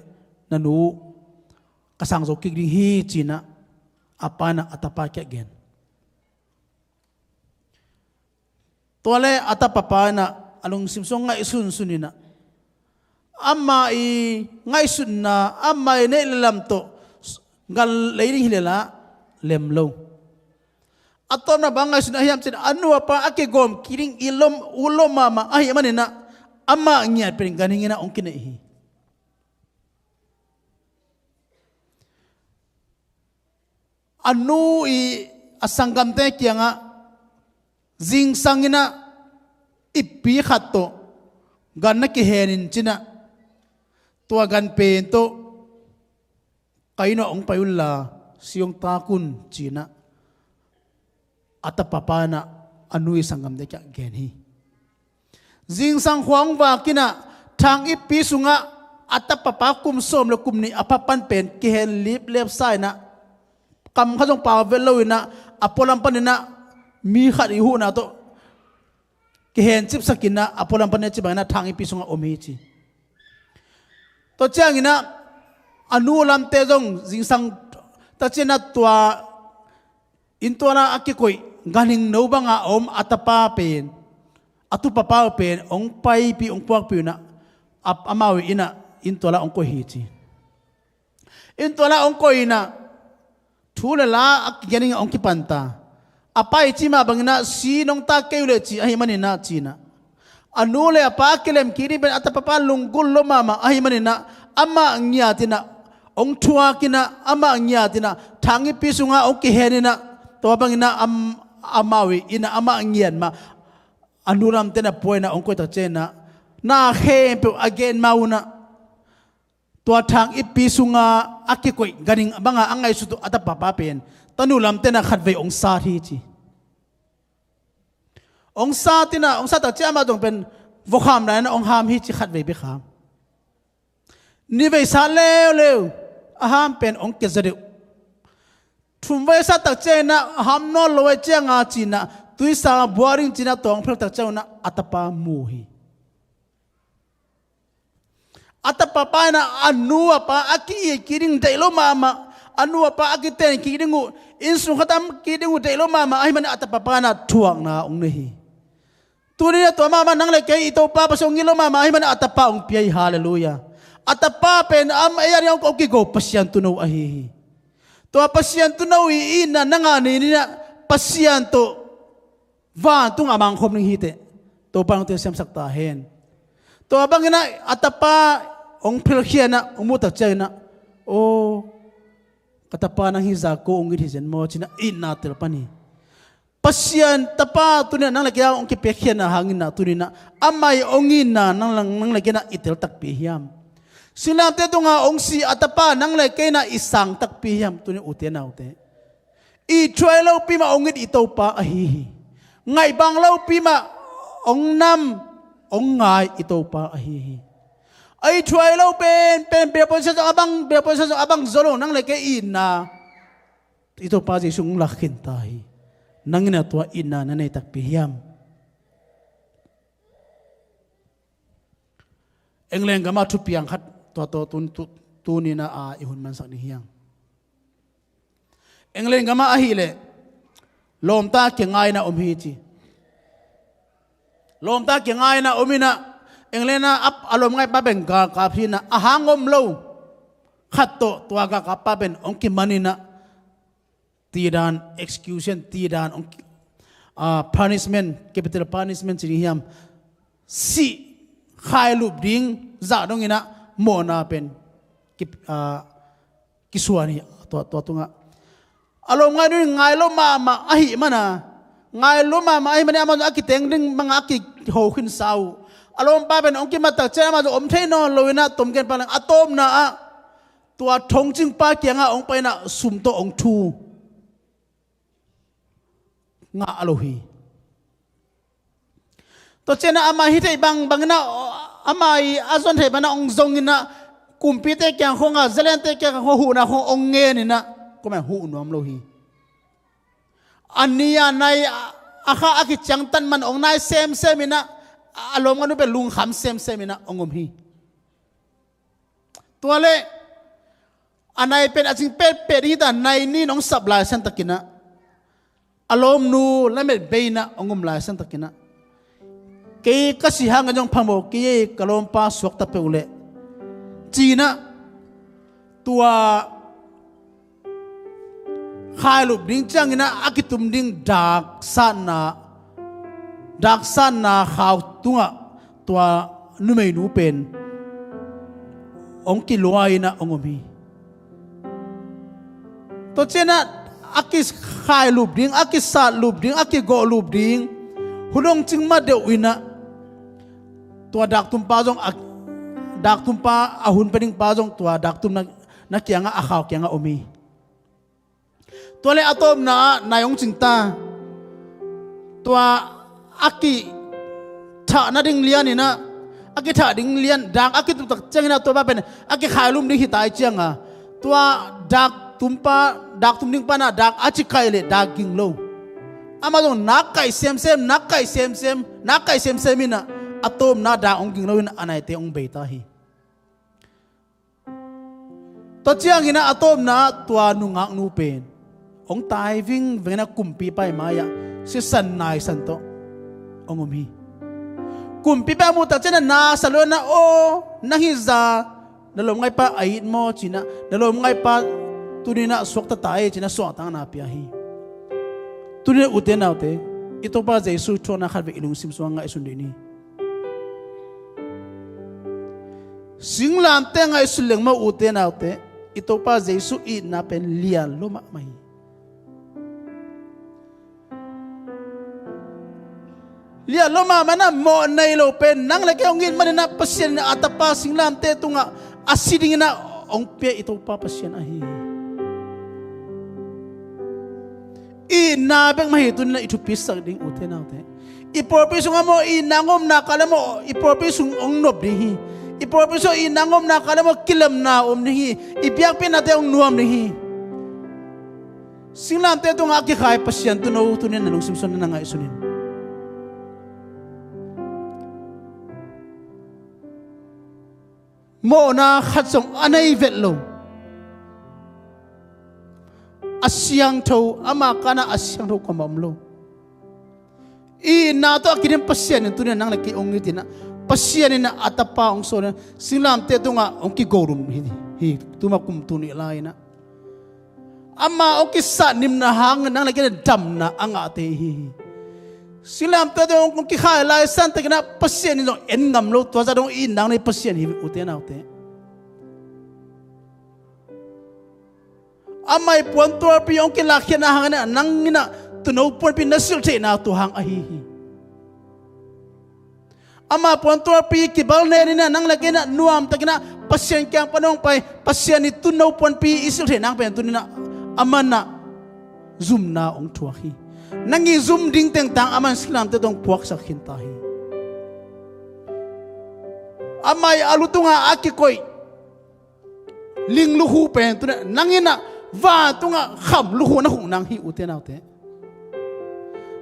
na nu ka sang zo kik ding hi," ci inah a pa inah a tapa kiang gen. Tua le a tapa pa inah a lungsim sung ngaihsunsun inah ama i ngaihsutna ama i neih le lam tawh gal lei ding hi le lah lem lo. A tawpna bang ngaihsun ahi hiam cih leh a nu a pa a kigawm kik ding i lom, ut lo mahmah ahih manin ah amah ngiat pen ganhing inah hong kineih hi. A nu i a sanggamte kiangah zingsang inah ippi khat tawh gan na kihen in ci inah tua gan pen tawh ka inn ah hong pai unla si hong tak un ci inah a tapa pa inah a nu i sanggamte kiang gen hi. Zingsang khua hong vak inah thang ippi sungah a tapa pa kum sawm le kum nih a pha pan pen kihen liplep sa inah kam khat zong pau vet lo inah a pualam pan inah mi khat i huhna tawh kihen cipsak inah a pualam pan inah ci bang inah thang ippi sungah om hi ci. Tua ciang inah a nu lamte zong zingsang tak ciang inah tua inn tuala a kikoih ganhing no banga a om a tapa pen, a tupapa uh pen hong paipih hong puakpih uh inah a, amau i inn ah inn tuala hong koih hi ci. Inn tuala hong koih inah thu le la a kigen dingah hong kipanta. A pa i cih mah bang inah si nong tak kei uh leh ci ahih manin ah ci inah a nu le a pa a kilem kik ding pen a tapa pa lunggulh lo mahmah ahih manin ah amah ngiat inah hong thuak inah amah ngiat inah thang ippi sungah hong kihen inah tua bang inah am, amau i inn ah amah ngiat mah a nu lamte na pua inah hong koih tak ciang inah na khempeuh a gen ma un ah tua thang ippi sunga a kikoih ganhing banga a ngaihsut uh a tapa pa pen tanu lamte na khatvei hong sat hi ci. Hong sat inah hong sat tak ciang amah zong pen vok ham lai inah hong ham hi ci, khatvei bek ham. Nivei sat leuleu a ham pen hong kia zaw deuh. Thumvei sat tak ciang inah a ham nawn lo ahih cianga ci inah tuisa buak ding ci inah tua hong phel tak ciang inah a tapa mu hi. A tapa pa inah a nu a pa a ki-it kik ding deih lo mahmah, a nu a pa a kiten kik ding uh, inn sung khat a om kik ding uh deih lo mahmah ahih manin a tapa pa inah thuakna hong nei hi. Tuni inah tua mahmah nang le kei i Topa Pasian hong it lo mahmah ahih manin a tapa hong pia hi. Halleluiah. A tapa pen am ei a ding hong kigo Pasian tuuno ahi hi. Tua Pasian tuuno i itna nang a nei inah Pasian tawh vantung a mangkhawm ding hi teh. Topa in hong telsiamsak ta hen. Tua bang inah a tapa hong phelkhia inah hong muh tak ciang inah, "Aw, ka tapa nang hih zah ko hong it hi zen maw?" ci inah itna tel pan hi. Pasian tapa tuni inah nang le kei a hong kipekkhiatna hangin ah tuni inah amah i hong itna nang, nang le kei inah i tel takpi hiam? Singlamteh tunga hong si a tapa nang le kei inah i sang takpi hiam? Tuni ute naute, ithuai lopi mah hong it i Topa ahi hi. Ngaihbang lopi mah hong nam, hong ngai i Topa ahi hi. A ithuai lo penpen beh position zong a bang, beh position zong a bang zo lo nang le kei itna i Topa Jesu hong lak khin ta hi. Nang in a tua itna na nei takpi hiam? England gamah thupiang khat tua tawh tun, tu, tuni-in a i hun mansak ding hi hang. England gamah ahih leh lawmta kiangah in a om hi ci. Lawmta kiangah in a om in a, England ah a, a lawmngaipa pen galkap hi in a, a hang om lo khat tawh tua galkappa pen hong kiman in a, tidan, execution tidan, hong ki-, ah, punishment, capital punishment ci ding hiam, sih khailup ding zah dong in a, mawhna pen ki, ah, kisuan hi. Tua, tua tungah a lawmngainu in ngai lo mahmah ahih man a, ngai lo mahmah ahih man a, amah a kiteng ding bangah a kiho khinsa uh. A lawmpa pen hong kimat tak ciang amah zong om thei nawn lo in a, tomgen pak leng a tawpna ah tua thongcingpa kiangah hong pai in a, sum tawh hong thu. Ngah lo hi. Tua ciangin a amah hih theih bangbang in a, amah i a zon theih bang in a hong zong in a, kumpite kiang khawngah, zalente kiang khawngah, huhna khawng hong ngen in a, kuamah huh nuam lo hi. A ni a nai, a kha a kiciangtan man hong nai semsem in a, a lawmngainu pen lungkham semsem in a hong om hi. Tua leh a nai pen a cing petpet hi ta, nai nih in hong sap lai santakin a, a lawmnu lamet bei in a hong om lai santakin a, kei ka sih hangin zong phamawh kei ei, ka lawmpa suakta peuh leh, ci in a, tua khailup ding ciangin a, a kitum ding daksatna, daksatna khau tungah tua numeinu pen hong kiluai in a hong om hi. Tua ciangin a, a kikhailup ding, a kisatlup ding, a kigawhlup ding hun hong cing ma deuh in a, tua daktumpa zong a, daktumpa a hun pia dingpa zong tua daktumna, na kiangah, a khau kiangah om hi. Tua leh a tawpna ah nai hong cing ta. Tua a kithah nading lian in a, a kithah ding lian, dak a kitum tak ciangin a, tua pa pen a kikhailup ding hi ta ahih ciangin a, tua daktumpa, daktum dingpa in a dak a ci kaih leh dak ging lo. Amah zong nak kaih semsem, nak kaih semsem, nak kaih semsem in a, a tawpna dak hong ging lo in a, a naite hong bei ta hi. Tua ciangin a, a tawpna ah tua nungaknu pen hong tai vingveng in a, kumpipa i mai-ah sisan naisan tawh hong om hi. Kumpipa a muh tak ciangin a, na sa lo in a, "Aw, nang hih zah na lawmngaipa a it maw?" ci in a, "Na lawmngaipa tuni in a suakta ta ei," ci in a, suahtakna pia hi. Tuni in a, ute naute, i Topa Jesu thuakna khat vei i lungsim sungah ngaihsun dih ni. Singlamteh ngaihsun leng maw, ute naute, i Topa Jesu itna pen lian lua mahmah hi. Lian lua mahmah in a, mawh nei lo pen nang leh kei hong it man in a, Pasian in a tapa singlamteh tungah a si ding in a hong pia i Topa Pasian ahi hi. Itna bek mah hi tuni in a i thupisak ding, ute naute. I pawlpi sungah maw, itna hong om nak leh maw, i pawlpi sung hong nop ding hi. I pawlpi sungah itna hong om nak leh maw, kilemna om ding hi. I biakpiaknate hong nuam ding hi. Singlamteh tungah a kikhai Pasian tuuno tuni in a na lungsim sungah na ngaihsun in. Mawhna khat zong a nei vet lo. A siangtho, ama kan ah a siangtho kuamah om lo. Itna tawh a kidem Pasian in tuni in a nang leh kei hong it in a, Pasian in a tapa hong sawl in a, singlamteh tungah hong kigorum hi, hi, tuma kum tul nih lai in a. Ama hong kisat nimna hangin nang leh kei in a damna a ngahte i hi hi. Singlamteh tungah hong kikhai lai santakin a, Pasian in zong en ngam lo, tua zah dong itna nei Pasian hi, ute naute. Ama i puantualpi hong kilakkhiatna hangin a, nang in a tuuno puanpi na silh theihna tua hang ahi hi. Ama puantualpi kibalnen in a, nang leh kei in a nuamtakin a Pasian kiang pan hong pai, Pasian i tuuno puanpi i silh theihna hang pen tuni in a, aman a zumna hong thuak hi. Nang i zum ding tengteng aman singlamteh tawh hong puaksak khin ta hi. Ama i a lu tungah a kikoih ling lukhu pen tuni in a, nang in a vantungah kham lukhu na khuk nang hi, ute naute.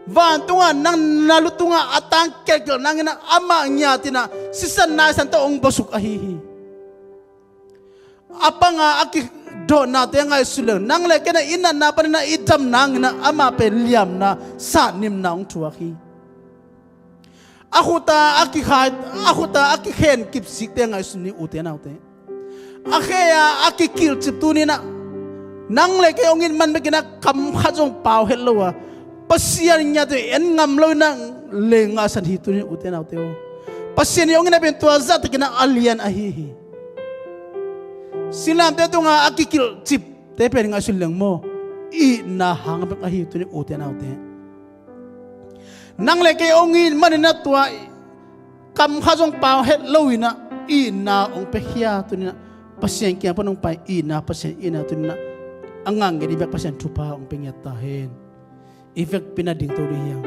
Vantungah nang na lutungah a tang kelhkelh nangin ah amah ngiat in ah sisan naisan tawh hong bawsuk ahi hi. A panga a kidawhnate ngaihsun leng nang le kei in ah i natna panin ah i dam nangin ah amah pen liamna, satnimna hong thuak hi. A khuta a kikhai, a khuta a kikhen kipsikte ngaihsun ni ute naute. A khe a a kikilhcip tuni in ah nang le kei hong it man bekin ah kam khat zong pau het lo a Pasian ngiat in en ngam lo in ah lei ngahsan hi tuni ute naute aw. Pasian i hong itna pen tua zahtakin ah a lian ahi hi. Singlamteh tunga a kikilhcipte pen ngaihsun leng maw, itna hang bek ahi tuni ute naute. Nang le kei hong it manin ah tua kam khat zong pau het lo in ah itna hong piakhia tuni in ah Pasian kiang pan hong pai itna, Pasian itna tuni in ah a ngah ngiat i bek Pasian thupha hong pia ngiat ta hen. I vekpi in ah dingto ding hi hang.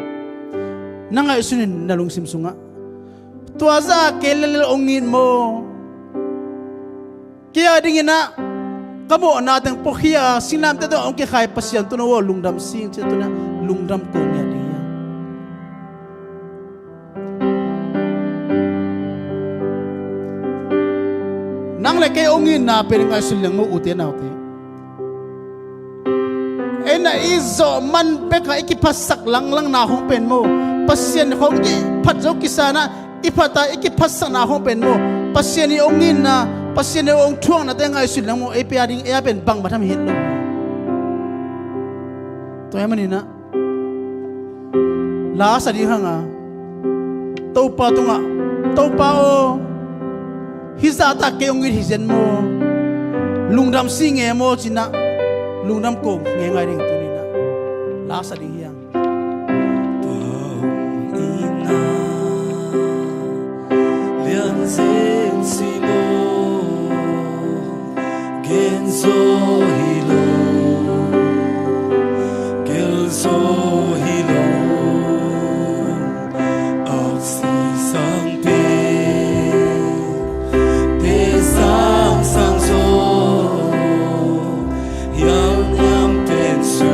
Na ngaihsun in na lungsim sungah tua zah kei lellel hong it maw? Kei a dingin ah ka mawhna teng puakhia a singlamteh tawh hong kikhai Pasian tun aw lungdam sing ci-in tuni in ah lungdam ko ngiat ding hi hang. Nang le kei hong itna pen ngaihsun leng maw ute naute. Ei in ah i zawh man bekah i kiphatsak langlangna hong pen maw, Pasian khawng i kiphat zo kisa in ah i phat a i kiphatsakna hong pen maw, Pasian i hong itna, Pasian i hong thuaknate ngaihsun leng maw, ei pia ding ei a pen bangmah tham hi het lo. Tua ahih manin ah la sa ding hang a, Topa tungah, Topa aw, hih zahtak kei hong it hi zen maw, lungdam sing e maw ci-in ah lungdam ko ngeingai ding tuni in ah la sa ding hi hang. Tua hong itna lian zen si maw, gen zaw hi lo, gel zaw hi lo, aksi sang pen te sang sang zaw, hial niam pen su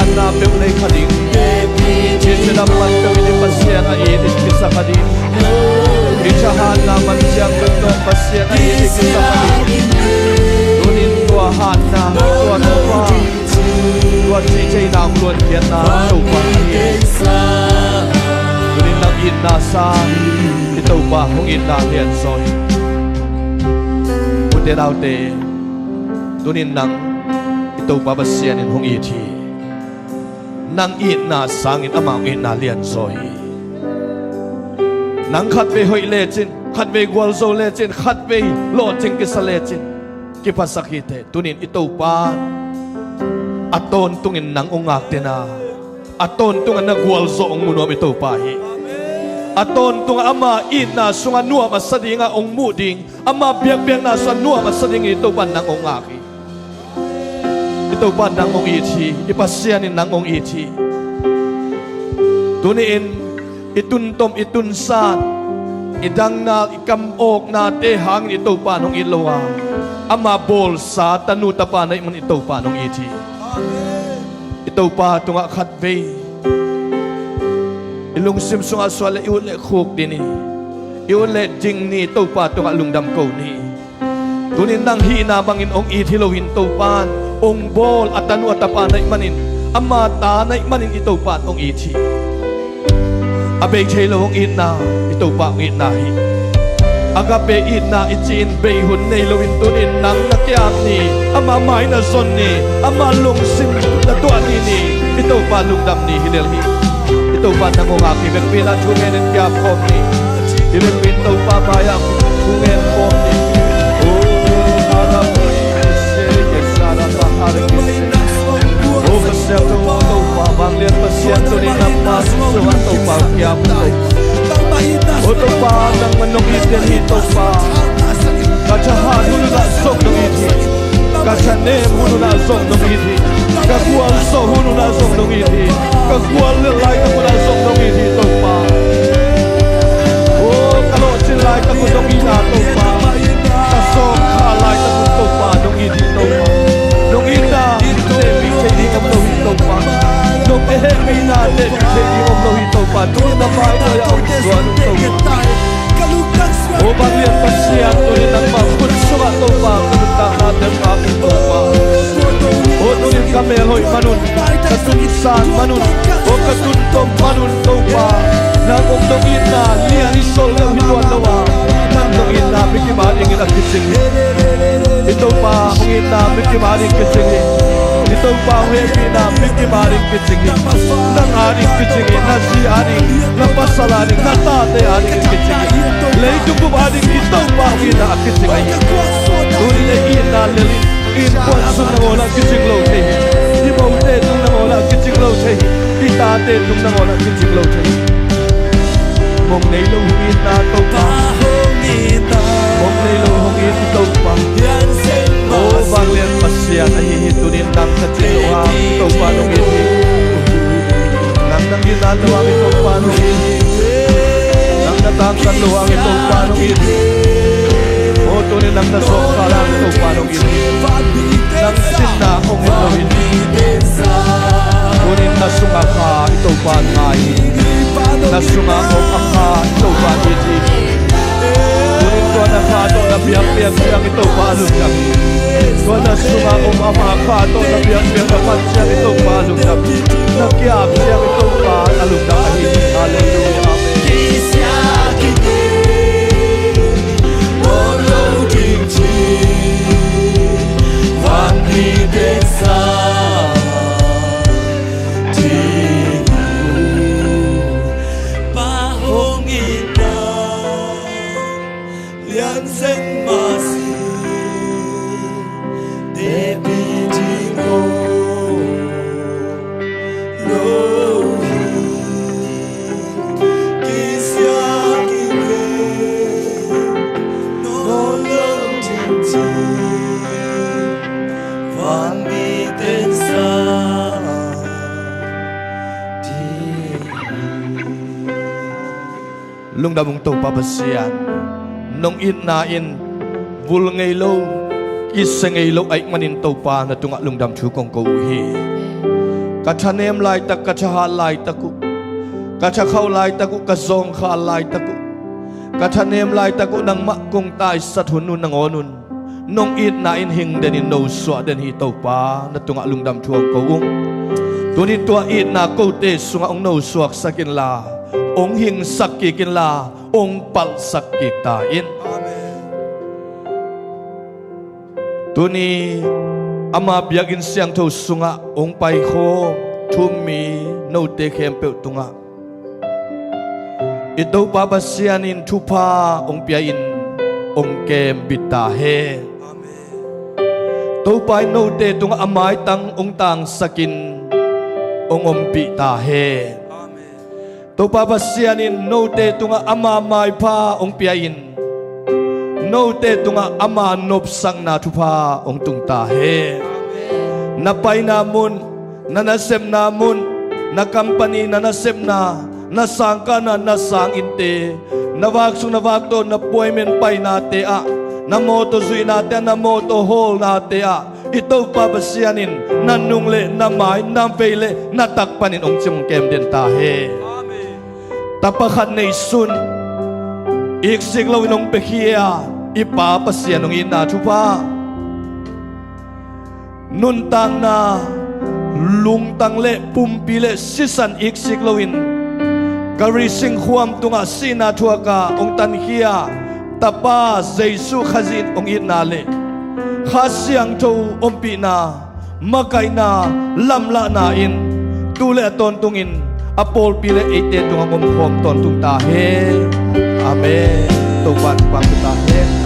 Hatna peuh nei kha ding. Hih cidam man peuh in Pasian a it i kisa kha ding. Hih thahatna man ciang peuh tawh Pasian a it i kisa kha ding. Tunin tua hatna, tua Topa, tua cih theihna, luankhiatna Topa a hi. Tunin nang itna sang i Topa hong itna lianzaw hi. Ute naute, tunin nang i Topa Pasian in hong it hi. Nang itna sangin ama hong itna lianzaw hi. Nang khatvei hoih lecin, khatvei gualzo lecin, khatvei lawhcing kisa lecin kiphasak hi teh. Tunin i Topa a tawntungin nang hong ngak den a, a tawntungin na gualzawh hong mu nuam i Topa hi. A tawntungah ama itna sungah nuam a sa dingah hong muh ding, ama biakpiakna sungah nuam a sa dingin i Topa nang hong ngak hi. I Topa nang hong it hi. I Pasian in nang hong it hi. Tuni-in i tuntom, i tunsan, i dangnal, i kamawknate hangin i Topa nong it lo a, ama bawlsa tanu tapa na hih man i Topa nong it hi. I Topa tungah khatvei i lungsim sungah suah le i ut le khuk ding hi. I ut le ding ni, Topa tungah lungdam ko ni. Tunin nang hihna bangin hong it hi loin Topa in hong bawl a tanu a tapa na hih manin, ama ta na hih manin i Topa in hong it hi. A bei thei lo hong itna i Topa hong itna hi. Agape itna i ci-in bei hun nei loin tunin nang na ki-ap ni, ama mai na zon ni, ama lungsim na tuah ni ni, i Topa lungdam ni hi lel hi. I Topa nang hong ngak hi. Vekpi in ah thungen in ki-ap khawm ni. I vekpi in Topa mai-ah thungen khawm ni. O, Arab, Seri, Sara, Sahara, O Pasian, Topa, Topa, vanglian Pasian, tunin nangma sungah Topa ki-ap ko. O Topa, nangman nong it den hi Topa. Ka thahat hun unah zong nong it hi. Ka thanem hun unah zong nong it hi. Ka gualzawh hun unah zong nong it hi. Ka gual lel laitak unah zong nong it hi Topa. O, ka lawhcin laitak un nong it a Topa. Ka sawm kha laitak un Topa nong it hi Topa. Nong itna hehpih thei ding om lo hi Topa. Nong hehpihna hehpih thei ding om lo hi Topa. Tunin na mai nuai-ah hong suan un Topa. O vanglian Pasian, tunin nangmah khut sungah Topa ka nuntakna teng ngak un Topa. O tunin ka mel hoih man un, ka tunsan man un, o ka tuntom man un Topa, nang hong dong itna lian i sol deuh hi tuan lo a, nang dong itna mikim adingin a kicing hi. I Topa hong itna mikim ading kicing hi. I Topa hong hehpihna mikim ading kicing hi. Nang ading kicing hi. Na zi ading, na pasal ading, na tate ading kicing hi. Leitung bup ading i Topa hong itna a kicing ahi hi. Tunin ei itna lel in, innkuan sung nangawn ah kicing lo thei hi. I mote tung nangawn ah kicing lo thei hi. I tate tung nangawn ah kicing lo thei hi. Mong nei lo hong itna Topa. Mong nei lo hong it Topa. O vanglian Pasian ahi hi, tunin nang ka cing lo hang Topa nong it hi. Nang na kinan lo hang Topa nong it hi. Nang na tangsan lo hang Topa nong it hi. O tunin nang na zawhkhal hang Topa nong it hi. Nang sinna hong et lo hi. Tunin na sungah kha i Topa ngai hi. Na sungah om a kha i Topa it hi. Tunin tua na kha tawh na biakpiak ciang i Topa a lungdam hi. Tua na sungah om ama kha tawh na biakpiak na phat ciang i Topa a lungdam hi. Na ki-ap ciang i Topa a lungdam ahi hi. Halleluiah. Amen. Lungdam ung Topa Pasian, nong itna in vul ngei lo, kisia ngei lo ahih manin Topa na tungah lungdam thu kong ko uh hi. Ka thanem laitak, ka thahat laitak uh, ka thakhauh laitak uh, ka zawngkhal laitak uh, ka thanem laitak uh nangmah kong taisat hun uh nangawn un nong itna in hing den in no suah den hi. Topa, na tungah lungdam thu hong ko ung. Tuni tua itna kote sungah hong no suaksak inla, hong hingsak kik inla, hong palhsak kik ta in. Amen. Tuni ama biakinn siangtho sungah hong paikhawm thu-um mi note khempeuh tungah i Topa Pasian in thupha hong pia-in hong kembit ta hen. Amen. Topa in note tungah a maitang hong tangsakin hong ompih ta hen. Amen. Topa Pasian in note tungah ama maipha hong pia-in note tungah ama nopsakna thupha hong tung ta hen. Na paina mun, na nasepna mun, na company, na nasepna, na sangkahna, na sanginnte, na vaksuk na vaktawh, na puaimen painate ah, na mawtaw zuihnate ah, na mawtaw hawlnate ah i Topa Pasian in na nung le na mai, na vei le na tak panin hong cim hong kem den ta hen. Amen. Tapa khat neihsun, iksik loin hong piakhia i Pa Pasian hong itna thupha, nuntakna, lungtang le pumpi le sisan iksik loin Kalvari singkhuam tungah sihna thuaka hong tankhia Tapa Jesu Khazih in hong itna le Kha Siangtho ompihna, makaihna, lamlahna in tu le a tawntungin a pawlpi le eite tungah hong omkhawm tawntung ta hen. Amen. Topa in thupha hong pia ta hen.